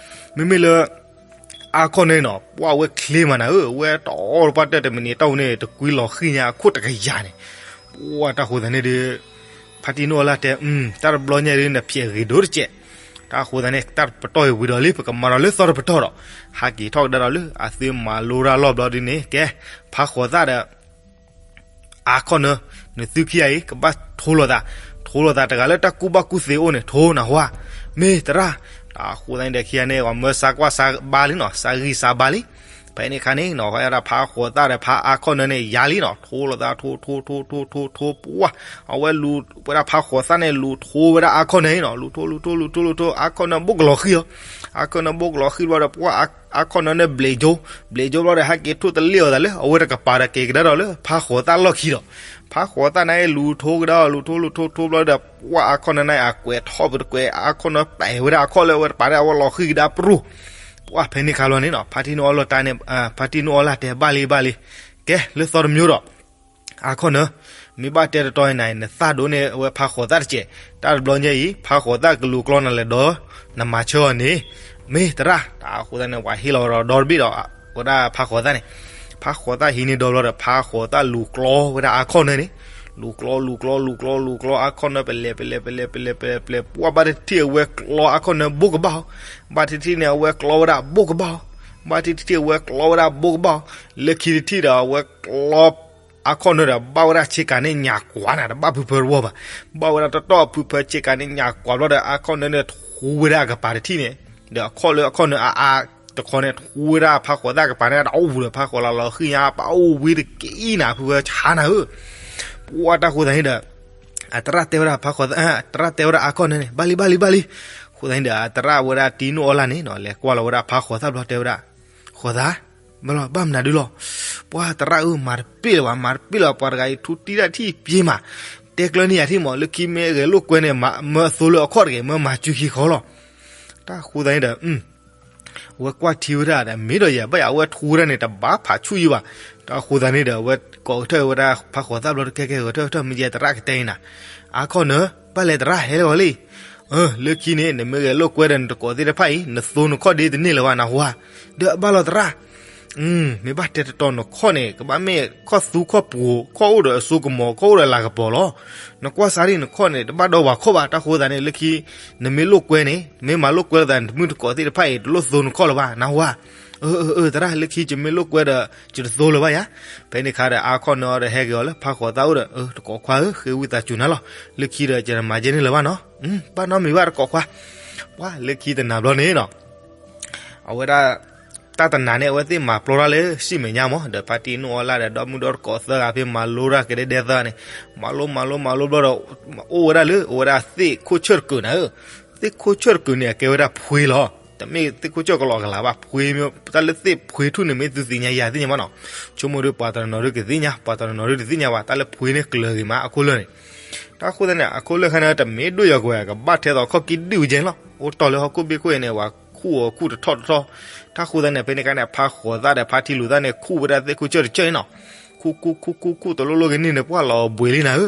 မ့မ့ၢ်လၢ အါခီၣ်နၢန့ၣ်နီၤ ပှၢ်ဝဲချ့မးနၤဧၢ ဝဲတီတပှၢ်တၢၢ်တမံးနံးအတီၢ်ပူၤန့ၣ် တကွံလီၤဃံၢ်ညါအခိၣ်တကယၤန့ၣ် ပှၢ်တၢ်ဃိသတးန့ၣ်ဒီး ဖါတံၢ်နအိၣ်လၢ်တဲ တၢ်တဘျီညါဒ်နဖျဲးဂ့ၤဒိၣ်တကဲး တၢ်အဃိသတးန့ၣ် တၢ်တပတီၢ်အံၤဝံၤဒီးလံ ပကမၤဒီးလၢသီတပတီၢ်ဒီး ဟးက့ၤထီၣ်ကဒါဒီးလၢအသုမၤလိတၢ်လီၢ်ဘျီဒ်န့ၣ် ကဲ ဖါဃိးသၣ်ဒီး အါခီၣ်နၢ နသုခံဂၤအံၤ ကဘၣ်ထိလိာ်သး, ထိလိာ်သးတဂၤလၢတၢ်ကူၣ်ဘၣ်ကူၣ်သ့အိၣ်န့ၣ် ထိနၢ်ဟူဧါ, မ့ၢ်သရၣ်, တၢ်အဃိသတးန့ၣ်ဒီးခံဂၤန့ၣ် ပှၤမၢစါကွၢ်စါဘါလံနီၤ, စါဂံၢ်စါဘါလံ, ဖဲန့ၣ်အခါန့ၣ်နီၤ ဝဲဒၣ်ဖါဃိးသၣ်ဒီးဖါအါခီၣ်နၢန့ၣ် ယါလံနီၤ, ထိလိာ်သး ထိ ထိ ထိ ထိ ထိ ထိ ပှၢ်, အဝဲလူၤဝဲဒၣ်ဖါဃိးသၣ်န့ၣ် လူၤထိဝဲဒၣ်အါခီၣ်နၢအံၤနီၤ, လူၤထိ လူၤထိ လူၤထိ လူၤထိ အါခီၣ်နၢဘိၣ်ကလီၤဃံၤအီၤ, အါခီၣ်နၢဘိၣ်ကလီၤဃံၤဘျီဒီး ပှၢ်အါခီၣ်နၢန့ၣ်ဘျဲးကၠိ, ဘျဲးကၠိဘျီဒီး ဟဲက့ၤထိၣ်တလ့ၣ်အီၤသးလၢ အဝဲတကပၤဒီးက့ၤကဒါဒီးလၢ ဖါဃိးသၣ်လီၢ်ခံဒီး, ဖါဃိးသၣ်န့ၣ် လူၤထိကဒါအီၤ လူၤထိ လူၤထိ ထိဘျီဒီး ပှၢ်အါခီၣ်နၢန့ၣ် အကွဲးထီၣ်ပတကွဲး အါခီၣ်နၢပာ်ဝဲဒၣ်အခီၣ်လၢအဝဲတပၤန့ၣ် အဝဲလီၤဃံၤကဒါပရူၢ်, ပှၢ်ဖဲန့ၣ်ခါလီၤန့ၣ်နီၤ ဖါတံၢ်နအိၣ်လၢ်တၢ်န့ၣ်, ဖါတံၢ်နအိၣ်လၢ်တဲဘၣ်လံဘၣ်လံ, ကဲလၢသီတမံၤဒီး အါခီၣ်နၢ, မ့ၢ်ဘၣ်တဲတတီၤန့ၣ် နသၣ်ဒိးန့ၢ်အဝဲဖါဃိးသၣ်တကဲး, တၢ်တဘျီညါအံၤ ဖါဃိးသၣ်ကလူၤကျီနၤလဲၤဒီး နမၤဆၢအီၤန့ၣ်, မ့ၢ်သရၣ်, တၢ်အဃိသတးန့ၣ် ပှၤဟ့ၣ်လီၤဒီးဒီတဘ့ၣ်ဒီး ဝဲဒၣ်ဖါဃိးသၣ်န့ၣ်, ဖါဃိးသၣ်ဟံးန့ၢ်ဒီဘျီဒီး ဖါဃိးသၣ်လူၤကျီဝဲဒၣ်အါခီၣ်နၢန့ၣ်, လူၤကျီ လူၤကျီ လူၤကျီ လူၤကျီ အါခီၣ်နၢပလဲၤ ပလဲၤ ပလဲၤ ပလဲၤ ပလဲၤ ပလဲၤ ပှၢ်ဘၣ်တထံၣ်အဝဲကျီအါခီၣ်နၢဘိၣ်ကဘၣ်အီၤ, ဘၣ်တထံၣ်န့ၣ် အဝဲကျီဝဲဒၣ်ဘိၣ်ကဘၣ်အီၤ, ဘၣ်တထံၣ်အဝဲကျီဝဲဒၣ်ဘိၣ်ကဘၣ်အီၤ, လၢခံတထံၣ်ဒီး အဝဲကျီ အါခီၣ်နၢဒီး ဘၣ်ဝဲဒၣ်ဆ့ကၤန့ၣ်ညၣ်ကွၢ်နၤ တဘၣ်ဖုဖၢတဝီဘၣ်, ဘၣ်ဝဲဒၣ်တတီၢ်ဖုဖၢဆ့ကၤန့ၣ်ညၣ်ကွၢ်ဘျီဒီး အါခီၣ်နၢန့ၣ်ထူဝဲဒၣ်အကပၤတထံၣ်န့ၣ်, ဒီးအခီၣ်လၢအခီၣ်နၢအါအါတခီန့ၣ် ထူဝဲဒၣ်ဖါဃိးသၣ်ကပၤန့ၣ် တအိၣ်ပူၤဒီး ဖါဃိးသၣ်လီၤဃံၤညါပအိၣ်ဝံတက့ၢ်နၤ ဖုဖၢဆါနၤဧၢ, ပှၢ်တၢ်ဃိသတးန့ၣ်ဒီး အသရၣ်တဲဝဲဒၣ်ဖါဃိးသၣ်, သရၣ်တဲဝဲဒၣ်အါခီၣ်နၢန့ၣ် ဘၣ်လံ ဘၣ်လံ ဘၣ်လံ, အဃိသတးန့ၣ်ဒီး အသရၣ်ဝဲဒၣ်တံနအိၣ်အီလၢ်န့ၣ်နီၤ လဲၤကွၢ်လီၤဝဲဒၣ်ဖါဃိးသၣ်ဘျီတဲဝဲဒၣ်, ဃိးသၣ်, ဘၣ်လီၤ ဘၣ်မနုၤဒုလီၤ, ပှၢ်သရၣ်ဧၢ မၤတပ့ၢ်လၢၤဘၣ် မၤတပ့ၢ်လၢၤဘၣ် ပှၤတဂၤအံၤထူတံၢ်တၢ်ထံၣ်ပျ့ၤမး, တဲကျၢၤန့ၢ်ယၤထံၣ်မး လၢခံမ့ၢ်ဂဲၤလိာ်ကွဲန့ၣ် မၢအသိလၢအခီၣ်တဂ့ၤ မၢမၤစုခံဃီလီၤ, တၢ်အဃိသတးန့ၣ်ဒီး အဝဲကွၢ်ထံဝဲဒၣ်ဒီး မ့ၢ်ဒီးယၤဘၣ်ယၤ အဝဲထူဝဲဒၣ်န့ၣ် တဘၣ်ဖးဆူၣ်ယံဘၣ်, တၢ်အဃိသတးန့ၣ်ဒီး အဝဲကိးကထၢၣ်ဝဲဒၣ်ဖါဃိးသၣ်ဘျီတကဲကဲ ဂဲၤထၢၣ်ကထၢၣ် မ့ၢ်ယဲသရၣ်ကတဲအံၤနၤ, အါခီၣ်နၢ, ဘၣ်လဲၤသရၣ်ဟဲလၢဂီၤလံ အၢ လၢခံန့ၣ် နမ့ၢ်ဂဲၤလိာ်ကွဲဒီးနတကိးသ့ၣ်တဖၣ်အံၤ နသိနခီၣ်ဒ့တန့ၢ်လၢၤဘၣ် နဟူဧါ, ဒီးဘၣ်လီၤသရၣ်, မ့ၢ်ဘၣ်တဲတတီၤနခီၣ်န့ၣ် ကဘၣ်မ့ၢ်ခီၣ်သူခီၣ်ပူၤ ခီၣ်အိၣ်ဒီးအစိကမီၤ ခီၣ်အိၣ်ဒီးလၤကပီၤလီၤ, နကွၢ်စးဒ်နခီၣ်န့ၣ် တဘၣ်ဒီးဝၤခီၣ်ဘၣ် တၢ်ဃိသတးန့ၣ် လၢခံ နမ့ၢ်လိာ်ကွဲန့ၣ် နမ့ၢ်မၤလိာ်ကွဲလိာ်သး နတမုၢ်တကိးသ့ၣ်တဖၣ်အံၤ တလိၣ်သိနခီၣ်လၢၤဘၣ် နဟူဧါ, အၢ အၢ အၢ သရၣ် လၢခံယမ့ၢ်လိာ်ကွဲဒီး ယတသိလၢၤဘၣ်ယၤ, ဖဲန့ၣ်အခါဒီး အါခီၣ်နၢဒီးဟဲက့ၤအီၤလၢဖါဃိးသၣ်အိၣ်ဒီး အၢ တကိးခွါဧၢ ဃ့ဝံသးစူၤနၤလီၤ, လၢခံဒီးယတမၤကဲန့ၣ်လၢၤဘၣ်နီၤ, ဘၣ်နီတမံၤဘၣ်တကိးခွါ, ပှၢ်လၢခံတနၤဘျီန့ၣ်နီၤ အဝဲဒၣ် တၢ်တနၤန့ၣ် အဝဲသ့ၣ်မၤပျီတၢ်လၢစံၣ်မဲာ်ညါမး ဒီးဖါတံၢ်နအိၣ်အီလၢ်ဒီး ဒီမုၢ်ဒီတကိးသၢဂၤဖဲမၤလိတၢ်ကဒဲဒဲသၢဂၤန့ၣ်, မၤလိမၤလိမၤလိဘျီဒီး အိၣ်ဝဲဒၣ်လၢ အိၣ်ဝဲဒၣ်သ့ၣ်ခိၣ်ဆၢၣ်တကုာ်နၤဧၢ, သ့ၣ်ခိၣ်ဆၢၣ်တကုာ်န့ၣ် အကဲဝဲဒၣ်ဖှ့လီၤ, တမ့ၢ်သ့ၣ်ခိၣ်ဆၢၣ်ကလီကလးဘၣ် ဖှ့, တၢ်လၢသ့ၣ်ဖှ့ထူၣ်န့ၣ် မ့ၢ်သုသ့ၣ်ညါယၤသ့ၣ်ညါဘၣ်နီၤ, ဆိကမိၣ်ဒီးပှၤတနီၤနီၤဒုကသ့ၣ်ညါ ပှၤတနီၤနီၤဒုတသ့ၣ်ညါဘၣ် တၢ်လၢဖှ့န့ၣ်ကျၢၤဂ့ၤမးအခိၣ်လၢာ်န့ၣ် တၢ်ဃိသတးန့ၣ် အခိၣ်လၢာ်ခါန့ၣ် တမ့ၢ်ဒိၣ်ယီၤကွယ် ကဘၣ်ထဲသိးခီၣ်ကံၣ်ဒုၣ်ဝဲကဲန့ၣ်လီၤ. အိၣ်တီၢ်လၢဟီၣ်ခိၣ်ဘ့ၣ်ခိၣ်အံၤန့ၣ် ပှၤခူၣ်အီၤခူၣ်တထီၣ်တထီၣ်, တၢ်ဃိသတးန့ၣ် ဖဲန့ၣ်အခါန့ၣ် ဖါဃိးသၣ်ဒီးဖါထံလူၤသၣ်န့ၣ် ခူၣ်ဝဲဒၣ်သ့ၣ်ခိၣ်ဆၢၣ်တဆၢၣ်အံၤနီၤ, ခူၣ်ခူၣ်ခူၣ်ခူၣ်ခူၣ်တလိၣ်လိၣ်ကန့ၢ်န့ၣ် ပှၢ်လီၤအဘှံးလံနၤ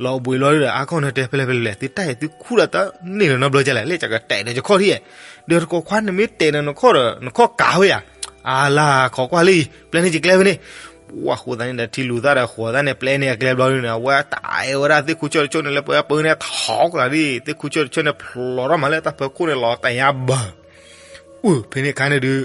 ဧၢ, လီၤအဘှံးလီၤဒီး အါခီၣ်န့ၣ်တဲဖဲလဲၣ်ဖဲလဲၣ် သုတၢ်အံၤသုခူၣ်ဒၣ်တၢ်န့ၢ်လီၤနီတဘျီကလဲၣ် လၢယကတဲာ်ဒီးယခီၣ်ထံၣ်ဧါ, ဒီးတကိးခွါန့ၣ်မ့ၢ်တဲာ်ဒီးနခီၣ်ဒီး နခီၣ်ကးဝဲယၤ, အါလၢခိးကွၢ်လံ ပျဲန့ၣ်ယကျဲဖဲန့ၣ် ပှၢ်ဃိသတးန့ၣ်ဒီး ထံလူၤသၣ်ဒီးဃိးသၣ်န့ၣ် ပျဲန့ၢ်အကျဲဘျီဒုန့ၣ် အဝဲတၢ်အဲၣ်ဝဲဒၣ်သ့ၣ်ခူၣ်ဆၢၣ်တဆၢၣ်န့ၣ် လၢပှဲၤပၢန့ၣ်ထီၣ်ကလၤဒ် သ့ၣ်ခူၣ်ဆၢၣ်တဆၢၣ်န့ၣ် ဖျိးထီၣ်မးလၢတၢ်ဖီခိၣ်န့ၣ်လီၤတၢ်ညါဘၣ်. အၢ ဖဲန့ၣ်ခါန့ၣ်ဒုး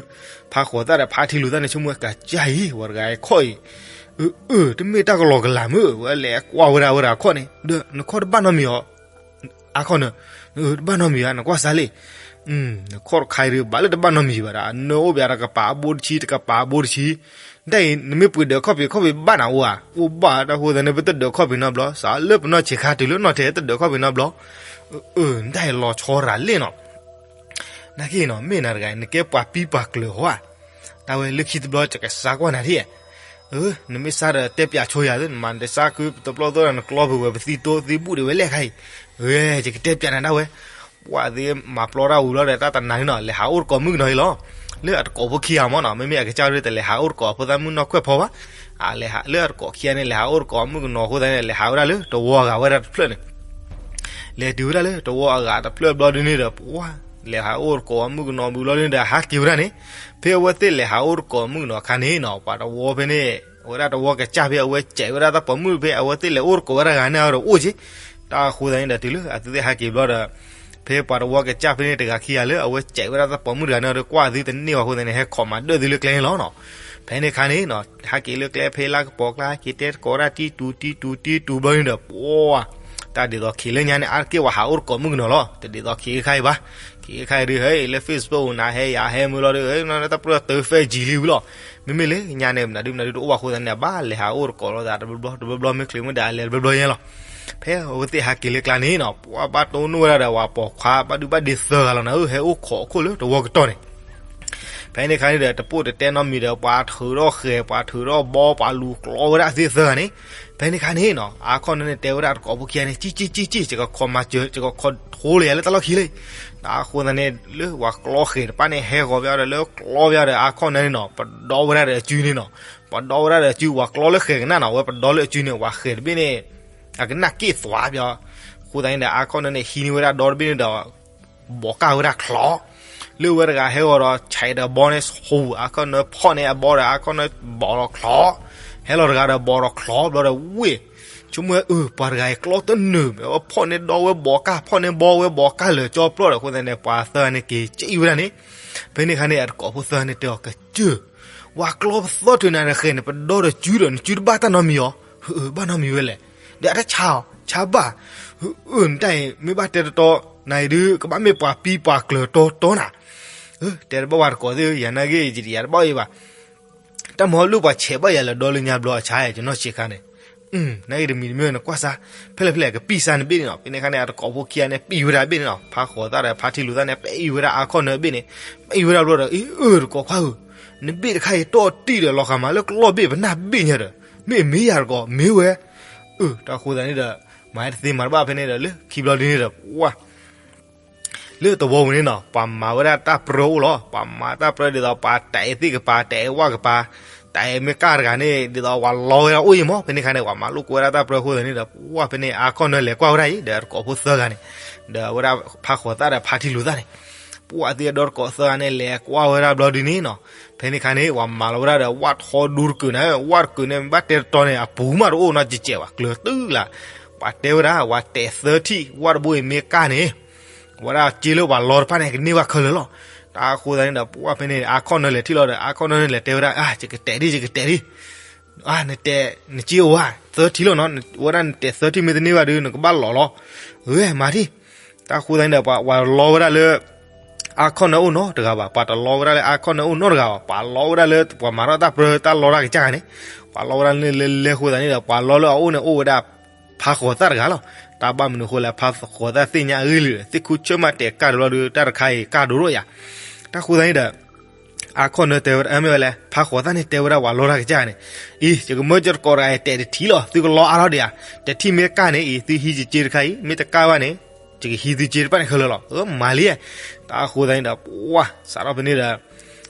ဖါဃိးသၣ်ဒီးဖါထံလူၤသၣ်န့ၣ် ဆိကမိၣ်ဝဲကစၢ်အံၤ ဝဲတဂၤခီၣ်အံၤ အၢ တမ့ၢ်တၢ်ကလီၤကလၤမုၢ် ဝဲလဲၤကွၢ်ဝဲဒၣ်ဝဲဒၣ်ခီၣ်န့ၣ် ဒီးနခီၣ်တဘၣ်နီတမံၤဧါ အါခီၣ်နၢ တဘၣ်နီတမံၤဘၣ် နကွၢ်စၢ်လံ နခီၣ်တခါအံၤဒုး ဘၣ်လၢတဘၣ်နီတမံၤဘၣ်ဒီး နအိၣ်ပယၤတကပၤအဘိတဆံ တကပၤအဘိတဆံ ဒ်အံၤ နမ့ၢ်ပှ့ၤဒၢးခီၣ်ဖံး ခီၣ်ဖံးဘၣ်နၤအိၣ်ဧါ အိၣ်ဘၣ် တၢ်ဃိသတးန့ၣ် ပတဒၢးခီၣ်ဖံးနီတဘျီ စးလၢပနီၢ်ဆံးခါတုၤလၢနီၢ်ထဲတဒၢးခီၣ်ဖံးနီတဘျီ အၢ ဒ်အံၤလီၤဆီရၤလ့ၣ်နီၤ နာ်က့နီၤ မ့ၢ်နၤတဂၤ နကဲပှၤပံပှၤကျၢၤဟီဧါ တၢ်ဝဲလၢခံတဘျီ ယကစါကွၢ်နၤဒ် အၢ နမ့ၢ်စါဒီးတဲပၠးဆိယၤသ့ နမၤနတစါခုတဘျီသိးဒီး နကျီပူၤဝဲပသံတိသံဘူၣ်ဒံး ဝဲလဲၣ်ခါအံၤ ဂ့ၤ ယကတဲပၠးနၤဒၣ်ဝဲ ပှၤသ့ၣ်မၤပျီတၢ်ဝံၤဘျီဒီး တၢ်တနၤန့ၣ်နီၤ လဲၤဟးအိၣ်တကိးမုၣ်ကနီၤအံၤလီၤ လၢအတကိးဖိခံဂၤမ့ၢ်နီၤ မ့မ့ၢ်အကစၢ်ဒၣ် တလဲၤဟးအိၣ်တကိးဖိသၣ်မုၣ်နီၢ်ခွဲးဖီဘၣ် အလဲၤဟး လၢအတကိးခံဂၤန့ၣ် လဲၤဟးအိၣ်တကိးမုၣ်ကနီၤအဃိသတးန့ၣ် လဲၤဟးဝဲဒၣ်လၢတဝီအဂၤဝဲဒၣ်တဖျၢၣ်န့ၣ် လဲၤတုၤဝဲဒၣ်လၢတဝီအဂၤတဖျၢၣ်ဘျီဒုန့ၣ်ဒီး ပှၤ လဲၤဟးအိၣ်တကိးမုၣ်ကနီၤဘျီဒုန့ၣ်ဒီး ဟးက့ၤဝဲဒၣ်န့ၣ် ဖဲအဝဲသ့ၣ်လဲၤဟးအိၣ်တကိးမုၣ်ကနီၤအခါန့ၣ်နီၤ ပှၤတဝီဖဲန့ၣ် အဝဲဒၣ်တဝီကစၢ်ဖဲအဝဲစဲးဝဲဒၣ်တၢ်ပိာ်မုၣ်ဖဲအဝဲသ့ၣ်လဲၤအိၣ်တကိးဝဲဒၣ်ဂၤန့ၣ်ဒီးအိၣ်က့ၤ တၢ်အဃိသတးန့ၣ်ဒီး တုၤလၢအသုသ့ၣ်ဟးက့ၤဘျီဒီး ဖဲပှၤတဝီကစၢ်ဖဲန့ၣ်တဂၤခံဂၤလၢအဝဲစဲးဝဲဒၣ်တၢ်ပိာ်မုၣ်တဂၤန့ၣ်ဒီး ကွၢ်သုတန့ၢ်ဘၣ်အဃိသတးန့ၣ် ဟဲခိးမၤဒၢၣ်သုလၢကျဲန့ၣ်လီၤနီၤ ဖဲန့ၣ်ခါန့ၣ်နီၤ ဟဲက့ၤလၢကျဲဖဲလၢကပီၤကျါ ဟဲက့ၤတဲတကိးဝဲဒၣ်တံတူၤတံတူၤတံတူၤဘျီန့ၣ်ဒီး ပှၤ တၢ်ဒ်သိးခံးလၢညါန့ၣ် အါတက့ၢ်ပှၤဟးအိၣ်တကိးမုၣ်ကနီၤလီၤ တဒ်သိးခံးခါအံၤဘၣ် ခံးခါအံၤဒုး ဟဲလၢ Facebook နၤဟဲယၤဟဲမုၢ်လီၤဒီး တၢ်ပြၢတၢ် five G လံဝံၤလီၤ မ့မ့ၢ်လၢညါန့ၣ် မနုၤဒုမနုၤဒုတအိၣ်ဘၣ်အဃိသတးန့ၣ် အဘၣ်လဲၤဟးအိၣ်တကိးလိာ်သးတဘျီဘျီ တဘျီဘျီမ့ၢ်ချုးမ့ၢ်ဒၣ်လဲၤတဘျီဘျီညါလီၤ ဖဲအဝဲသ့ၣ်ဟးက့ၤလၢကျါန့ၣ်နီၤ ပှၤဘၣ်တိၢ်နီၣ်ဝဲဒၣ်ဒီး ပှၤပိာ်ခွါဘၣ်ဒုဘၣ်ဒ့သၢဂၤလီၤနၤဧၢ ဟဲအိၣ်ခိးအခိၣ်လၢတဝီကတီၢ်န့ၣ် ဖဲန့ၣ်ခါန့ၣ်ဒီး တပိၢ်တတဲနီတမံၤဒီး ပှၤထုးထီၣ်ဃဲၤ ပှၤထုးထီၣ်ဘီ ပှၤလူၤကျီဝဲဒၣ်သ့ၣ်သၢဂၤန့ၣ် ဖဲန့ၣ်ခါန့ၣ်နီၤ အါခီၣ်နၢန့ၣ်တဲဝဲဒၣ်တကိးဖိခံဂၤန့ၣ် ကံၢ်ကံၢ်ကံၢ်ကံၢ် ယကခိးမၤစၢၤ ယကခိးထိလၢယၤလၢတၢ်လီၢ်ခံလံ တၢ်အဃိသတးန့ၣ် လၢပှၤကျီဃဲၤတဖၣ်န့ၣ် ဟဲဂီၤပယီၤဒီးလၢကျီပယီၤဒီး အါခီၣ်နၢန့ၣ်နီၤ ပဒီဝဲဒၣ်ဒီးအစုန့ၣ်နီၤ ပဒီဝဲဒၣ်ဒီးအစု ပှၤကျီလၢဃဲၤကနၣ်နီၤ အဝဲပဒီလၢအစုန့ၣ် ပှၤဃဲၤတဘ့ၣ်န့ၣ် အကနၣ်က့ၣ်သွါပယီၤ အဃိသတးန့ၣ်ဒီး အါခီၣ်နၢန့ၣ် ဟံးန့ၢ်ဝဲဒၣ်ဒီတဘ့ၣ်န့ၣ်ဒီး ဘီးကၢ်ဝဲဒၣ်ချီး လၢဝဲတဂၤဟဲဂီၤဒီး ဆဲးဒီးဘီန့ၣ်ဟူ အါခီၣ်နၢဖီၣ်န့ၢ်အဘီဒီး အါခီၣ်နၢဘီးဒီးချီး ဟဲလီၤတဂၤဒီးဘီးဒီးချီး ဘျီဒီးဝ့ၢ် ဆိကမိၣ်ဝဲ အၢ ပှၤတဂၤအံၤကျီတနၢၤ ဖီၣ်န့ၢ်ဒီဝဲဘီးကၢ် ဖီၣ်န့ၢ်ဘီဝဲဘီးကၢ်လၢာ်ကၠီပျီဒီး အဃိသတးန့ၣ် ပှၤသၢဂၤန့ၣ် က့ၤကၠံၣ်ဝဲဒၣ်န့ၣ် ဖဲန့ၣ်ခါန့ၣ် အတကိးဖိသၢဂၤန့ၣ်တဲအီၤ ကစၢၢ် ပှၤကျီပသီထုးနၤဒီးဃဲၤန့ၣ် ပဒီဒီးစုဒီး နစုတဘၣ်တၢ်နီတမံၤအီၤ ဘၣ်နီတမံၤဝဲလဲၣ် ဒီးအတၢ်ဆါအီၤ ဆါဘၣ် အၢ နတၢ်အံၤ မ့ၢ်ဘၣ်တဲတတီ နၤအံၤဒုး ကဘၣ်မ့ၢ်ပှၤပံပှၤကျၢၤတီတီနၤ တဲတဘၣ်ဝဲတကိးသ့ၣ် ယၤနာ်က့ ယတယၤတဘၣ်အံၤဘၣ် တၢ်မၤဟီၣ်လၢပှၤဆဲးဘၣ်ယၤလၢာ်ဒီလၢညါဘျီအဆါ ယနီၢ်ဆံးခါန့ၣ် နာ်က့တမံၤတမံၤနကွၢ်စၢ် ဖဲလဲၣ်ဖဲလဲၣ် ကပံၢ်စၢ်နဘ့ၣ်န့ၣ်နီၤ ဖဲန့ၣ်ခါန့ၣ် အတကိးဖိခံဂၤန့ၣ် ပံၢ်ဝဲဒၣ်ဘ့ၣ်န့ၣ်နီၤ ဖါဃိးသၣ်ဒီးဖါထံလူၤသၣ်န့ၣ် ပံၢ်ဝဲဒၣ်အါခီၣ်နၢဘ့ၣ်န့ၣ် ပံၢ်ဝဲဒၣ်ဘျီဒီး အံၤ အၢ တကိးခွါဧၢ နဘ့ၣ်တခါအံၤတီၢ်တံၢ်ဒီးလီၤဃာ်မးလၢကျီဘ့ၣ်ပနၢ်ဘ့ၣ်ညါဒီး မ့ၢ်မ့ၢ်ယၤတကိး မ့ၢ်ဝဲ အၢ တၢ်ဃိသတးန့ၣ်ဒီး မၤတသ့မၤတဘၣ်ဖဲန့ၣ်ဒီး လၢခံဘျီဒ်န့ၣ်ဒီး ပှၤ လၢတဝီပူၤန့ၣ်နီၤ ပှၤမၤဝဲဒၣ်တၢ်ပြၢအိၣ်လီၤ. ပှၤမၤတၢ်ပြၢဒ်သိး ပှၤတဲာ်သ့ၣ်ကပၤ တဲာ်ဝၣ်ကပၤ, တဲာ်မ့ၢ်ကၢ်တဂၤန့ၣ် ဒ်သိးပှၤလီဝဲဒၣ်အိၣ်အံၤမး. ဖဲန့ၣ်ခါန့ၣ် ပှၤမၤလိာ်ကွဲဝဲဒၣ်တၢ်ပြၢအဃိသတးန့ၣ်ဒီး ပှၤဖဲန့ၣ် အါခီၣ်နၢလဲၤကွၢ်ဝဲဒၣ်အံၤ ဒီးတကိးဖိသၢဂၤန့ၣ်, ဒီးအဝဲဒၣ်ဖးဃိးသၣ်ဒီးဖးထံလူၤသၣ်န့ၣ်, ပှၤသ့ၣ်အဒီတကိးသၢဂၤန့ၣ် လဲၤကွၢ်ဝဲဒၣ်ဘျီဒ်န့ၣ်နီၤ. ဖဲန့ၣ်ခါန့ၣ် ပှၤမၤလီၤဝဲဒၣ်ဒီး ဝၣ်ထီဒူတကုာ်န့ၣ်, ဝၣ်တကုာ်န့ၣ် ဘၣ်တဲတတီၤန့ၣ် အပူၤမးတအိၣ်နီတစဲးဘၣ် ကျၢၤတုၤလၢ်. ပှၤတဲဝဲဒၣ် ပှၤတဲာ်သၢထံၣ် ဝၣ်တဘိအံၤမ့ၢ်ကၢ်န့ၣ် ဝဲဒၣ်စ့လၢပှၤလီတဖၣ်န့ၣ် ကန့ၢ်ဘၣ်ခဲလၢာ်လီၤ. တၢ်အဃိသတးန့ၣ်ဒီး ပှၤဖဲန့ၣ် အါခီၣ်နၢလဲၤထံၣ်လီၤဒီး အါခီၣ်နၢန့ၣ်လဲၤတဲဝဲဒၣ် အါ ယကတဲာ်ဒံး ယကတဲာ်ဒံး, အါ နတဲာ် နစ့အိၣ်ဧါ သၢထံၣ်လီၤနီၤ, ဝဲဒၣ်နတဲာ်သၢထံၣ်မ့ၢ်တန့ၢ်ဘၣ်ဒီး နကဘၣ်လီၤလီၤ. ဂ့ၤ မၤထံၣ်. တၢ်အဃိသတးန့ၣ်ဒီး ပှၤလီဝဲဒၣ်လၢ အါခီၣ်နၢအိၣ်နီတဂၤဘၣ်, ပှၤတလီဝဲဒၣ်လၢအါခီၣ်နၢအိၣ်နီတဂၤဘၣ်, ပှၤလီဝဲဒၣ်လၢပှၤမၤထီၣ်တၢ်ပြၢတၢ်လီတၢ်ကစၢ်န့ၣ်, ပှၤလီဝဲဒၣ်လၢလဲလဲဃိသတးန့ၣ်ဒီး ပှၤလီလၢအအိၣ်န့ၣ်အိၣ်ဝဲဒၣ် ဖးဃိးသၣ်တဂၤလီၤ. တၢ်ဘၣ်မနုၤအဃိလဲၣ် ဖးဃိးသၣ်သ့ၣ်ညါအဂ့ၢ်လံ, သ့ၣ်ခူဆၢၣ်မးတဲာ်ကၢ်တဘျီဒီး တၢ်တခါအံၤကၢ်ဒိၣ်ဒိၣ်ယၤ. တၢ်အဃိသတးန့ၣ်ဒီး အါခီၣ်နၢတဲဝဲဒၣ် မ့ၢ်ဝဲလဲၣ် ဖးဃိးသၣ်န့ၣ်တဲဝဲဒၣ်ပှၤလီတၢ်ကစၢ်န့ၣ်, အံၤ ယကမၢယတကိးတဂၤအံၤ တဲာ်တထံၣ်လီၤ, သုကလီအါထီၣ်ဒံးဧါ, တထံၣ်မ့ၢ်ကၢ်န့ၣ်အံၤ သုဟံးယစ့တခါအံၤ, မ့ၢ်တကၢ်ဘၣ်န့ၣ် ယကဟံးသုစ့တဖၣ်န့ၣ်ခဲလၢာ်လီၤ. မၤလံ. တၢ်အဃိသတးန့ၣ်ဒီး ပှၤ စးထီၣ်ဖဲန့ၣ်ဒီး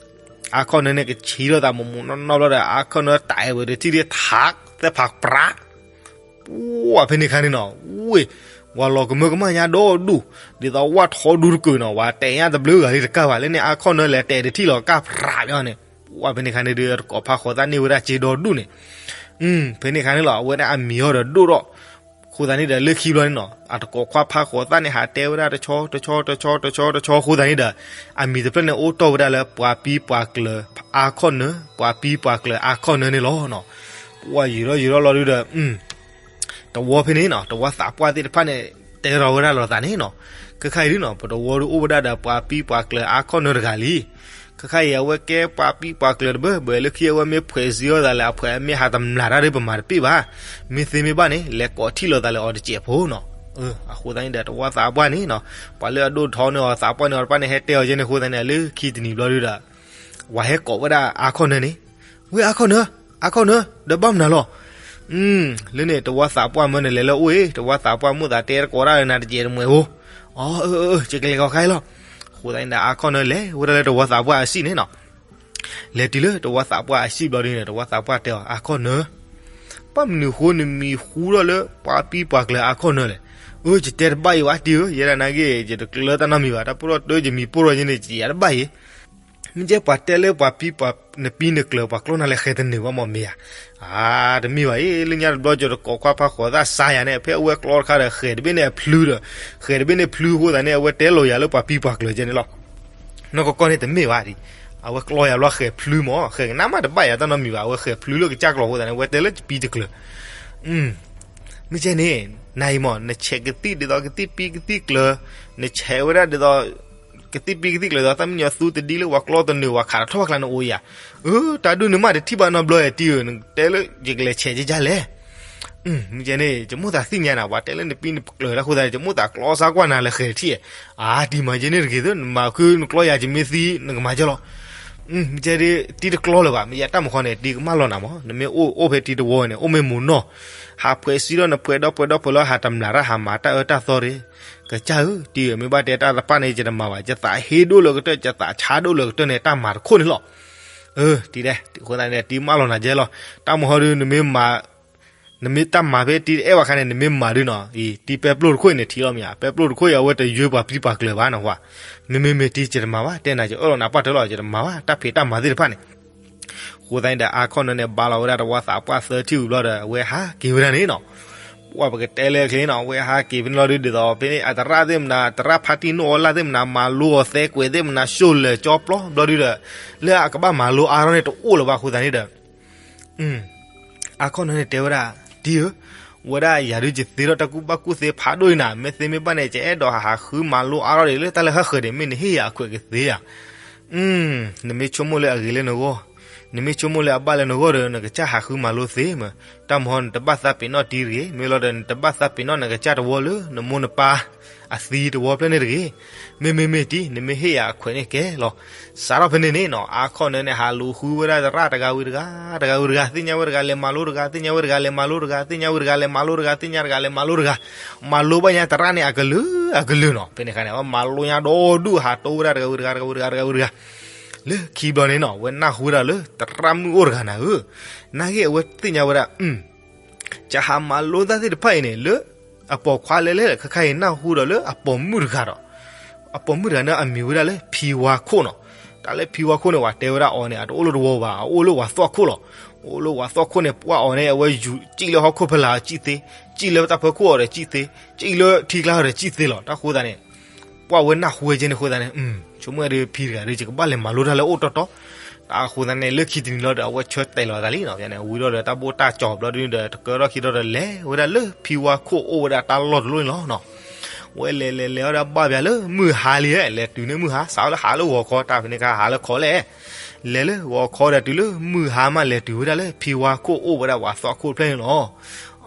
အါခီၣ်နၢန့ၣ်ကဆံးထီၣ်သးမိၢ်မိၢ်နီၢ်နီၢ်ဘျီဒီး အါခီၣ်နၢတၢ်အဲၣ်ဝဲတထံၣ်ဒ်ထးသဲဖးပြး ပှၤဖဲန့ၣ်ခါန့ၣ်နီၤ, ဝ့ၢ် ပှၤလီၤကမၢကမၣ်ညါဒီဒူၣ်, ဒ်သိးဝၣ်ထီဒူတကုာ်နီၤ, ပှၤတဲာ်ညါတဘျုးဂၤလံတကၢ်ဘၣ်, လၢန့ၣ်အါခီၣ်နၢလဲၤတဲာ်တထံၣ်လီၤကၢ်ပြးပျီန့ၣ်, ပှၢ်ဖဲန့ၣ်ခါန့ၣ်ဒီး တကိးဖးဃိးသၣ်န့ၢ်ဝဲဒၣ်စ့ဒီဒူၣ်န့ၣ်, ဖဲန့ၣ်ခါန့ၣ်လီၤ အဝဲဒၣ်အမံၤအီၤဒီးဒိၣ်ထီၣ်, အဃိသတးန့ၣ်ဒီး လၢခံဘျီန့ၣ်နီၤ အတကိးခွါဖးဃိးသၣ်န့ၣ် ဟးတဲဝဲဒၣ်တဆီတဆီတဆီတဆီတဆီအဃိသတးန့ၣ်ဒီး အမံၤတဖျၢၣ်န့ၣ်အိၣ်တ့ၢ်ဝဲဒၣ်လၢ ပှၤပံပှၤကျၢၤအါခီၣ်နၢ, ပှၤပံပှၤကျၢၤအါခီၣ်နၢန့ၣ်လီၤနီၤ. ပှၢ်ယံာ်ထီၣ်ယံာ်ထီၣ်လီၤဒုဒီး တဝီဖဲန့ၣ်နီၤ တဝီသးပှၢ်သ့ၣ်တဖၣ်န့ၣ် တဲထီၣ်ဝဲဒၣ်လိာ်သးန့ၣ်နီၤ, ခဲခါအံၤဒုနီၤ ပတဝီဒုအိၣ်ဝဲဒၣ်ဒီးပှၤပံပှၤကျၢၤအါခီၣ်နၢတဂၤလံ. ခဲခါအံၤ အဝဲကဲပှၤပံပှၤကျၢၤတဘၢဘၢလၢခံ အဝဲမ့ၢ်ဖှဲးစံအီၤသးလၢအဖှဲး အမ့ၢ်ဟးတမျၢ်တၢ်ဒီး ပမၤတပ့ၢ်ဘၣ်. မ့ၢ်သ့မ့ၢ်ဘၣ်န့ၣ် လဲၤကိးထံၣ်လိာ်သးလၢအီၤတစဲးဖိနီၤ. အဃိသတးန့ၣ်ဒီး တဝီသးပှၢ်န့ၣ်နီၤ ပှၤလၢအဒိၣ်ထီန့ၢ်အီၤသးပှၢ်န့ၣ် အီၤတဖၣ်န့ၣ် ဟဲတဲအီၤကဲန့ၣ်အဃိသတးန့ၣ် လၢခံတနံၤဘျီဒုဒီး ဝၤဟဲကိးဝဲဒၣ်အါခီၣ်နၢန့ၣ်, ဝ့ၢ်အါခီၣ်နၢ, အါခီၣ်နၢ, ဒီးဘၣ်မနုၤလီၤ. လၢန့ၣ် တဝီသးပှၢ်မၢန့ၣ်လဲၤလၢအိၣ်အံၤ တဝီသးပှၢ်မိၣ်သးတဲတကိးတၢ်လၢနၤတစဲးတမှဲၤဧိၤ, အၢ ယကလဲၤကီးခါအံၤလီၤ. အဃိသတးန့ၣ်ဒီး အါခီၣ်နၢလဲၤဝဲဒၣ်လၢတဝီသးပှၢ်အစံၣ်န့ၣ်နီၤ လဲၤတုၤလၢတဝီသးပှၢ်အစံၣ်ဘျီဒုန့ၣ် တဝီသးပှၢ်တဲအီၤ အါခီၣ်နၢ, ဘၣ်မနုၤဃိနမံၤဟူထီၣ်လၢပှၤပံပှၤကျၢၤအါခီၣ်နၢလဲၣ်. အၢ ယတဲတဘၣ်အံၤဘၣ်တံၤဧၢ, ယဲဒၣ်နာ်က့ ယတကျၢၤတၢ်နီတမံၤဘၣ်, တၢ်ပိၢ်ထီၣ်တၢ်ယမံၤပိၢ်ထီၣ်ယဲန့ၣ် ယတဲတဘၣ်အံၤ မ့ၢ်ကဲပှၤတဲလၢပှၤပံပှၤ နပံနကျၢၤပှၤကျီနၤလဲၤဃဲၤတနုာ်ဘၣ်မ့ၢ်မ့ၢ်ဧါ. အါ တမ့ၢ်ဘၣ်အံၤ လၢညါတဘျီ ယတကိးခွါဖးဃိးသၣ်စါယၤန့ၣ် ဖဲအဝဲကျီတခါဒီး ဃဲၤတဘ့ၣ်န့ၣ်အဖျုဒီး ဃဲၤတဘ့ၣ်န့ၣ်ဖျုအဃိသတးန့ၣ် အဝဲတဲလိာ်ယၤလၢပှၤပံပှၤကျၢၤကဲန့ၣ်လီၤ. နီၢ်ကီၢ်ကီၢ်န့ၣ်တမ့ၢ်ဘၣ်ဒံး, အဝဲကျီယၤဘျီဃဲၤဖျုမ့ၢ် ဃဲၤကနၣ်မးတဘၣ်ယၤတၢ်နီတမံၤဘၣ်, အဝဲဃဲၤဖျုလၢကစၢ်ကျိာ်အဃိသတးန့ၣ် အဝဲတဲလၢပံတကျၢၤ မ့ၢ်ကဲန့ၣ် နၤအံၤမ့ၢ် နဆဲးကသံၣ်ဒ်သိးကသံၣ်ပံကသံၣ်ကျၢၤ, နဆဲးဝဲဒၣ်ဒ်သိး ကသံၣ်ပံကသံၣ်ကျၢၤဒီး သၣ်မံယီၤသူတဒံလၢပှၤကျီတနုာ် ပှၤခးတထီၣ်ဘၣ်ကျါန့ၣ်အိၣ်ယၤ. အၢ တၢ်ဒုးန့ၣ်မးတထံၣ်ဘၣ်နီတဘျီဧါတံၤဧၢ, နတဲလၢယကလဲၤဆဲးကကလဲၣ်. မ့ၢ်ကဲန့ၣ် ယမိၣ်သးသ့ၣ်ညါနၤ ပှၤတဲလၢနပံနကျၢၤတၢ်အဃိသတးန့ၣ် ယမိၣ်သးကျီစါကွၢ်နၤလၢဃဲၤတထံၣ်ဧါ. အါ တံၤမၤကဲန့ၣ်တဂ့ၤသၢ နမၤခုနကျီယၤ ယမ့ၢ်သံနကမၤကဲလီၤ. မ့ၢ်ကဲဒ်တံၤတကျီလၢၤဘၣ်, မ့ၢ်ယတၢ်မုၢ်ဃီန့ၣ် တံၤကမၣ်လီၤနၤမး, နမ့ၢ်အိၣ်အိၣ်ဖဲတံၤတဝီန့ၣ် အိၣ်မ့ၢ်မိၢ်နီၢ်, ဟးဖှဲးစံထီၣ်နဖှဲးဒီဖှဲးဒီဖှဲးလီၤ ဟးတမျၢ်တၢ်ဟးမၤတၢ်အၢတၢ်သီတဂ့ၤ. ကစၢ်ဧၢ တံၤဧၢ မ့ၢ်ဘၣ်တဲတၢ်တဖၣ်န့ၣ် ယတမၤဘၣ်, ယသးဟ့ဒိၣ်လၢကတၢၢ် ယသးဆါဒိၣ်လၢကတၢၢ်န့ၣ် တၢ်မၤတခိၣ်န့ၣ်လီၤ. အၢ တံၤဒဲး အဃိသတးန့ၣ် တံၤမၢလီၤနၤကဲလီၤ. တၢ်မုၢ်ဃီဒီး နမ့ၢ်မၤ နမ့ၢ်တၢ်မၤဖဲတံၤတအဲၣ်ဘၣ်ခါန့ၣ် နမ့ၢ်မၤဒုနီၤ, အံၤ တံၤပဲပျိၢ်တခိၣ်အံၤန့ၣ် ထံၣ်လီၤမ့ၢ်ဧါ, ပဲပျိၢ်တခိၣ်အံၤ အဝဲတယၢၤပှၤပံပှၤကျၢၤဘၣ်နဟါ. မ့မ့မ့ၢ်တံၤ ယတမၤဘၣ်, တဲနၤ ယအၢၣ်လီၤနၤပှၢ်တၢၢ်လီၤ, ယတမၤဘၣ် တၢ်ဖံးတၢ်မၤသ့ၣ်တဖၣ်န့ၣ်. အဃိသတးန့ၣ်ဒီး အါခီၣ်နၢန့ၣ် ဘါလီၤဝဲဒၣ်တဝီသးပှၢ်သၢထံၣ်ဝံၤဘျီဒီး အဝဲဟးက့ၤဝဲဒၣ်န့ၣ်နီၤ. ပှၢ်ပကတဲလၢချ့နီၤ, အဝဲဟးက့ၤဖဲန့ၣ်လီၤဒုး ဒ်သိးဖဲန့ၣ် အသရၣ်သ့ၣ်မနၤ သရၣ်ဖါတံၢ်နီၣ်အီလၢ်သ့ၣ်မနၤ မၤလိအီၤသဲကွဲးသ့ၣ်မနၤ ၡိၣ်လဲၤကၠီပျီဘျီဒုးဒီး လၢအကဘၣ်မၤလိအါထီၣ်န့ၣ် တအိၣ်လၢၤဘၣ်အဃိသတးန့ၣ်ဒီး အါခီၣ်နၢန့ၣ်တဲဝဲဒၣ်, တံၤဧၢ, ဝဲဒၣ်ယၤဒုးယသ့ထီၣ်တၢ်ကူၣ်ဘၣ်ကူၣ်သ့ဖးဒိၣ်အံၤနၤ, မ့ၢ်သ့မ့ၢ်ဘၣ်န့ၣ် ယအဲၣ်ဒိးဟးဟးဃုမၤလိအါထီၣ်ဒံးလၢတၢ်လၢဟၢဃၢၤန့ၣ် မ့ၢ်နဟ့ၣ်ယၤအခွဲးကသ့ဧါ. နမ့ၢ်ဆိကမိၣ်လၢအဂ့ၤလၢနဂီၢ်, နမ့ၢ်ဆိကမိၣ်လၢအဘၣ်လၢနဂီၢ်ဒီး နကစၢ်ဟးဃုမၤလိသ့မး, တၢ်မဟီနတဘၣ်သးပ့ၤနီၣ်တံၤတဂ့ၤ, မ့ၢ်လီၤဒီး နတဘၣ်သးပ့ၤနီၣ်နကစၢ်တဝီလၢ နမိၢ်နပၢ်အသံတဝီဖျၢၣ်န့ၣ်တဂ့ၤ. မ့မ့မ့ၢ်တံၤ နမ့ၢ်ဟ့ၣ်ယၤအခွဲးန့ၣ်ကဲလီၤ. စးထီၣ်ဖဲန့ၣ်န့ၣ်နီၤ အါခီၣ်နၢန့ၣ် ဟးလူၤဃုဝဲဒၣ်သရၣ်တဂၤဝံၤတဂၤ, တဂၤဝံၤတဂၤ, သ့ၣ်ညါဝဲတဂၤလဲၤမၤလိတဂၤ, သ့ၣ်ညါဝဲတဂၤလဲၤမၤလိတဂၤ, သ့ၣ်ညါဝဲတဂၤလဲၤမၤလိတဂၤ, သ့ၣ်ညါတဂၤလဲၤမၤလိတဂၤ, မၤလိဘၣ်ညါသရၣ်န့ၣ် အကလုာ်အကလုာ်နီၤ. ဖဲန့ၣ်အခါန့ၣ် အဝဲမၤလိညါဒီဒူၣ် ဟးတိဝဲဒၣ်တဂၤဝံၤတဂၤ, တဂၤဝံၤတဂၤ, တဂၤဝံၤတဂၤ. လၢခံဘျီန့ၣ်နီၤ အဝဲနၢ်ဟူဝဲဒၣ်လၢ သရၣ်မုၣ်အိၣ်တဂၤနၤဧၢ, နာ်က့အဝဲသ့ၣ်ညါဝဲဒၣ် ယဟးမၤလိတၢ်သ့ၣ်တဖၣ်အံၤန့ၣ် လၢအပိာ်ခွါလဲၤလဲၤ ခဲခါအံၤနၢ်ဟူဒီးလၢအပိာ်မုၣ်တဂၤဒီး, အပိာ်မုၣ်တဂၤန့ၣ် အမံၤဝဲဒၣ်လၢဖံဝါခိၣ်နီၤ. တၢ်လၢဖံဝါခိၣ်န့ၣ် ပှၤတဲဝဲဒၣ်အီၤန့ၣ် အတအိၣ်လၢတဝီဘၣ်, အအိၣ်လၢဝၤသွၣ်ခိၣ်လီၤ. အိၣ်လၢဝၤသွၣ်ခိၣ်န့ၣ် ပှၢ်အီၤန့ၣ် အဝဲယူၤစံၣ်လၢဟီၣ်ခိၣ်ဖဲလၢ်အီၤစံၣ်သ့, စံၣ်လၢတၢ်ဖၢခိၣ်အီၤဒီးစံၣ်သ့, စံၣ်လၢထံကျါအီၤဒီးစံၣ်သ့လီၤ. တၢ်ဃိသတးန့ၣ် ပှၢ်ဝဲနၢ်ဟူဝဲကဲန့ၣ်အဃိသတးန့ၣ် ဆိကမိၣ်ဒုးဖံတဂၤဒီး ယကဘၣ်လဲၤမၤလိတၢ်လၢအအိၣ်တီတီ. တၢ်အဃိသတးန့ၣ် လၢခံတနံၤလီၤဒီး အဝဲဆၢတဲာ်လီၤအသးလံနီၤ. ဖဲန့ၣ် ဝံၤဒီးတၢ်ဘိၣ်တၢ်ကၠီၤဘျီဒုးဒီး တကၢထီၣ်ခံထီၣ်ဒီး လဲၤဝဲဒၣ်လၢဖံဝါခိၣ်အိၣ်ဝဲဒၣ်တၢ်လီၢ်တလီၢ်န့ၣ်လီၤနီၤ. ဝဲလဲၤလဲၤလဲၤဝဲဒၣ်ဘၣ်ပၠးလၢမုၢ်ဟါလံ, လဲၤတုၤန့ၢ်မုၢ်ဟါ စးလၢဟးလၢဂီၤခီ တၢ်ဖဲန့ၣ်ခါဟးလၢခီလဲၣ်. လဲၤလၢဂီၤခီဒီးတုၤလၢမုၢ်ဟါမး လဲၤတုၤဝဲဒၣ်လၢဖံဝါခိၣ်အိၣ်ဝဲဒၣ်ဝၤသွၣ်ခိၣ်တဖျၢၣ်န့ၣ်လီၤ.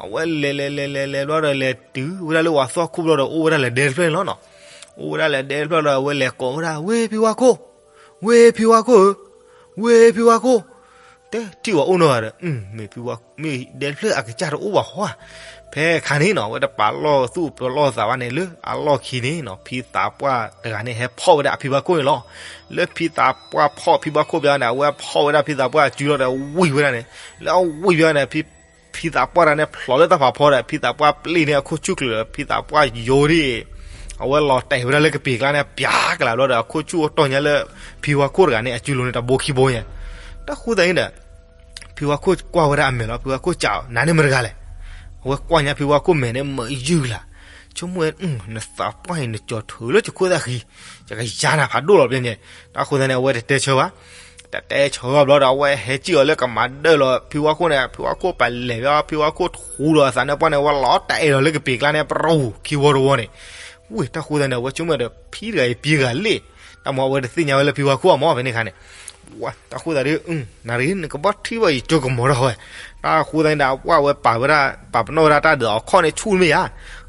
အဝဲလဲၤလဲၤလဲၤလဲၤလဲၤဘျီဒီး လဲၤတုၤဝဲဒၣ်လၢဝၤသွၣ်ခိၣ်ဘျီဒီး အိၣ်ဝဲဒၣ်လၢဒဲတဖျၢၣ်န့ၣ်လီၤနီၤ. အိၣ်ဝဲဒၣ်လၢဒဲတဖျၢၣ်ဒီး အဝဲလဲၤကိးဝဲဒၣ် ဝ့ၢ်ဖံဝါခိၣ်, ဝ့ၢ်ဖံဝါခိၣ်ဧၢ, ဝ့ၢ်ဖံဝါခိၣ်, တဲထံၣ်ဝဲအိၣ်နီတဂၤဒီး မ့ၢ်ဖံဝါ မ့ၢ်ဒဲတဖျၢၣ်အကစၢ်တအိၣ်ဘၣ်ဟီဧါ. ဖဲခါန့ၣ်နီၤ အဝဲတပာ်လီၢ်သူၣ်ပာ်လီၢ်သးဘၣ်န့ၣ် လၢအလီၢ်ခံန့ၣ်နီၤ ဖံသးပှၢ်တဂၤန့ၣ် ဟဲဖီၣ်ဝဲဒၣ်အဖံဝါခိၣ်န့ၣ်လီၤ. လၢဖံသးပှၢ်ဖီၣ်ဖံဝါခိၣ်ဘၣ်န့ၣ် အဝဲဖီၣ်ဝဲဒၣ်ဖံသးပှၢ်အစုလီၤဒီး ဝံၢ်ဝဲဒၣ်န့ၣ်, လၢအဝံၢ်ဘၣ်န့ၣ် ဖံ ဖံသးပှၢ်တဂၤန့ၣ် ဖျိးလၢတၢ်ဖးဖီဒီး ဖံသးပှၢ်ပျံၤန့ၢ်အခိၣ်ဆူၣ်ချုးဒီး ဖံသးပှၢ်ယိဒံး အဝဲလီၤတဲာ်ဝဲဒၣ်လၢကပ့ၤကျါန့ၣ် ပၠးကလာ်ဘျီဒီး အခိၣ်ဆူၣ်အိၣ်တီၢ်ညါလၢ ဖံဝါခိၣ်တဂၤန့ၣ် အစုလိၤန့ၣ် တဘိခံဘိညါ. တၢ်ဃိသတးန့ၣ်ဒီး ဖံဝါခိၣ်ကွၢ်ဝဲဒၣ်အမဲာ်လီၤ. ဖံဝါခိၣ်စံး, နၤန့ၣ်မတၤတဂၤလဲၣ်. အဝဲကွၢ်ညါဖံဝါခိၣ်မဲာ်န့ၣ် မုာ်ယုၢ်လၢ်, ဆိကမိၣ်ဝဲ, နသးပှၢ်အံၤ နကၠီၤထၢလၢယခိၣ်သၣ်ဃံ, ယကယၤနၤဖးဒိၣ်လီၤဖဲန့ၣ်. တၢ်ဃိသတးန့ၣ် အဝဲတတဲဆၢဘၣ်. တတဲဆၢဘၣ်ဘျီဒီး အဝဲဟဲစံၣ်အီၤလၢကမၤဒၢၣ်လီၤဖံဝါခိၣ်န့ၣ်, ဖံဝါခိၣ်ပလဲၤဘၣ်, ဖံဝါခိၣ်ထူဒီးအသးနၢပှၢ်န့ၣ် ဝဲလီၤတအဲၣ်လီၤလၢကပ့ၤကျါန့ၣ် ပရူၤ ခံဝီတဝီန့ၣ်. ဝ့ၢ် တၢ်ဃိသတးန့ၣ် အဝဲဆိကမိၣ်ဒီး ဖံတဂၤအံၤ ပှၤဂၤလဲၣ်, တၢ်မၤအဝဲတသ့ၣ်ညါဝဲလၢဖံဝါခိၣ်အမ့ၢ် ဖဲန့ၣ်အခါန့ၣ်. တၢ်ဃိသတးဒီး နၤတဂ့ၤ နကဘၣ်ထံၣ်ဘၣ်ယကၠိကမီၤထီၣ်ဝဲ. တၢ်ဃိသတးန့ၣ်ဒီး အဝဲပာ်ဝဲဒၣ်, ပာ်ပနီၣ်ဝဲဒၣ်တၢ်ဒုးအခီၣ်န့ၣ်ဆူၣ်မ့ၢ်ဧါ.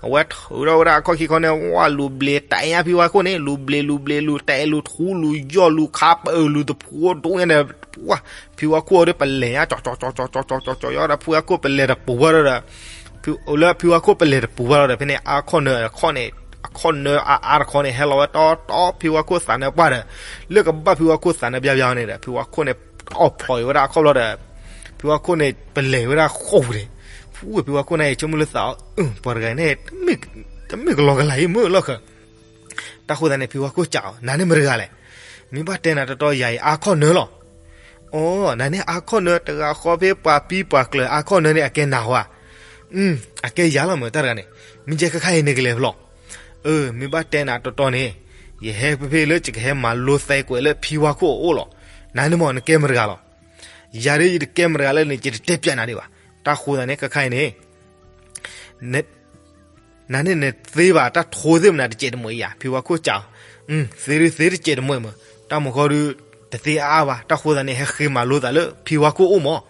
အဝဲထုးထီၣ်ဝဲဒၣ်အခီၣ်ခံခီန့ၣ် ဝဲလူၤဘျ့တအဲၣ်ညါဖံဝါခိၣ်န့ၣ်, လူၤဘျ့ လူၤဘျ့ လူၤတအဲၣ် လူၤထူ လူၤယီၢ် လူၤခါပၢၢ် လူၤတဖှိဒိၣ်ညါန့ၣ်, ဝ့ၢ် ဖံဝါခိၣ်အီၤဒီးပလဲၤညါ ကၠီၤကၠီၤကၠီၤကၠီၤကၠီၤကၠီၤကၠီၤဒီး ဖံဝါခိၣ်ပလဲၤတပူၤဘၣ်ဒီး, လၢဖံဝါခိၣ်ပလဲၤတပူၤဘၣ်လီၤဒီး ဖဲန့ၣ် အခီၣ်နၢအါအါတခီန့ၣ် ဟဲလီၤဝဲတီတီ ဖံဝါခိၣ်သးနၢပှၢ်ဒီး, လၢကဘၣ်ဖံဝါခိၣ်သးနၢပျၢ်ပျၢ်န့ၣ်ဒီး ဖံဝါခိၣ်န့ၣ် အီၣ်ဖျိးအံၤဝဲဒၣ်အခီၣ်ဘျီဒီး, ဖံဝါခိၣ်န့ၣ် ပလဲၤဝဲဒၣ်ဃိာ်ပူၤန့ၣ်, ဖူဝဲဖံဝါခိၣ်န့ၣ်အံၤ ဆိကမိၣ်လၢသးအီၤ, ပှၤတဂၤန့ၣ် တမ့ၢ်ကလီကလၤအံၤမ့ၢ်လီၢ်ဃၢၤ. တၢ်ဃိသတးန့ၣ် ဖံဝါခိၣ်စံးအီၤ, နၤန့ၣ်မတၤတဂၤလဲၣ်. မ့ၢ်ဘၣ်တဲနၤတီတီ ယၤအံၤအခီၣ်နၢလီၤ. အိ နၤန့ၣ်အခီၣ်နၢ တဂၤဃီဖဲပှၤပံပှၤကျၢၤ အခီၣ်နၢန့ၣ် အကဲနၤဧါ. အကဲယၤလီၤမ့ၢ်တၢ်တဂၤန့ၣ်, မ့ၢ်ကဲခါခါအံၤန့ၣ်ကလဲၤဖဲလဲၣ်. အၢ မ့ၢ်ဘၣ်တဲနၤတီတီန့ၣ်, ယဟဲဖဲဖဲလၢယကဟဲမၤလိသဲကွဲးလၢဖံဝါခိၣ်အအိၣ်လီၤ. နၤန့ၣ်မ့ၢ် နကဲမတၤတဂၤလီၤ. ယၤဒ်ယတကဲမတၤတဂၤလၢန့ၣ် ယတတဲပျးနၤဒံးဘၣ်. တၢ်ဃိသတးန့ၣ် ခါခါအံၤန့ၣ် နၤန့ၣ်နသ့ဘၣ်တၢ်ထိသ့ၣ်မနၤတစဲးတမှဲၤအံၤဧါ. ဖံဝါခိၣ်စံး, သ့ဒုးသ့တစဲးတမှဲၤမ့ၢ်, တၢ်မုၢ်ဃီဒုး တသ့အါအါဘၣ်. တၢ်ဃိသတးန့ၣ် ဟဲဃ့မၤလိသးလၢဖံဝါခိၣ်အိၣ်မ့ၢ်.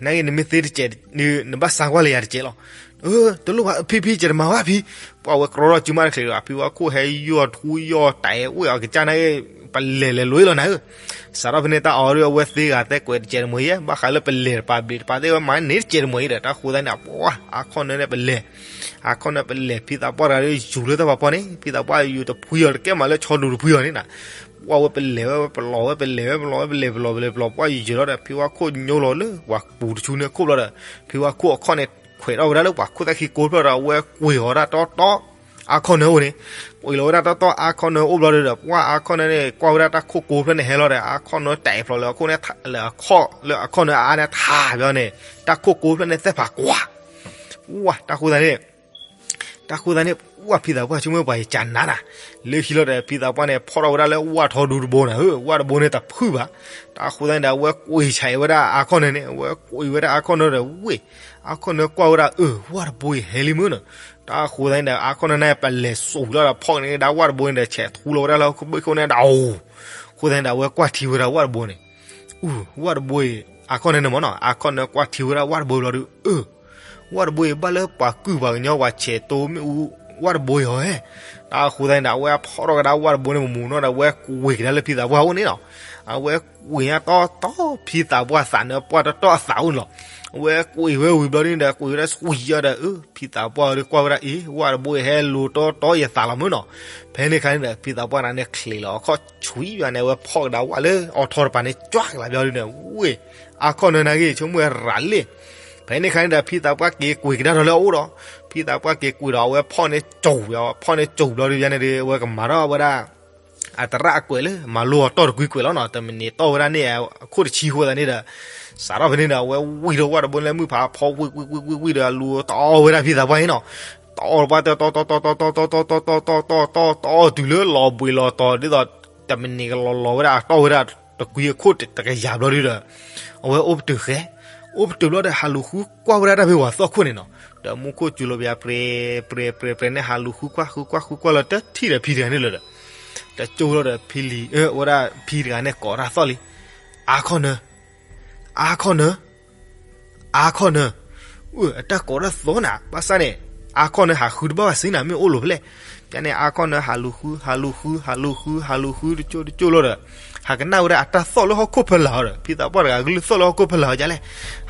နဂ့ၤ နမ့ၢ်သ့တစဲး, နဘၣ်စါကွၢ်လၢယၤတစဲးလီၤ. တလိၣ်ဘၣ်ဖံဖံ ယတမၤဘၣ်ဖံ. ပှၤဝဲကြီထီၣ်စုမးတချ့ဒီး ဖံဝါခိၣ်ဟဲယီၢ်ထူယီၢ်တအဲၣ်ဝဲအီၤကစၢ်န့ၣ်ဂ့ၤ, ပလဲၤလဲၤလိၤလီၤနၤဧၢ. စးထီၣ်ဖဲန့ၣ် တၢ်အီၤဒီး အဝဲသ့ဂၤသဲကွဲးတစဲးတမှဲၤအံၤ, ဘၣ်ဃးလၢပလဲၤတပာ်ဘျံးတပာ်သ့ၣ်ဝဲမၤန့ၢ်တစဲးတမှဲၤအံၤဒီး တၢ်ဃိသတးန့ၣ် ပှၤ အခီၣ်နၢန့ၣ်ပလဲၤ, အခီၣ်နၢပလဲၤ ဖံသးပှၢ်တဂၤဒီးယူၤလၢတၢ်ဖးဖီန့ၣ်, ဖံသးပှၢ်ယူၤတဖှံအီၤ တကဲမးလၢဆီဒူတဖှံအီၤန့ၣ်နၤ. ပှၤဝဲပလဲၤဝဲပလီၤဝဲပလဲၤဝဲပလီၤဝဲပလဲၤပလီၤပလဲၤပလီၤ ပှၤယူၤလီၤဒီး ဖံဝါခိၣ်ညိလီၤလၢပှၤပူၤတဆူန့ၣ်ခိၣ်ဘျီဒီး ဖံဝါခိၣ်အခီၣ်န့ၣ် ခွဲးထီၣ်ဝဲဒၣ်လၢပှၤခိၣ်သၣ်ခံကိးဖျၢၣ်ဒီး အဝဲကွံာ်အီၤဒၣ်တီတီ အခီၣ်နၢအိၣ်န့ၣ်, ကွံာ်လီၤဝဲဒၣ်တီတီအခီၣ်နၢအိၣ်ဘျီဒီး ပှၤအခီၣ်နၢန့ၣ် ကွၢ်ဝဲဒၣ်တၢ်ခိၣ်ကိးဖျၢၣ်န့ၣ်ဟဲလီၤဒီး အခီၣ်နၢတၢ်အဲၣ်ဖျိးလၢအခီၣ်, လၢအခီၣ်နၢအအါန့ၣ်ထးဘျီန့ၣ် တၢ်ခိၣ်ကိးဖျၢၣ်န့ၣ်သ့ၣ်ဖးကွၢ်, ဝ့ၢ် တၢ်ဃိသတးန့ၣ် တၢ်ဃိသတးန့ၣ် ဝ့ၢ်ဖံသးပှၢ်ဆိကမိၣ်ပှၤယကနၤနၤ, လၢခံလီၤဒီး ဖံသးပှၢ်န့ၣ် ဖီၣ်ထီၣ်ဝဲဒၣ်လၢဝၣ်ထီဒူတဘိနၤဧၢ, ဝၣ်တဘိန့ၣ်တဖုၣ်ဘၣ်. တၢ်ဃိသတးန့ၣ်ဒီး အဝဲကွံာ်ဆဲးဝဲဒၣ်အခီၣ်နၢန့ၣ်, အဝဲကွံာ်ဝဲဒၣ်အခီၣ်နၢဒီး ဝ့ၢ် အခီၣ်နၢကွၢ်ဝဲဒၣ် အၢ ဝၣ်တဘိအံၤဟဲလံမုၢ်နၤ. တၢ်ဃိသတးန့ၣ်ဒီး အခီၣ်နၢန့ၣ် ပလဲၤစိာ်လီၤဒီး ဖီၣ်က့ၤန့ၢ်ဒၣ်ဝၣ်တဘိန့ၣ်ဒီး ဆဲးထူလီၤဝဲဒၣ်လၢဘ့ၣ်ခိၣ်န့ၣ်ဒီး အဃိသတးန့ၣ်ဒီး အဝဲကွၢ်ထံဝဲဒၣ်ဝၣ်တဘိန့ၣ်, အူ ဝၣ်တဘိအံၤ အခီၣ်နၢန့ၣ်မ့ၢ်နီၤ, အခီၣ်နၢကွၢ်ထံဝဲဒၣ်ဝၣ်တဘိဘျီဒီး အၢ ဝၣ်တဘိအံၤ ဘၣ်လၢပှၤကုၢ်ပှၤကညီပှၤဆဲးတိမ့ၣ်အူ ဝၣ်တဘိအံၤဟီဧဲ. တၢ်ဃိသတးန့ၣ်ဒီး အဝဲဖီၣ်ထီၣ်ကဒါဝၣ်တဘိန့ၣ်မူနီၤဒီး အဝဲကွံာ်ကဒါလၢဖံသးပှၢ်အိၣ်န့ၣ်လီၤ. အဝဲကွံာ်ညါတီတီ ဖံသးပှၢ်သးနၢပှၢ်တီတီအသးအိၣ်န့ၣ်လီၤ. အဝဲကွံာ်ဝဲဝံၤဘျီဒ်န့ၣ်ဒီး ကွံာ်ဝဲဒၣ်ဆူယီၤဒီး အၢ ဖံသးပှၢ်ဒီးကွၢ်ဝဲဒၣ် အ့ ဝၣ်တဘိအံၤဟဲလိၤတီတီယသးလီၤမုၢ်နီၤ. ဖဲန့ၣ်အခါန့ၣ်ဒီး ဖံသးပှၢ်န့ၣ်န့ၣ် ချံးလီၤအခီၣ်ဆူယီၤန့ၣ် အဝဲဖီၣ်ကဒါဝၣ်လၢအီထီတပၤန့ၣ် ကွၢ်ကလးဘျီဒ်န့ၣ် ဝ့ၢ် အခီၣ်နၢန့ၣ်ဂ့ၤ ဆိကမိၣ်ဝဲရၤလ့ၣ်. ဖဲန့ၣ်အခါန့ၣ်ဒီး ဖံသးပှၢ်က့ၤကွံာ်ကဒါထီၣ်လၢအအိၣ်ဒီး ဖံသးပှၢ်က့ၤကွံာ်ဒီး အဝဲဖီၣ်န့ၢ်စိာ်, ဖီၣ်န့ၢ်စိာ်ဘျီဒ်န့ၣ်ဒီး အဝဲကမၤထီၣ်ဝဲဒၣ် အတရၣ်အကွဲးလၢ မၤလိအီၤတီၢ်တကွံကွဲးလီၤနီၤ, တမံးနံးတီၢ်ဝဲဒၣ်န့ၣ် အခိၣ်တဆံဃိသတးန့ၣ်ဒီး စးထီၣ်ဖဲန့ၣ်ဒီး အဝဲဝံၣ်ထီၣ်ဝၣ်တဘိန့ၣ်လၢမုၢ်ဖးဖီ ဝံၣ်ဝံၣ်ဝံၣ်ဝံၣ်ဒီး အလူၤတီၢ်ဝဲဒၣ်ဖံသးပှၢ်န့ၣ်နီၤ. တီၢ်တပှၢ် တီၢ်တီၢ်တီၢ်တီၢ်တီၢ်တီၢ်တီၢ်တီၢ်တီၢ်တီၢ်တီၢ်တီၢ်တုၤလၢလီၤဘှံးလီၤတီၤ ဒ်သိး တမံးနံးကလီၤလီၤဝဲဒၣ် အတီၢ်ဝဲဒၣ်တကွံအခိၣ်တကယၤဘျီဒ်ဒီး အဝဲအိၣ်ပတုာ်ဃဲ, အိၣ်ပတုာ်ဘျီဒီး ဟးလူၤဃုကွၢ်ဝဲဒၣ်တၢ်ဖဲပှၤသီၣ်ခိၣ်န့ၣ်နီၤ. ဒီးမူခိၣ်စူၤလီၤပယၤ ပြဲၤ ပြဲၤ ပြဲၤ ပြဲၤန့ၣ် ဟးလူၤဃုကွၢ် ဃုကွၢ်ဃုကွၢ်လီၤတထံၣ်ဒီးဖံတဂၤန့ၣ်လၢၤဒီး တကၠိလီၤဒီး ဖံလံၤ အၢ ဝဲဒၣ်ဖံတဂၤန့ၣ်ကိးတၢ်သီၣ်လံ, အခီၣ်နၢ အခီၣ်နၢ အခီၣ်နၢ, အတၢ်ကိးတၢ်သီၣ်နၤ ဘၣ်ဆၣ်န့ၣ် အခီၣ်နၢဟးဃုတဘၣ်ဘၣ်စ့ၢ်နၤ မ့ၢ်အိၣ်လိၤဖဲလဲၣ်. ပျဲန့ၣ် အခီၣ်နၢဟးလူၤဃု ဟးလူၤဃု ဟးလူၤဃု ဟးလူၤဃုတကၠိတကၠိလီၤဒီး ဟးကနၣ်ဝဲဒၣ်အတၢ်သီၣ်လၢဟီၣ်ခိၣ်ဖီလာ်ဒီး ဖံသးပှၢ်တဂၤကလုၢ်သီၣ်လၢဟီၣ်ခိၣ်ဖီလာ်ဝဲဒ်လဲၣ်.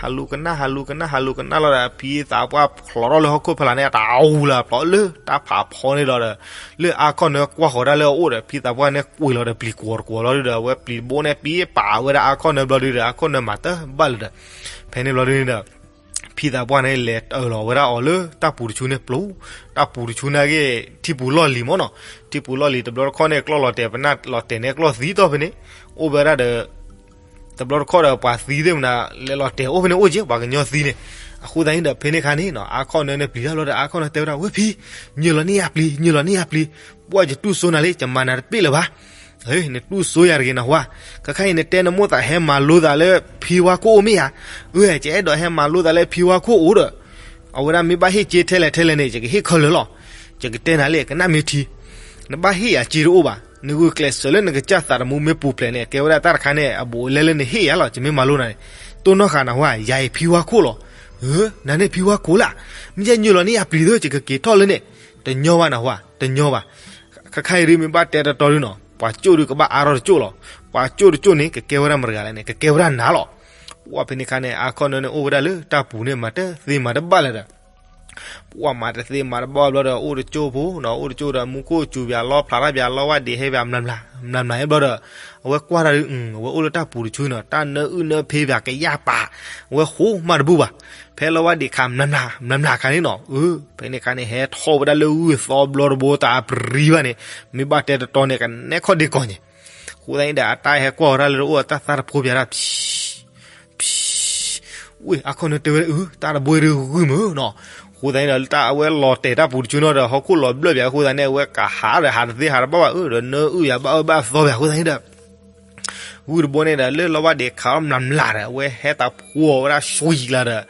ဟးလူၤကနၣ် ဟးလူၤကနၣ် ဟးလူၤကနၣ်လီၤဒီး ဖံသးပှၢ်ဖျိးထီၣ်လၢဟီၣ်ခိၣ်ဖီလာ်န့ၣ် အတၢ်အူလၢဖျိးလၢတၢ်ဖးဖီန့ၣ်လီၤဒီး လၢအခီၣ်နၢကွၢ်ဃီၤဒၣ်လၢအအိၣ်ဒီး ဖံသးပှၢ်န့ၣ်ကွံာ်လီၤဒီးပျံၤကွီၤတကွီၤလီၤဒီး အဝဲပျံၤတဘိန့ၣ် ပံပာ်ဝဲဒၣ်အခီၣ်နၢဘျီဒ်ဒီး အခီၣ်နၢမၤတၢ်ဘၣ်လၢၤဒီး ဖဲန့ၣ်ဘျီဒ်န့ၣ်ဒီး ဖံသးပှၢ်န့ၣ်လဲၤတၢၢ်လီၤဝဲဒၣ်အီၤလၢတၢ်ပူၤတဆူန့ၣ်ပျိၤ, တၢ်ပူၤတဆူန့ၣ်ဂ့ၢ် ထံပူၤလီၢ်လံၤမ့ၢ်နီၤ, ထံပူၤလီၢ်လံၤတဘျီတခီၣ်န့ၣ် ကျီၢ်လီၤတဲာ်ပနၢ်လီၤတဲာ်န့ၣ်ကျီၢ်သံတီၢ်ဖဲန့ၣ်, အိၣ်ဝဲဒၣ်ဒီး တဘျီတခီၣ်ဒီးပှၤသံသ့ၣ်မနုၤ လဲၤလီၤတဲာ်အိၣ်ဖဲန့ၣ်အိၣ်က့ ပှၤကညီသံန့ၣ်. အဃိသတးန့ၣ်ဒီး ဖဲန့ၣ်အခါန့ၣ်နီၤ အါခီၣ်နၢန့ၣ်ပျံၤတၢ်ဘျီဒီး အါခီၣ်နၢတဲဝဲဒၣ် ဝဲဖံ, ညၢၢ်လီၤန့ၢ်ယၤပျံၤ ညၢၢ်လီၤန့ၢ်ယၤပျံၤ, ပှၢ်ယတူၢ်စိနၤလံ ယမၤနၤတပ့ၢ်လၢၤဘၣ်. နတူၢ်စိယၤတဂ့ၤနဟါ, ခဲခါအံၤနတဲနမိၢ်သးဟဲမၤလိသးလၢဖံဝါခိၣ်အိၣ်မ့ၢ်ဧါ. အၢ ယအဲၣ်ဒိးဟဲမၤလိသးလၢဖံဝါခိၣ်အိၣ်ဒီး အဝဲဒၣ်မ့ၢ်ဘၣ်ဟ့ၣ်စ့ထဲလဲၣ်ထဲလဲၣ်န့ၣ် ယကဟ့ၣ်ခဲလၢာ်လီၤ. ယကတဲနၤလံ ကနၣ်မ့ၢ်ထံ, နဘၣ်ဟ့ၣ်ယၤစ့တအိၣ်ဘၣ်. နဂုာ်ကျဲးစၢးလၢနကစၢ်သးတမူမ့ၢ်ပူၤဖျဲးန့ၣ် ကဲဝဲဒၣ်တၢ်တခါန့ၣ် အဘူးအလဲလၢနဟ့ၣ်ယၤလီၤ. ယမ့ၢ်မၤလိနၤန့ၣ် တိၢ်နီၣ်ဃာ်နဟါ, ယၤအံၤဖံဝါခိၣ်လီၤ. နၤန့ၣ်ဖံဝါခိၣ်လၢ်, မ့ၢ်ညၣ်ညၢၢ်လီၤန့ၢ်ယၤပျံၤသၢ ယကက့ၤထီၣ်လၢန့ၣ်, တညီဘၣ်နဟါ, တညီဘၣ်. ခဲခါအံၤဒုးမ့ၢ်ဘၣ်တဲတတီဒုးနီၤ ပှၤကၠိၣ်ဒုးကဘၣ်အါထီၣ်တကၠိၣ်လီၤ. ပှၤကၠိၣ်တကၠိၣ်န့ၣ် ကကဲဝဲဒၣ်မတၤတဂၤလဲၣ်န့ၣ် ကကဲဝဲဒၣ်နၤလီၤ. ပှၢ်ဖဲန့ၣ်အခါန့ၣ် အါခီၣ်နၢန့ၣ်အိၣ်ဝဲဒၣ်လၢတၢ်ပူၤန့ၣ် မၤတသ့မၤတဘၣ်လၢၤဒီး ပှၢ်မၤတသ့မၤတဘၣ်ဘျီဒီး အိၣ်တကၠိၣ်ဖိနီၤ, အိၣ်တကၠိၣ်ဒီး မူခိၣ်စူၤပၠးလီဖျးထီၣ်ပၠးလီဝၣ်ဒံးဟဲပၠး မျးမျးဟဲဘျီဒီး အဝဲကွၢ်တၢ်ဒုး အဝဲအိၣ်လၢတၢ်ပူၤတဆူနီၤ, တၢ်နၢအုၣ်နၢဖ့ပၠးကယၢ်ပာ်, အဝဲဃိမးတဘူၣ်ဘၣ်. ဖဲလီဝၣ်ဒံးခး မျးမျးမျးမျးခါန့ၣ်နီၤ, ဖဲန့ၣ်ခါန့ၣ် ဟဲထီၣ်ဝဲဒၣ်လၢဂုၢ်သီဘျီတဘိတၢ်ပြံဘၣ်န့ၣ်, မ့ၢ်ဘၣ်တဲတတီန့ၣ် ကနဲၣ်ခီၣ်ဒ့ကီၢ်ညါ. အဃိသတးန့ၣ်ဒီး အတၢ်ဟဲကွၢ်ဝဲဒၣ်လၢတအိၣ် တၢ်သၣ်တဖိပၠးတၢ် ဖံ ဖံ ဝ့ၢ် အါခီၣ်နၢတဲဝဲဒၣ် အၢ တၢ်တဘိအံၤဒုးဂုၢ်မုၢ်နီၤ. အဃိသတးန့ၣ်ဒီး လၢတၢ်အဝဲလီၤတဲာ်တၢ်ပူၤတဆူနီၤဒီး ဟီၣ်ခိၣ်လီၤဘျၢၣ်ပၠးအဃိသတးန့ၣ် အဝဲကဟးဒီးဟးတသ့ဟးတဘၣ်ဘၣ် အၢ ဒီးနၢအုၣ်ယၤဘၣ်အၢဘၣ်သီပၠးအဃိသတးန့ၣ်ဒီး ဂုၢ်တဘိန့ၣ်ဒီး လၢလီဝၣ်ဒံးခးအီၣ်မျးမျးဒီး အဝဲဟဲသးဖှီၣ်ဝဲဒၣ်ဆှီယံၤကျါဒီး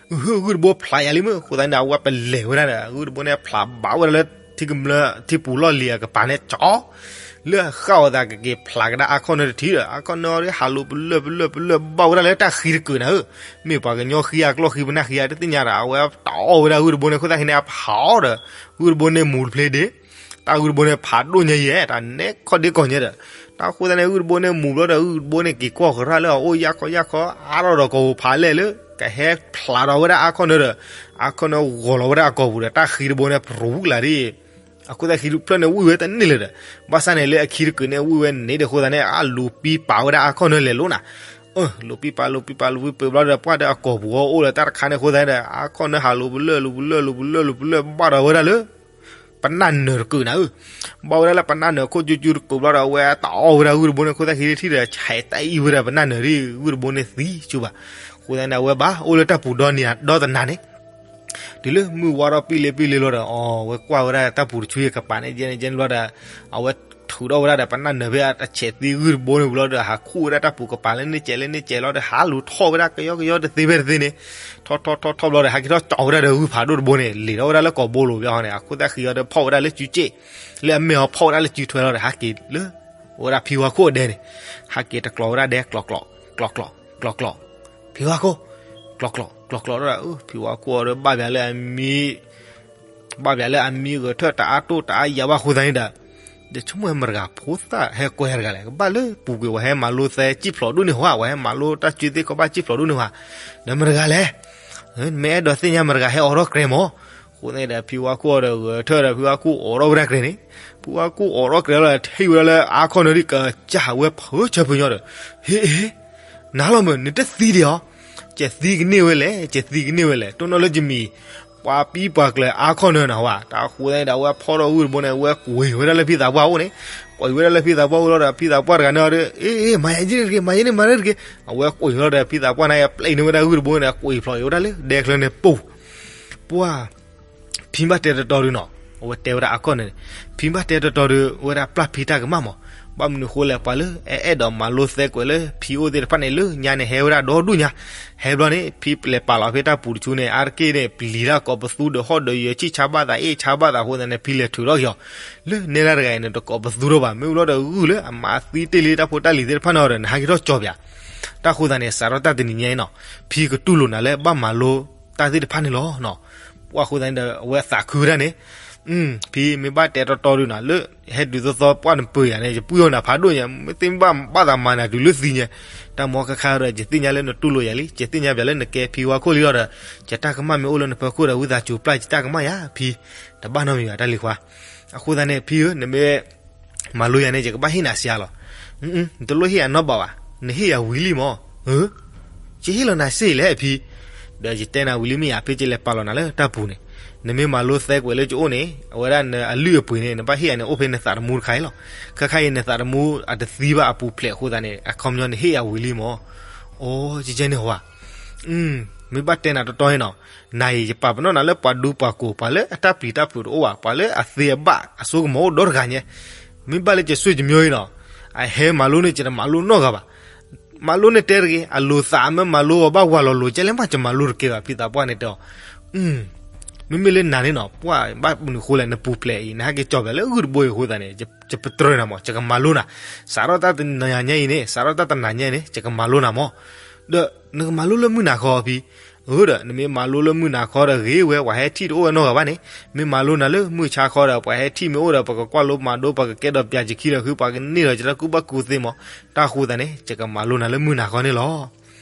အၢ ဂုၢ်တဘိဖျးယၤလံမုၢ် အဃိသတးန့ၣ်ဒီး အဝဲပလဲၤဝဲဒၣ်ဒီး ဂုၢ်တဘိန့ၣ်ဖျးဘၣ်ဝဲဒၣ်လၢ ထံကမျၢၢ် ထံပူၤလီၢ်လံၤအကပၤန့ၣ် ကၠီ လၢအဃၣ်အီၤသးကက့ၤဖျးကဒါအါခီၣ်နၢတထံၣ်ဒီး အါခီၣ်နၢအီၤဒုးဟးလိာ်ပလၢၢ်ပလၢၢ်ပလၢၢ်ဘၣ်ဝဲဒၣ်လၢတၢ်ဃံတကုာ်နၤဧၢ, မ့ၢ်ပှၤကညီဃံအကျီၢ်ဃံပနၢ်ဃံဧါတသ့ၣ်ညါဒီး အဝဲတၢ်အီၣ်ဝဲဒၣ်ဂုၢ်တဘိန့ၣ် အဃိသတးဟံးန့ၣ်အဖးအီၤဒီး ဂုၢ်တဘိန့ၣ်မူၤတဖျ့ဒ့ တၢ်ဂုၢ်တဘိန့ၣ်ဖးဒိၣ်ညါယဲ တၢ်နဲၣ်ခီၣ်ဒ့ကီၢ်ညါဒီး တၢ်အဃိသတးန့ၣ် ဂုၢ်တဘိန့ၣ်မူၤဘျီဒီး ဂုၢ်တဘိန့ၣ်က့ၤကွၢ်ကရၣ်လၢအအိၣ်ယၢ်ခီယၢ်ခီ အါထီၣ်ဒီးကိာ်ပူၤဖးလဲၢ်လၢ ကဟဲဖျးဒီးဝဲဒၣ်အါခီၣ်နၢဒီး အါခီၣ်နၢဂီၤလီၤဝဲဒၣ်အကိာ်ပူၤဒီး တၢ်ဃံတဘိန့ၣ် ပြူၤကလာ်ဒ် အဃိသတးဃံတဖျၢၣ်န့ၣ်ဝံၣ်ဝဲတန့ၢ်လၢၤဒီး ဘၣ်ဆၣ်န့ၣ်လၢအခံတကုာ်န့ၣ်ဝံၣ်ဝဲန့ၣ်ဒီး အဃိသတးန့ၣ် အလူၤပံပာ်ဝဲဒၣ်အါခီၣ်နၢလဲၤလိၤနၤ အၢ လူၤပံပာ်လူၤပံပာ်လူၤပံပာ်ဘျီဒီး ပှၢ်ဒီးအကိာ်ပူၤအီၤအိၣ်လၢတၢ်တခါန့ၣ်အဃိသတးဒီး အါခီၣ်နၢဟးလူၤပလၢၢ်လူၤပလၢၢ်လူၤပလၢၢ်လူၤပလၢၢ်ဘၣ်ဒီးဝဲဒၣ်လၢ ပနၢ်နၢၤတကုာ်နၤဧၢ, ဘၣ်ဝဲဒၣ်လၢပနၢ်နၢၤခိၣ်ကၠူကၠူတကုာ်ဘျီဒီး အဝဲတၢ်အီၣ်ဝဲဒၣ်ဂုၢ်တဘိန့ၣ် အဃိသတးဃံထံၣ်ဒီး ဆဲးတၢ်အံၣ်ဝဲဒၣ်ပနၢ်နၢၤဒ် ဂုၢ်တဘိန့ၣ်သံဆူဘၣ်, အဃိသတးန့ၣ် အဝဲဘၣ်အိၣ်လၢတၢ်ပူၤဒီနံၤဒီတနၤန့ၣ် တုၤလၢမုၢ်ဝါထီၣ်ပံၣ်လ့ပံၣ်လ့လီၤဒီး အီၤ အဝဲကွၢ်ဝဲဒၣ်တၢ်ပူၤတဆူအကပၤန့ၣ်ယဲန့ၣ်ယဲန့ၣ်ဘျီဒီး အဝဲထုးထီၣ်ဝဲဒၣ်ဒီးပနၢ်နၢၤဖဲအတဆဲးသံဂုၢ်တဘိန့ၣ်ဝံၤလီၤဒီး ဟးခူၣ်ဝဲဒၣ်တၢ်ပူၤကပၤလၢန့ၣ်ကဲးလၢန့ၣ်ကဲးလီၤဒီး ဟးလူၤထီၣ်ဝဲဒၣ်ကယီကယီတသ့ဖဲတသ့န့ၣ် ထီၣ်ထီၣ်ထီၣ်ထီၣ်ဘျီဒီး ဟးက့ၤထီၣ်ကၠီဝဲဒၣ်ဒီးဂုၢ်ဖးဒိၣ်တဘိန့ၣ် လ့ၤထီၣ်ဝဲဒၣ်လၢကိာ်ဘိလိၤဘၣ်ဟီန့ၣ် အဃိသတးဃံအီၤဒီးဖီၣ်ဝဲဒၣ်လၢစုစ့ၣ် လၢအမဲာ်အီၤဖီၣ်ဝဲဒၣ်လၢစုထွဲလီၤဒီး ဟးက့ၤလၢ အိၣ်ဝဲဒၣ်ဖံဝါခိၣ်အဒဲန့ၣ် ဟးက့ၤတကျိးဝဲဒၣ်ဒဲ ကျိးကျိး ကျိးကျိး ကျိးကျိး ဖံဝါခိၣ် ကျိးကျိး ကျိးကျိးဒီး ဖံဝါခိၣ်အီၤဒီးဘၣ်ပၠးလၢအမံ ဘၣ်ပၠးလၢအမံဂဲၤထၢၣ်တအါတိၢ်တအါယၤဘၣ်အဃိသတးန့ၣ်ဒီး ဒီးဆိကမိၣ်ဝဲမတၤတဂၤဖိသၣ်ဟဲကွဲတဂၤလဲၣ် ကဘၣ်လၢပူၤကွံာ် ပှၤဟဲမၤလိသဲစံၣ်ဖျိးဒိၣ်န့ၢ်ဟီ ပှၤဟဲမၤလိတၢ်စုသ့ၣ်ခီဘၣ်စံၣ်ဖျိးဒိၣ်န့ၢ်ဟီ ဒီးမတၤတဂၤလဲၣ် မ့ၢ်အဲၣ်ဒိးသ့ၣ်ညါမတၤတဂၤဟဲအိးထီၣ်ကြဲးမး အဃိသတးန့ၣ်ဒီး ဖံဝါခိၣ်အီၤဒီးဂဲၤထၢၣ်ဒီး ဖံဝါခိၣ်အိးထီၣ်ဝဲဒၣ်ကြဲးန့ၣ် ဖံဝါခိၣ်အိးထီၣ်ကြဲးလီၤဒီး ထံၣ်ဝဲဒၣ်လၢအါခီၣ်နၢဒ်ကစၢ်ဝဲဖၢဆၢဖၢညီဒီး ဟ့ ဟ့ နၤလီၤမုၢ် နတသံဒံးဧါ ကဲသံကန့ၢ်ဝဲလဲၣ် ကဲသံကန့ၢ်ဝဲလဲၣ် တိၢ်နီၣ်လၢယမံၤ ပှၤပံပှၤကျၢၤအါခီၣ်နၢနၤဝဲ တၢ်အဃိသတးန့ၣ်ဒီး အဝဲဖီၣ်ထီၣ်ဂုၢ်တဘိန့ၣ် အဝဲကွံာ်ဝဲဒၣ်လၢဖံသးပှၢ်အအိၣ်န့ၣ် ကွံာ်ဝဲဒၣ်လၢဖံသးပှၢ်အအိၣ်လီၤဒီး ဖံသးပှၢ်တဂၤန့ၣ်ဒီး အ့ မၤယၤယ့ၣ်တဂ့ၤ မၤယဲန့ၣ် မၤတဂ့ၤ အဝဲကွံာ်လီၤဒီး ဖံသးပှၢ်န့ၣ် ပျဲန့ၢ်ဝဲဒၣ်ဂုၢ်တဘိန့ၣ် ကွံာ်ဖျိးဝဲဒၣ်လၢဒဲချၢန့ၣ်ပူၤ ပှၢ် ဖံဘၣ်တဲတတီဒုးနီၤ အဝဲတဲဝဲဒၣ်အါခီၣ်နၢန့ၣ် ဖံဘၣ်တဲတတီဒုး အဝဲဒၣ်ပျၢ်ဖံတၢ်ကမၣ်မး ဘၣ်မနုၤဃိလဲၣ် ပှၤလၢအအဲၣ်ဒိးမၤလိသဲကွဲးလၢဖံအိၣ်သ့ၣ်တဖၣ်န့ၣ် လၢညါန့ၣ်ဟဲဝဲဒၣ်ဒီဒူၣ်ညါ ဟဲဘျီန့ၣ် ဖံလဲၤပာ်လီၤဖဲတၢ်ပူၤတဆူန့ၣ် အါတက့ၢ်န့ၣ် ပျံၤတၢ်ကိးပသူဒီးဟီၣ်ဒီးယၢၤဆံၣ်ဆါဘၣ်သး အ့ၣ်ဆါဘၣ်သးအဃိသတးန့ၣ် ဖံလဲၤထုးထီၣ်က့ၤအီၤ လၢနဲဒၣ်တဂၤအံၤန့ၣ် တကိးပသူထီၣ်ဘၣ် မ့ၢ်ဝံၤလီၤဒီးဂုၢ်လၢအမၤသံတ့ၢ်လံတၢ်ဖိတၢ်လံၤသ့ၣ်တဖၣ်န့ၣ်ဒီး နဟးက့ၤထီၣ်ကၠီပၠး တၢ်အဃိသတးန့ၣ် စးထီၣ်တၢ်တနံၤညါအံၤနီၤ ဖံကတူၢ်လိာ်နၤလၢဘၣ်မၤလိတၢ်သ့ၣ်တဖၣ်န့ၣ်လီၤ. ပှၢ်အဃိသတးန့ၣ်ဒီး အဝဲသးခုဝဲဒၣ်န့ၣ် ဖံမ့ၢ်ဘၣ်တဲတီတီဒုးနၤ လၢဟဲဒုးသီသီပှၢ်နပၢၤယၤန့ၣ် ယပုၢ်ယီၤနၤဖးဒိၣ်ညါ မ့ၢ်သ့ၣ်ဘၣ်ဘၣ်သးမၤနၤတုၤလၢသံညါ တၢ်မီခါခါဒီး ယသ့ၣ်ညါလၢနတူၢ်လိာ်ယၤလံ ယသ့ၣ်ညါပၠးလၢနကဲဖံဝါခိၣ်လံလီၤဒီး ယတၢ်ကမၣ်မ့ၢ်အိၣ်လၢနဖီခိၣ်ဒီး ဝံသးစူၤပျၢ်ယတၢ်ကမၣ်ယၤဖံ တဘၣ်နီတမံၤဘၣ်တၢ်လံၤခွါ အဃိသတးန့ၣ် ဖံဧၢ နမ့ၢ် မၤလိယၤန့ၣ် ယကဘၣ်ဟ့ၣ်နၤစှၤလီၤ. နတလိၣ်ဟ့ၣ်ယၤနီတဘးဘၣ်, နဟ့ၣ်ယၤဝံၤလံမၢ်. ယဟ့ၣ်လီၤနၤစ့ၢ်လဲၣ်ဖံ, ဒီးယတဲနၤဝံၤလံမ့ၢ်ဧါ, ဖဲယလဲၤပာ်လီၤနၤလၢတၢ်ပူၤန့ၣ်, နမ့ၢ်မၤလိသဲကွဲးလၢကအိၣ်န့ၣ် အဝဲဒၣ်နအလုၢ်အပှ့ၤန့ၣ် နဘၣ်ဟ့ၣ်ယၤန့ၣ် အိၣ်ဖဲနသးတမူတခါအံၤလီၤ. ခဲခါအံၤနသးတမူအတသံဘၣ်အပူၤဖျဲးအဃိသတးန့ၣ် အခီပညီနဟ့ၣ်ယၤဝံၤလံမၢ်. အိ ကကဲန့ၣ်ဟီဧါ. မ့ၢ်ဘၣ်တဲနၤတီတီန့ၣ်နီၤ, နၤအံၤယပာ်ပနီၣ်နၤလၢပှၤဒူပှၤကိၢ် ပှၤလၢအတၢ်ပျံၤတၢ်ဖုးတအိၣ်ဘၣ်, ပှၤလၢအသ့အဘၣ်အစိကမီၤအိၣ်ဒီတဂၤညါ, မ့ၢ်ဘၣ်လၢကစွ့ၣ်ကမျိၤအံၤနီၤ, အဟဲမၤလိန့ၢ် ယတမၤလိနီတဂၤဘၣ်. မၤလိန့ၢ်တဲတဂ့ၤ, အလိၤသးမ့ၢ်မၤလိအီၤဘၣ်ဝၤလီၤလိၤ ကဲလဲၣ်မး ယမၤလိတကဲဘၣ် ဖံသးပှၢ်န့ၣ်တဲအီၤ. မ့မ့ၢ်လၢနၤန့ၣ်နီၤ, ပှၢ်ဘၣ်မနုၤဃိလဲၣ် နပူၤဖျဲးအံၤ နဟဲက့ၤကၠီၤပၠးလၢဂုၢ်တဘိအံၤအဃိသတးန့ၣ် ယပတြၢၤနၤမၢ်, ယကမၤလိနၤ, စးထီၣ်တၢ်တနၤညါအံၤန့ၣ် စးထီၣ်တၢ်တနၤညါအံၤန့ၣ် ယကမၤလိနၤမၢ်. ဒီးနကမၤလိလၢမုၢ်နၤခီဖံ, အၢဒီး နမ့ၢ်မၤလိလၢမုၢ်နၤခီဒီးဂ့ၤဝဲ ပှၤဟဲထံၣ်တအိၣ်ဝဲနီတဂၤဘၣ်န့ၣ်, မ့ၢ်မၤလိနၤလၢမုၢ်ဆါခီဒီး ပှၤဟဲထံၣ်မ့ၢ်အိၣ်ဒီး ပကကွၢ်လိမၤဒိ ပကကဲဒီးပၠးယခံဒီးဃု ပှၤကန့ၢ်ဒီးယတၢ်ကူၣ်ဘၣ်ကူၣ်သ့မၢ်, တၢ်ဃိသတးန့ၣ် ယကမၤလိနၤလၢမုၢ်နၤခီန့ၣ်လီၤ.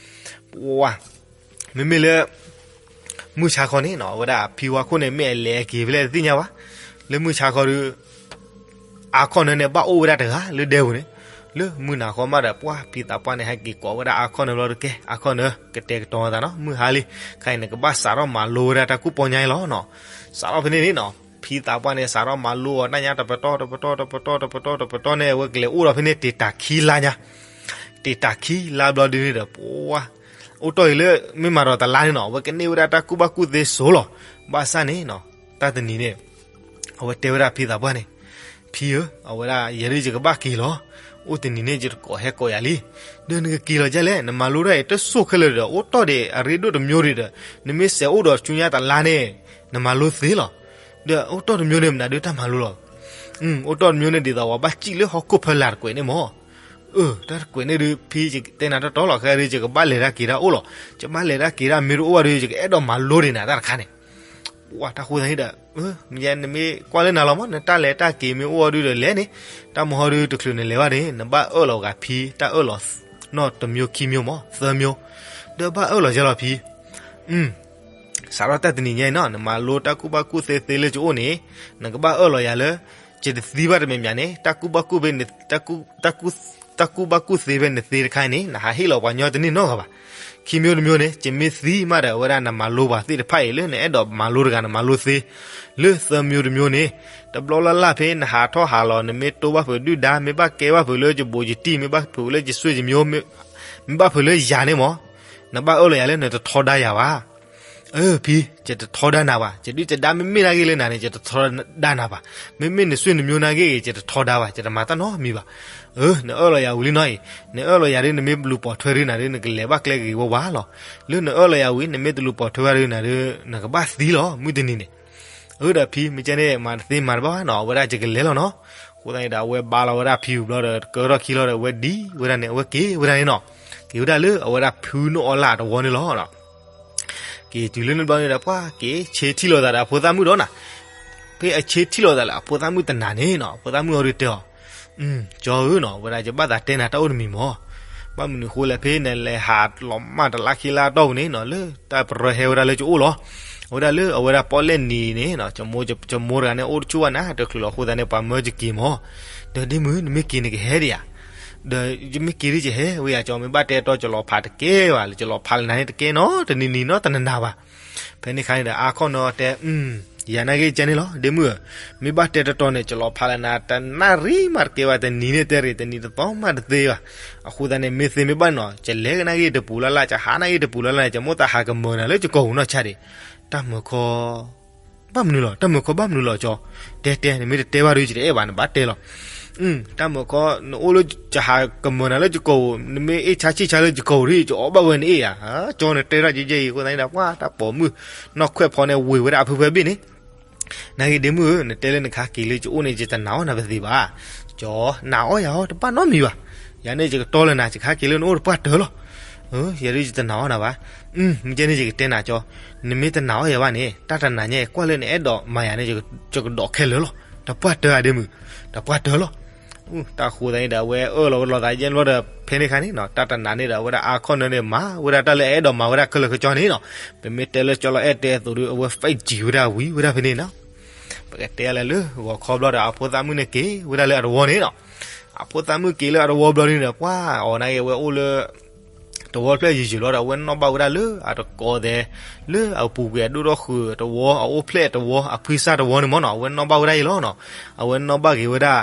ပှၢ် မ့မ့ၢ်လၢ မုၢ်ဆါခီန့ၣ်နီၤ, အဝဲဒၣ်ဖံဝါခိၣ်န့ၣ် မ့ၢ်အလဲၤအက့ၤဖဲလဲၣ်တသ့ၣ်ညါဘၣ်. လၢမုၢ်ဆါခီဒီး အါခီၣ်နၢန့ၣ် ဘၣ်အိၣ်ဝဲဒၣ်တဂၤလၢဒဲပူၤန့ၣ်, လၢမုၢ်နၤခီမးဒီး ပှၢ်ဖံသးပှၢ်န့ၣ် ဟဲက့ၤကိးဝဲဒၣ်အါခီၣ်နၢဘျီဒီး ကဲ အါခီၣ်နၢ ကတဲာ်ကတီၤသးနီၤ, မုၢ်ဟါလံ, ခဲအံၤနကဘၣ်စးထီၣ်မၤလိဝဲဒၣ်တၢ်ကူၣ်ပီညါအံၤလီၤနီၤ. စးထီၣ်ဖဲန့ၣ်န့ၣ်နီၤ, ဖံသးပှၢ်န့ၣ် စးထီၣ်မၤလိအီၤတၢ်ညါတပတီၢ်တပတီၢ်တပတီၢ် တပတီၢ်တပတီၢ်န့ၣ် အဝဲကလဲၤအိၣ်ဒီးဖဲန့ၣ် တ့ၢ်တၢ်ခံလါညါ, တ့ၢ်တၢ်ခံလါဘျီဒုန့ၣ်ဒီး ပှၢ် အိၣ်တီၢ်အံၤလၢ မ့ၢ်မၤဒီးတလါန့ၣ်နီၤ, အဝဲကန့ၢ်ဝဲဒၣ်တၢ်ကူၣ်ဘၣ်ကူၣ်သ့စိၤလီၤ. ဘၣ်ဆၣ်န့ၣ်နီၤ, တၢ်တနံၤန့ၣ် အဝဲတဲဝဲဒၣ်ဖံသးပှၢ်န့ၣ်, ဖံဧၢ, အဝဲဒၣ်ယဲဒၣ်ယကဘၣ်က့ၤလီၤ. အိၣ်တနံၤန့ၣ် ယတကိးဟဲကိးယၤလံ. ဒီးနကက့ၤလီၤဒ်လဲၣ်, နမၤလိတၢ်အံၤတစိၢ်ခဲလၢာ်ဒီး အိၣ်တီၢ်ဒံးအရ့ဒိၣ်တမျိၤဒံးဒီး နမ့ၢ်စဲးအိၣ်ဒီးဆူညါတလါန့ၣ် နမၤလိသ့လီၤ. ဒီးအိၣ်တီၢ်တမျိၤန့ၣ် မနုၤဒုးတၢ်မၤလိလီၤ. အိၣ်တီၢ်တမျိၤန့ၣ် ဒ်သိးပှၤဘၣ်စံၣ်လၢဟီၣ်ခိၣ်ဖီလာ်တကွဲးန့ၣ်မၢ်. အၢ တၢ်တကွဲးန့ၣ်ဒုး ဖံယတဲနၤတီတီလီၤ, ခဲအံၤဒုး ယကဘၣ်လဲၤတၢ်က့ၤတၢ်အိၣ်လီၤ. ယဘၣ်လဲၤတၢ်က့ၤတၢ်မ့ၢ်တအိၣ်ဘၣ်ဒီး ယကအဲၣ်ဒိးမၤလိဒံးနၤတၢ်တခါန့ၣ်. ပှၢ် တၢ်ဃိသတးန့ၣ်ဒီး နမ့ၢ်ကွၢ်လၢနၤလီၤမၢ်, နတၢ်လဲၤတၢ်က့ၤမ့ၢ်အိၣ်အီၤဒုးဒီးလဲၤန့ၣ်, တၢ်မဟီဒုးတချုးနလဲၤဘၣ်န့ၣ် နဘၣ်အၢၣ်လီၤဂၤဖံ တၢ်အၢၣ်လီၤနီၢ်တမျိၤခံမျိၤမၢ် သၢမျိၤ, ဒီးဘၣ်အၢၣ်လီၤယဲလီၤဖံ. စးထီၣ်တၢ်တနံၤညါအံၤနီၤ, နမၤလိတၢ်ကူၣ်ဘၣ်ကူၣ်သ့သ့လၢယအိၣ်န့ၣ်, နကဘၣ်အၢၣ်လီၤယၤလၢ ယတသံဘၣ်တမံၤမံၤန့ၣ်, တၢ်ကူၣ်ဘၣ်ကူၣ်ဖဲ တၢ်ကူၣ်ဘၣ်ကူၣ်သ့ဖဲနသ့တခါအံၤန့ၣ် နဟးဟ့ၣ်လီၤပှၤညီတန့ၢ်နီတဂၤဘၣ်. ခံမျိၤတမျိၤန့ၣ် ယမ့ၢ်သံမးဒီး အဝဲဒၣ်နမၤလိပှၤသ့ၣ်တဖၣ်အံၤ လၢနအဲၣ်ဒိးမၤလိတဂၤ နမၤလိသ့. လၢသၢမျိၤတမျိၤန့ၣ် တဘျီလၢ်လၢ်ဖဲနဟးထီၣ်ဟးလီၤ နမ့ၢ်တိၢ်ဘၣ်ဖုးဒုၣ်ဒါ မ့ၢ်ဘၣ်ကဲဘၣ်ဖုးလၢယဘူးယတံၢ် မ့ၢ်ဘၣ်ဖုးလၢယစွ့ၢ်ယမျိၤ မ့ၢ်ဘၣ်ဖုးလၢယၤန့ၣ်မၢ်, နဘၣ်အၢၣ်လီၤယၤလၢနတထီဒါယၤဘၣ်. အၢ ဖံ, ယတထီဒါနၤဘၣ်. ယဒုၣ်ယဒါမ့မ့ၢ်နာ်ဂ့ၢ်လၢနၤန့ၣ် ယတထီဒါနၤဘၣ်. မ့မ့ၢ်နစွ့ၢ်နမျိၤနာ်ဂ့ၢ်ဂ့ၤ ယတထီဒါဘၣ်, ယတမၤတၢ်နီတမံၤဘၣ်. အၢ နအၢၣ်လီၤယၤဝံၤလံနီၤအံၤ, နအၢၣ်လီၤယၤဒ်နမ့ၢ်လူၤပိာ်ထွဲဒ်နၤဒ် နကလဲၤဘၣ်ကျဲဂ့ၤဝဲဝါလီၤ. လၢနအၢၣ်လီၤယၤဝံၤ နမ့ၢ်တလူၤပိာ်ထွဲဘၣ်ဒ်နၤဒ် နကဘၣ်သံလီၤမုၢ်တနံၤန့ၣ်. အၢ ဒီးဖံ မ့ၢ်ကဲန့ၣ် မၤတသ့မၤတဘၣ်ဘၣ်နီၤ, အဝဲဒၣ်ယကလဲၤလီၤနီၤ. အဃိသတးန့ၣ်ဒီး အဝဲဘါလီၤဝဲဒၣ်ဖံဝံၤဘျီဒီး ကၢထီၣ်ခံလီၤဒီး အဝဲဒံဝဲဒၣ်န့ၣ် အဝဲက့ၤဝဲဒၣ်န့ၣ်နီၤ. က့ၤဝဲဒၣ်လၢအဝဲဒၣ်ဖုနီၢ်အီလၢ်အတဝီန့ၣ်လီၤ. က့ၤတုၤလၢန့ၣ်ဘျီန့ၣ်ဒီး ပှၢ်က့ၤဆ့ထံၣ်လိာ်သးဒီးအဖိသၣ်မုၣ်ဒီးနၤ, ဖဲအဆ့ထံၣ်လိာ်သးလၢအဖိသၣ်မုၣ်တနၤန့ၣ်နီၤ, အဖိသၣ်မုၣ်အီၤဒုးတဲအီၤ, ကၠီဧၢနီၤ, ဝဲဒၣ်ယဘၣ်သးတဲနၤတၢ်အိၣ်တမံၤမၢ်. ဘၣ်မနုၤဃိလဲၣ် ဖဲနလဲၤဟးလီၤမၢ်တလါခံလါတီၢ်ပူၤန့ၣ်နီၤ, လၢတၢ်ပရၢဟဲဝဲဒၣ်လၢယအိၣ်လီၤ. အဝဲဒၣ်လၢအဝဲဒၣ်ပီၣ်လဲၣ်နံၤန့ၣ်နီၤ, ယမိၢ်တဂၤန့ၣ် အိၣ်တဆူၣ်ဘၣ်နၤ တချုးလီၤအဃိသတးန့ၣ် ပှၤမၢယက့ၤမၢ်. ဒီးဒ့မုၣ် နမ့ၢ်က့ၤန့ၣ်ကဟဲဒံးဧါ. ဒီးယမ့ၢ်က့ၤဒ်ယဟဲဝဲယၤ ကၠီ မ့ၢ်ဘၣ်တဲတီ ယလီၤဖးတကဲဘၣ်, ယလီၤဖးလၢနၤန့ၣ်တကဲနီတနံၤနံၤနီတနၤနၤဘၣ်. ဖဲန့ၣ်အခါန့ၣ်ဒီး အါခီၣ်နၢတဲ ယၤနာ်ဂ့ၢ်ကဲန့ၣ်လီၤ ဒ့မုၣ်ဧၢ, မ့ၢ်ဘၣ်တဲတီတီန့ၣ် ယလီၤဖးလၢနၤတနၣ်ရံၣ်မးတကဲဘၣ်, တနံၤန့ၣ်တဲရံၣ် တနံၤတသီမးတသ့ဘၣ်. အဃိသတးန့ၣ် မ့ၢ်သ့မ့ၢ်ဘၣ်နီၤ ယလဲၤကနၣ်ဂ့ၢ်တပူၤလၢ်လၢ်, ယဟးနၣ်ဂ့ၢ်တပူၤလၢ်လၢ်န့ၣ် ယမိၢ်သးဟးကမၢနၤလၢယကိာ်ပူၤနီၢ်ဆါဒံး. တၢ်မုၢ်ခီ ဘၣ်မနုၤလီၤ, တၢ်မုၢ်ခီဘၣ်မနုၤလီၤကၠီ, တဲတဲ, နမ့ၢ်တတဲဘၣ်ဒီး ယတအဲၣ်ဘၣ်, နဘၣ်တဲလီၤ. တၢ်မုၢ်ခီ နအိၣ်လၢယဟးကမၢနၤလၢယကိာ်ပူၤ, နမ့ၢ်အ့ၣ်ဆါဆံၣ်ဆါလၢယကိာ်ပူၤဒီး ယအီၣ်ဘၣ်ဝဲနအ့ၣ်ဧါ. ကၠီ နတဲထီၣ်ကဲကဲအံၤအဃိသတးန့ၣ်ဒီး ပှၢ်တၢ်ပိာ်မုၣ်နီၢ်ခွဲးဖီန့ၣ် ဝ့ၤဝဲဒၣ်အဖုဖဲဘ့ၣ်န့ၣ် နာ်ဂ့ၤ ဒ့မုၣ်ဧၢ, နတဲလၢနကဟဲက့ၤလၢယအိၣ်န့ၣ် ယတနာ်အီၣ်နၤပသ့ဘၣ်. ကၠီ, နာ်အီၣ်ယၤအီၤ တဘၣ်နီတမံၤဘၣ်. ယၤန့ၣ် ယကတီလၢနၤ, ယကဟဲက့ၤလၢနအိၣ်တပှၢ်တၢၢ်လီၤ. ယၤဒုးယတနာ်အီၣ်နၤဘၣ်. မ့ၢ်ကဲန့ၣ် ယကတဲနၤကၠီ, နမ့ၢ်တနာ်အီၣ်ယၤဘၣ်န့ၣ် တၢ်တနၤညါ ကွၢ်လၢနအဲၣ်ဒိးမၤယၤန့ၣ် ယကဒိးခဲလၢာ်လီၤ. တပှၢ်တၢၢ်ဧါ ဒ့မုၣ်, တပှၢ်တၢၢ်လီၤ. တၢ်ဃိသတးန့ၣ်ဒီး အဝဲအၢၣ်လီၤဝဲလီၤသးယဲၢ်ဘျီဒီး ဖဲန့ၣ်အခါန့ၣ်နီၤ တၢ်တနၤန့ၣ်ဒီး အဝဲဒၣ်အါခီၣ်နၢန့ၣ် မၤဝဲဒၣ်တၢ်လၢအအဲၣ်ဒိးမၤဝဲဒၣ်ခဲလၢာ်ခဲဆ့န့ၣ်နီၤ. ပမ့ၢ်တဲလၢကၠီလီၤအဲၣ်တဲအသိးဒီး အဝဲ five G ဝဲဒၣ်ဝံၤဝဲဒၣ်ဖဲန့ၣ်နီၤ. ပကတဲလၢလၢဂီၤခီဘျီဒီး အဖိသၣ်မုၣ်န့ၣ်က့ၤဝဲဒၣ်လၢအတဝီန့ၣ်နီၤ. အဖိသၣ်မုၣ်က့ၤလၢအတဝီဘျီန့ၣ်ဒီး ပှၢ်အီၤနာ်ဂ့ၤ အဝဲအိၣ်လၢ တဝီဖျဲၣ်ယံာ်ယံာ်လီၤဒီး အဝဲနီၣ်ဘၣ်ဝဲဒၣ်လၢအတကိးသဲး လၢအပူၤကွံာ်အဒိၣ်ထီၣ်ဃုာ်တဝီ အအိၣ်ဖျဲၣ်တဝီ အဖှံစၢ်တဝီန့ၣ်မ့ၢ်နီၤ, အဝဲနီၣ်ဘၣ်ဝဲဒၣ်အံၤလီၤနီၤ. အဝဲနီၣ်ဘၣ်က့ၤဝဲဒၣ်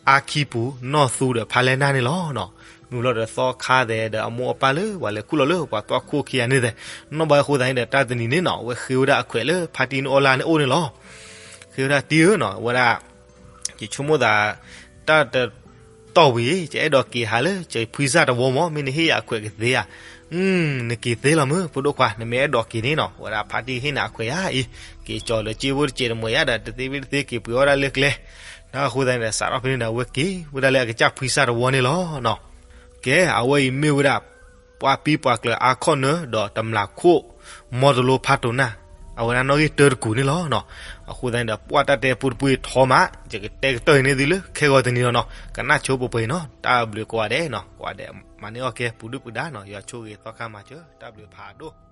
အါခံပူၤ နီၢ်သူဒီးဖါလဲၢ်နၢ်န့ၣ်လီၤနီၤ. မ့ၢ်လီၤဒီးသီခါသဲးဒီးအမိၢ်အပၢ်လၢ ပှၤလဲၤခူၣ်လီၤလၢပှၤသွၣ်ခိၣ်ခံဂၤန့ၣ်သဲး နီၣ်ဘၣ်အဃိသတးန့ၣ်ဒီး တၢ်တနံၤန့ၣ်နီၤ အဝဲဃ့ဝဲဒၣ်အခွဲးလၢဖါတံၢ်န့ၣ်အီၣ်လၢန့ၣ်အိၣ်န့ၣ်လီၤ. ဃ့ဝဲဒၣ်တံၢ်ဧၢနီၤ, ဝဲဒၣ် ယဆိကမိၣ်သး တၢ်တတီၢ်ဝံၤ ယအဲၣ်ဒိးက့ၤဟးလၢယဖှံစၢ်တဝီမး, မ့ၢ်နဟ့ၣ်ယၤအခွဲးကသ့ဧါ. နက့ၤသ့လီၤမုၢ် ဖိဒိၣ်ခွါ, နမ့ၢ်အဲၣ်ဒိးက့ၤန့ၣ်နီၤ, ဝဲဒၣ်ဖါတံၢ်ဟ့ၣ်နၤအခွဲးဧါအံၤ, က့ၤကၠီၤလၢက့ဖိတစဲးတမှဲၤယါဒီး တသ့ဝ့တသ့က့ၤပှ့ၤအီၣ်ဒၣ်လၢကျဲ. တၢ်အဃိသတးန့ၣ်ဒီး စးထီၣ်ဖဲန့ၣ်ဒီး အဝဲက့ၤဝဲဒၣ်လၢအကစၢ်ဖှံစၢ်တဝီန့ၣ်လီၤနီၤ. ကဲ အဝဲအံၤမ့ၢ်ဝဲဒၣ် ပှၤပံပှၤကျၢၤအါခီၣ်နၢၤဒီးတမျာ်ခိၣ် မီတလိဖးတိၤနၢ်, အဝဲဒၣ်နီၣ်ဂံၢ်တၢတကူးန့ၣ်လီၤနီၤ. အဃိသတးန့ၣ်ဒီး ပှၤတၢ်တဲပူတပူအံၤထီမး ယကတဲကတၢၢ်အံၤန့ၢ်သုလၢခဲဂီၤတနံၤလီၤနီၤ. ကနၣ်ဆိပှဲၤပှဲၤအံၤနီၤ, တၢ်ဘျုးကိးဂၤဒဲးနီၤ, ကိးဂၤဒဲး မၤန့ၢ်အီၣ်ကဲပူၤဒုၣ်ပူၤဒါနီၤ, ယွၤဆိၣ်ဂ့ၤသီခါမၤစၢၤ, တၢ်ဘျုးဖးဒိၣ်.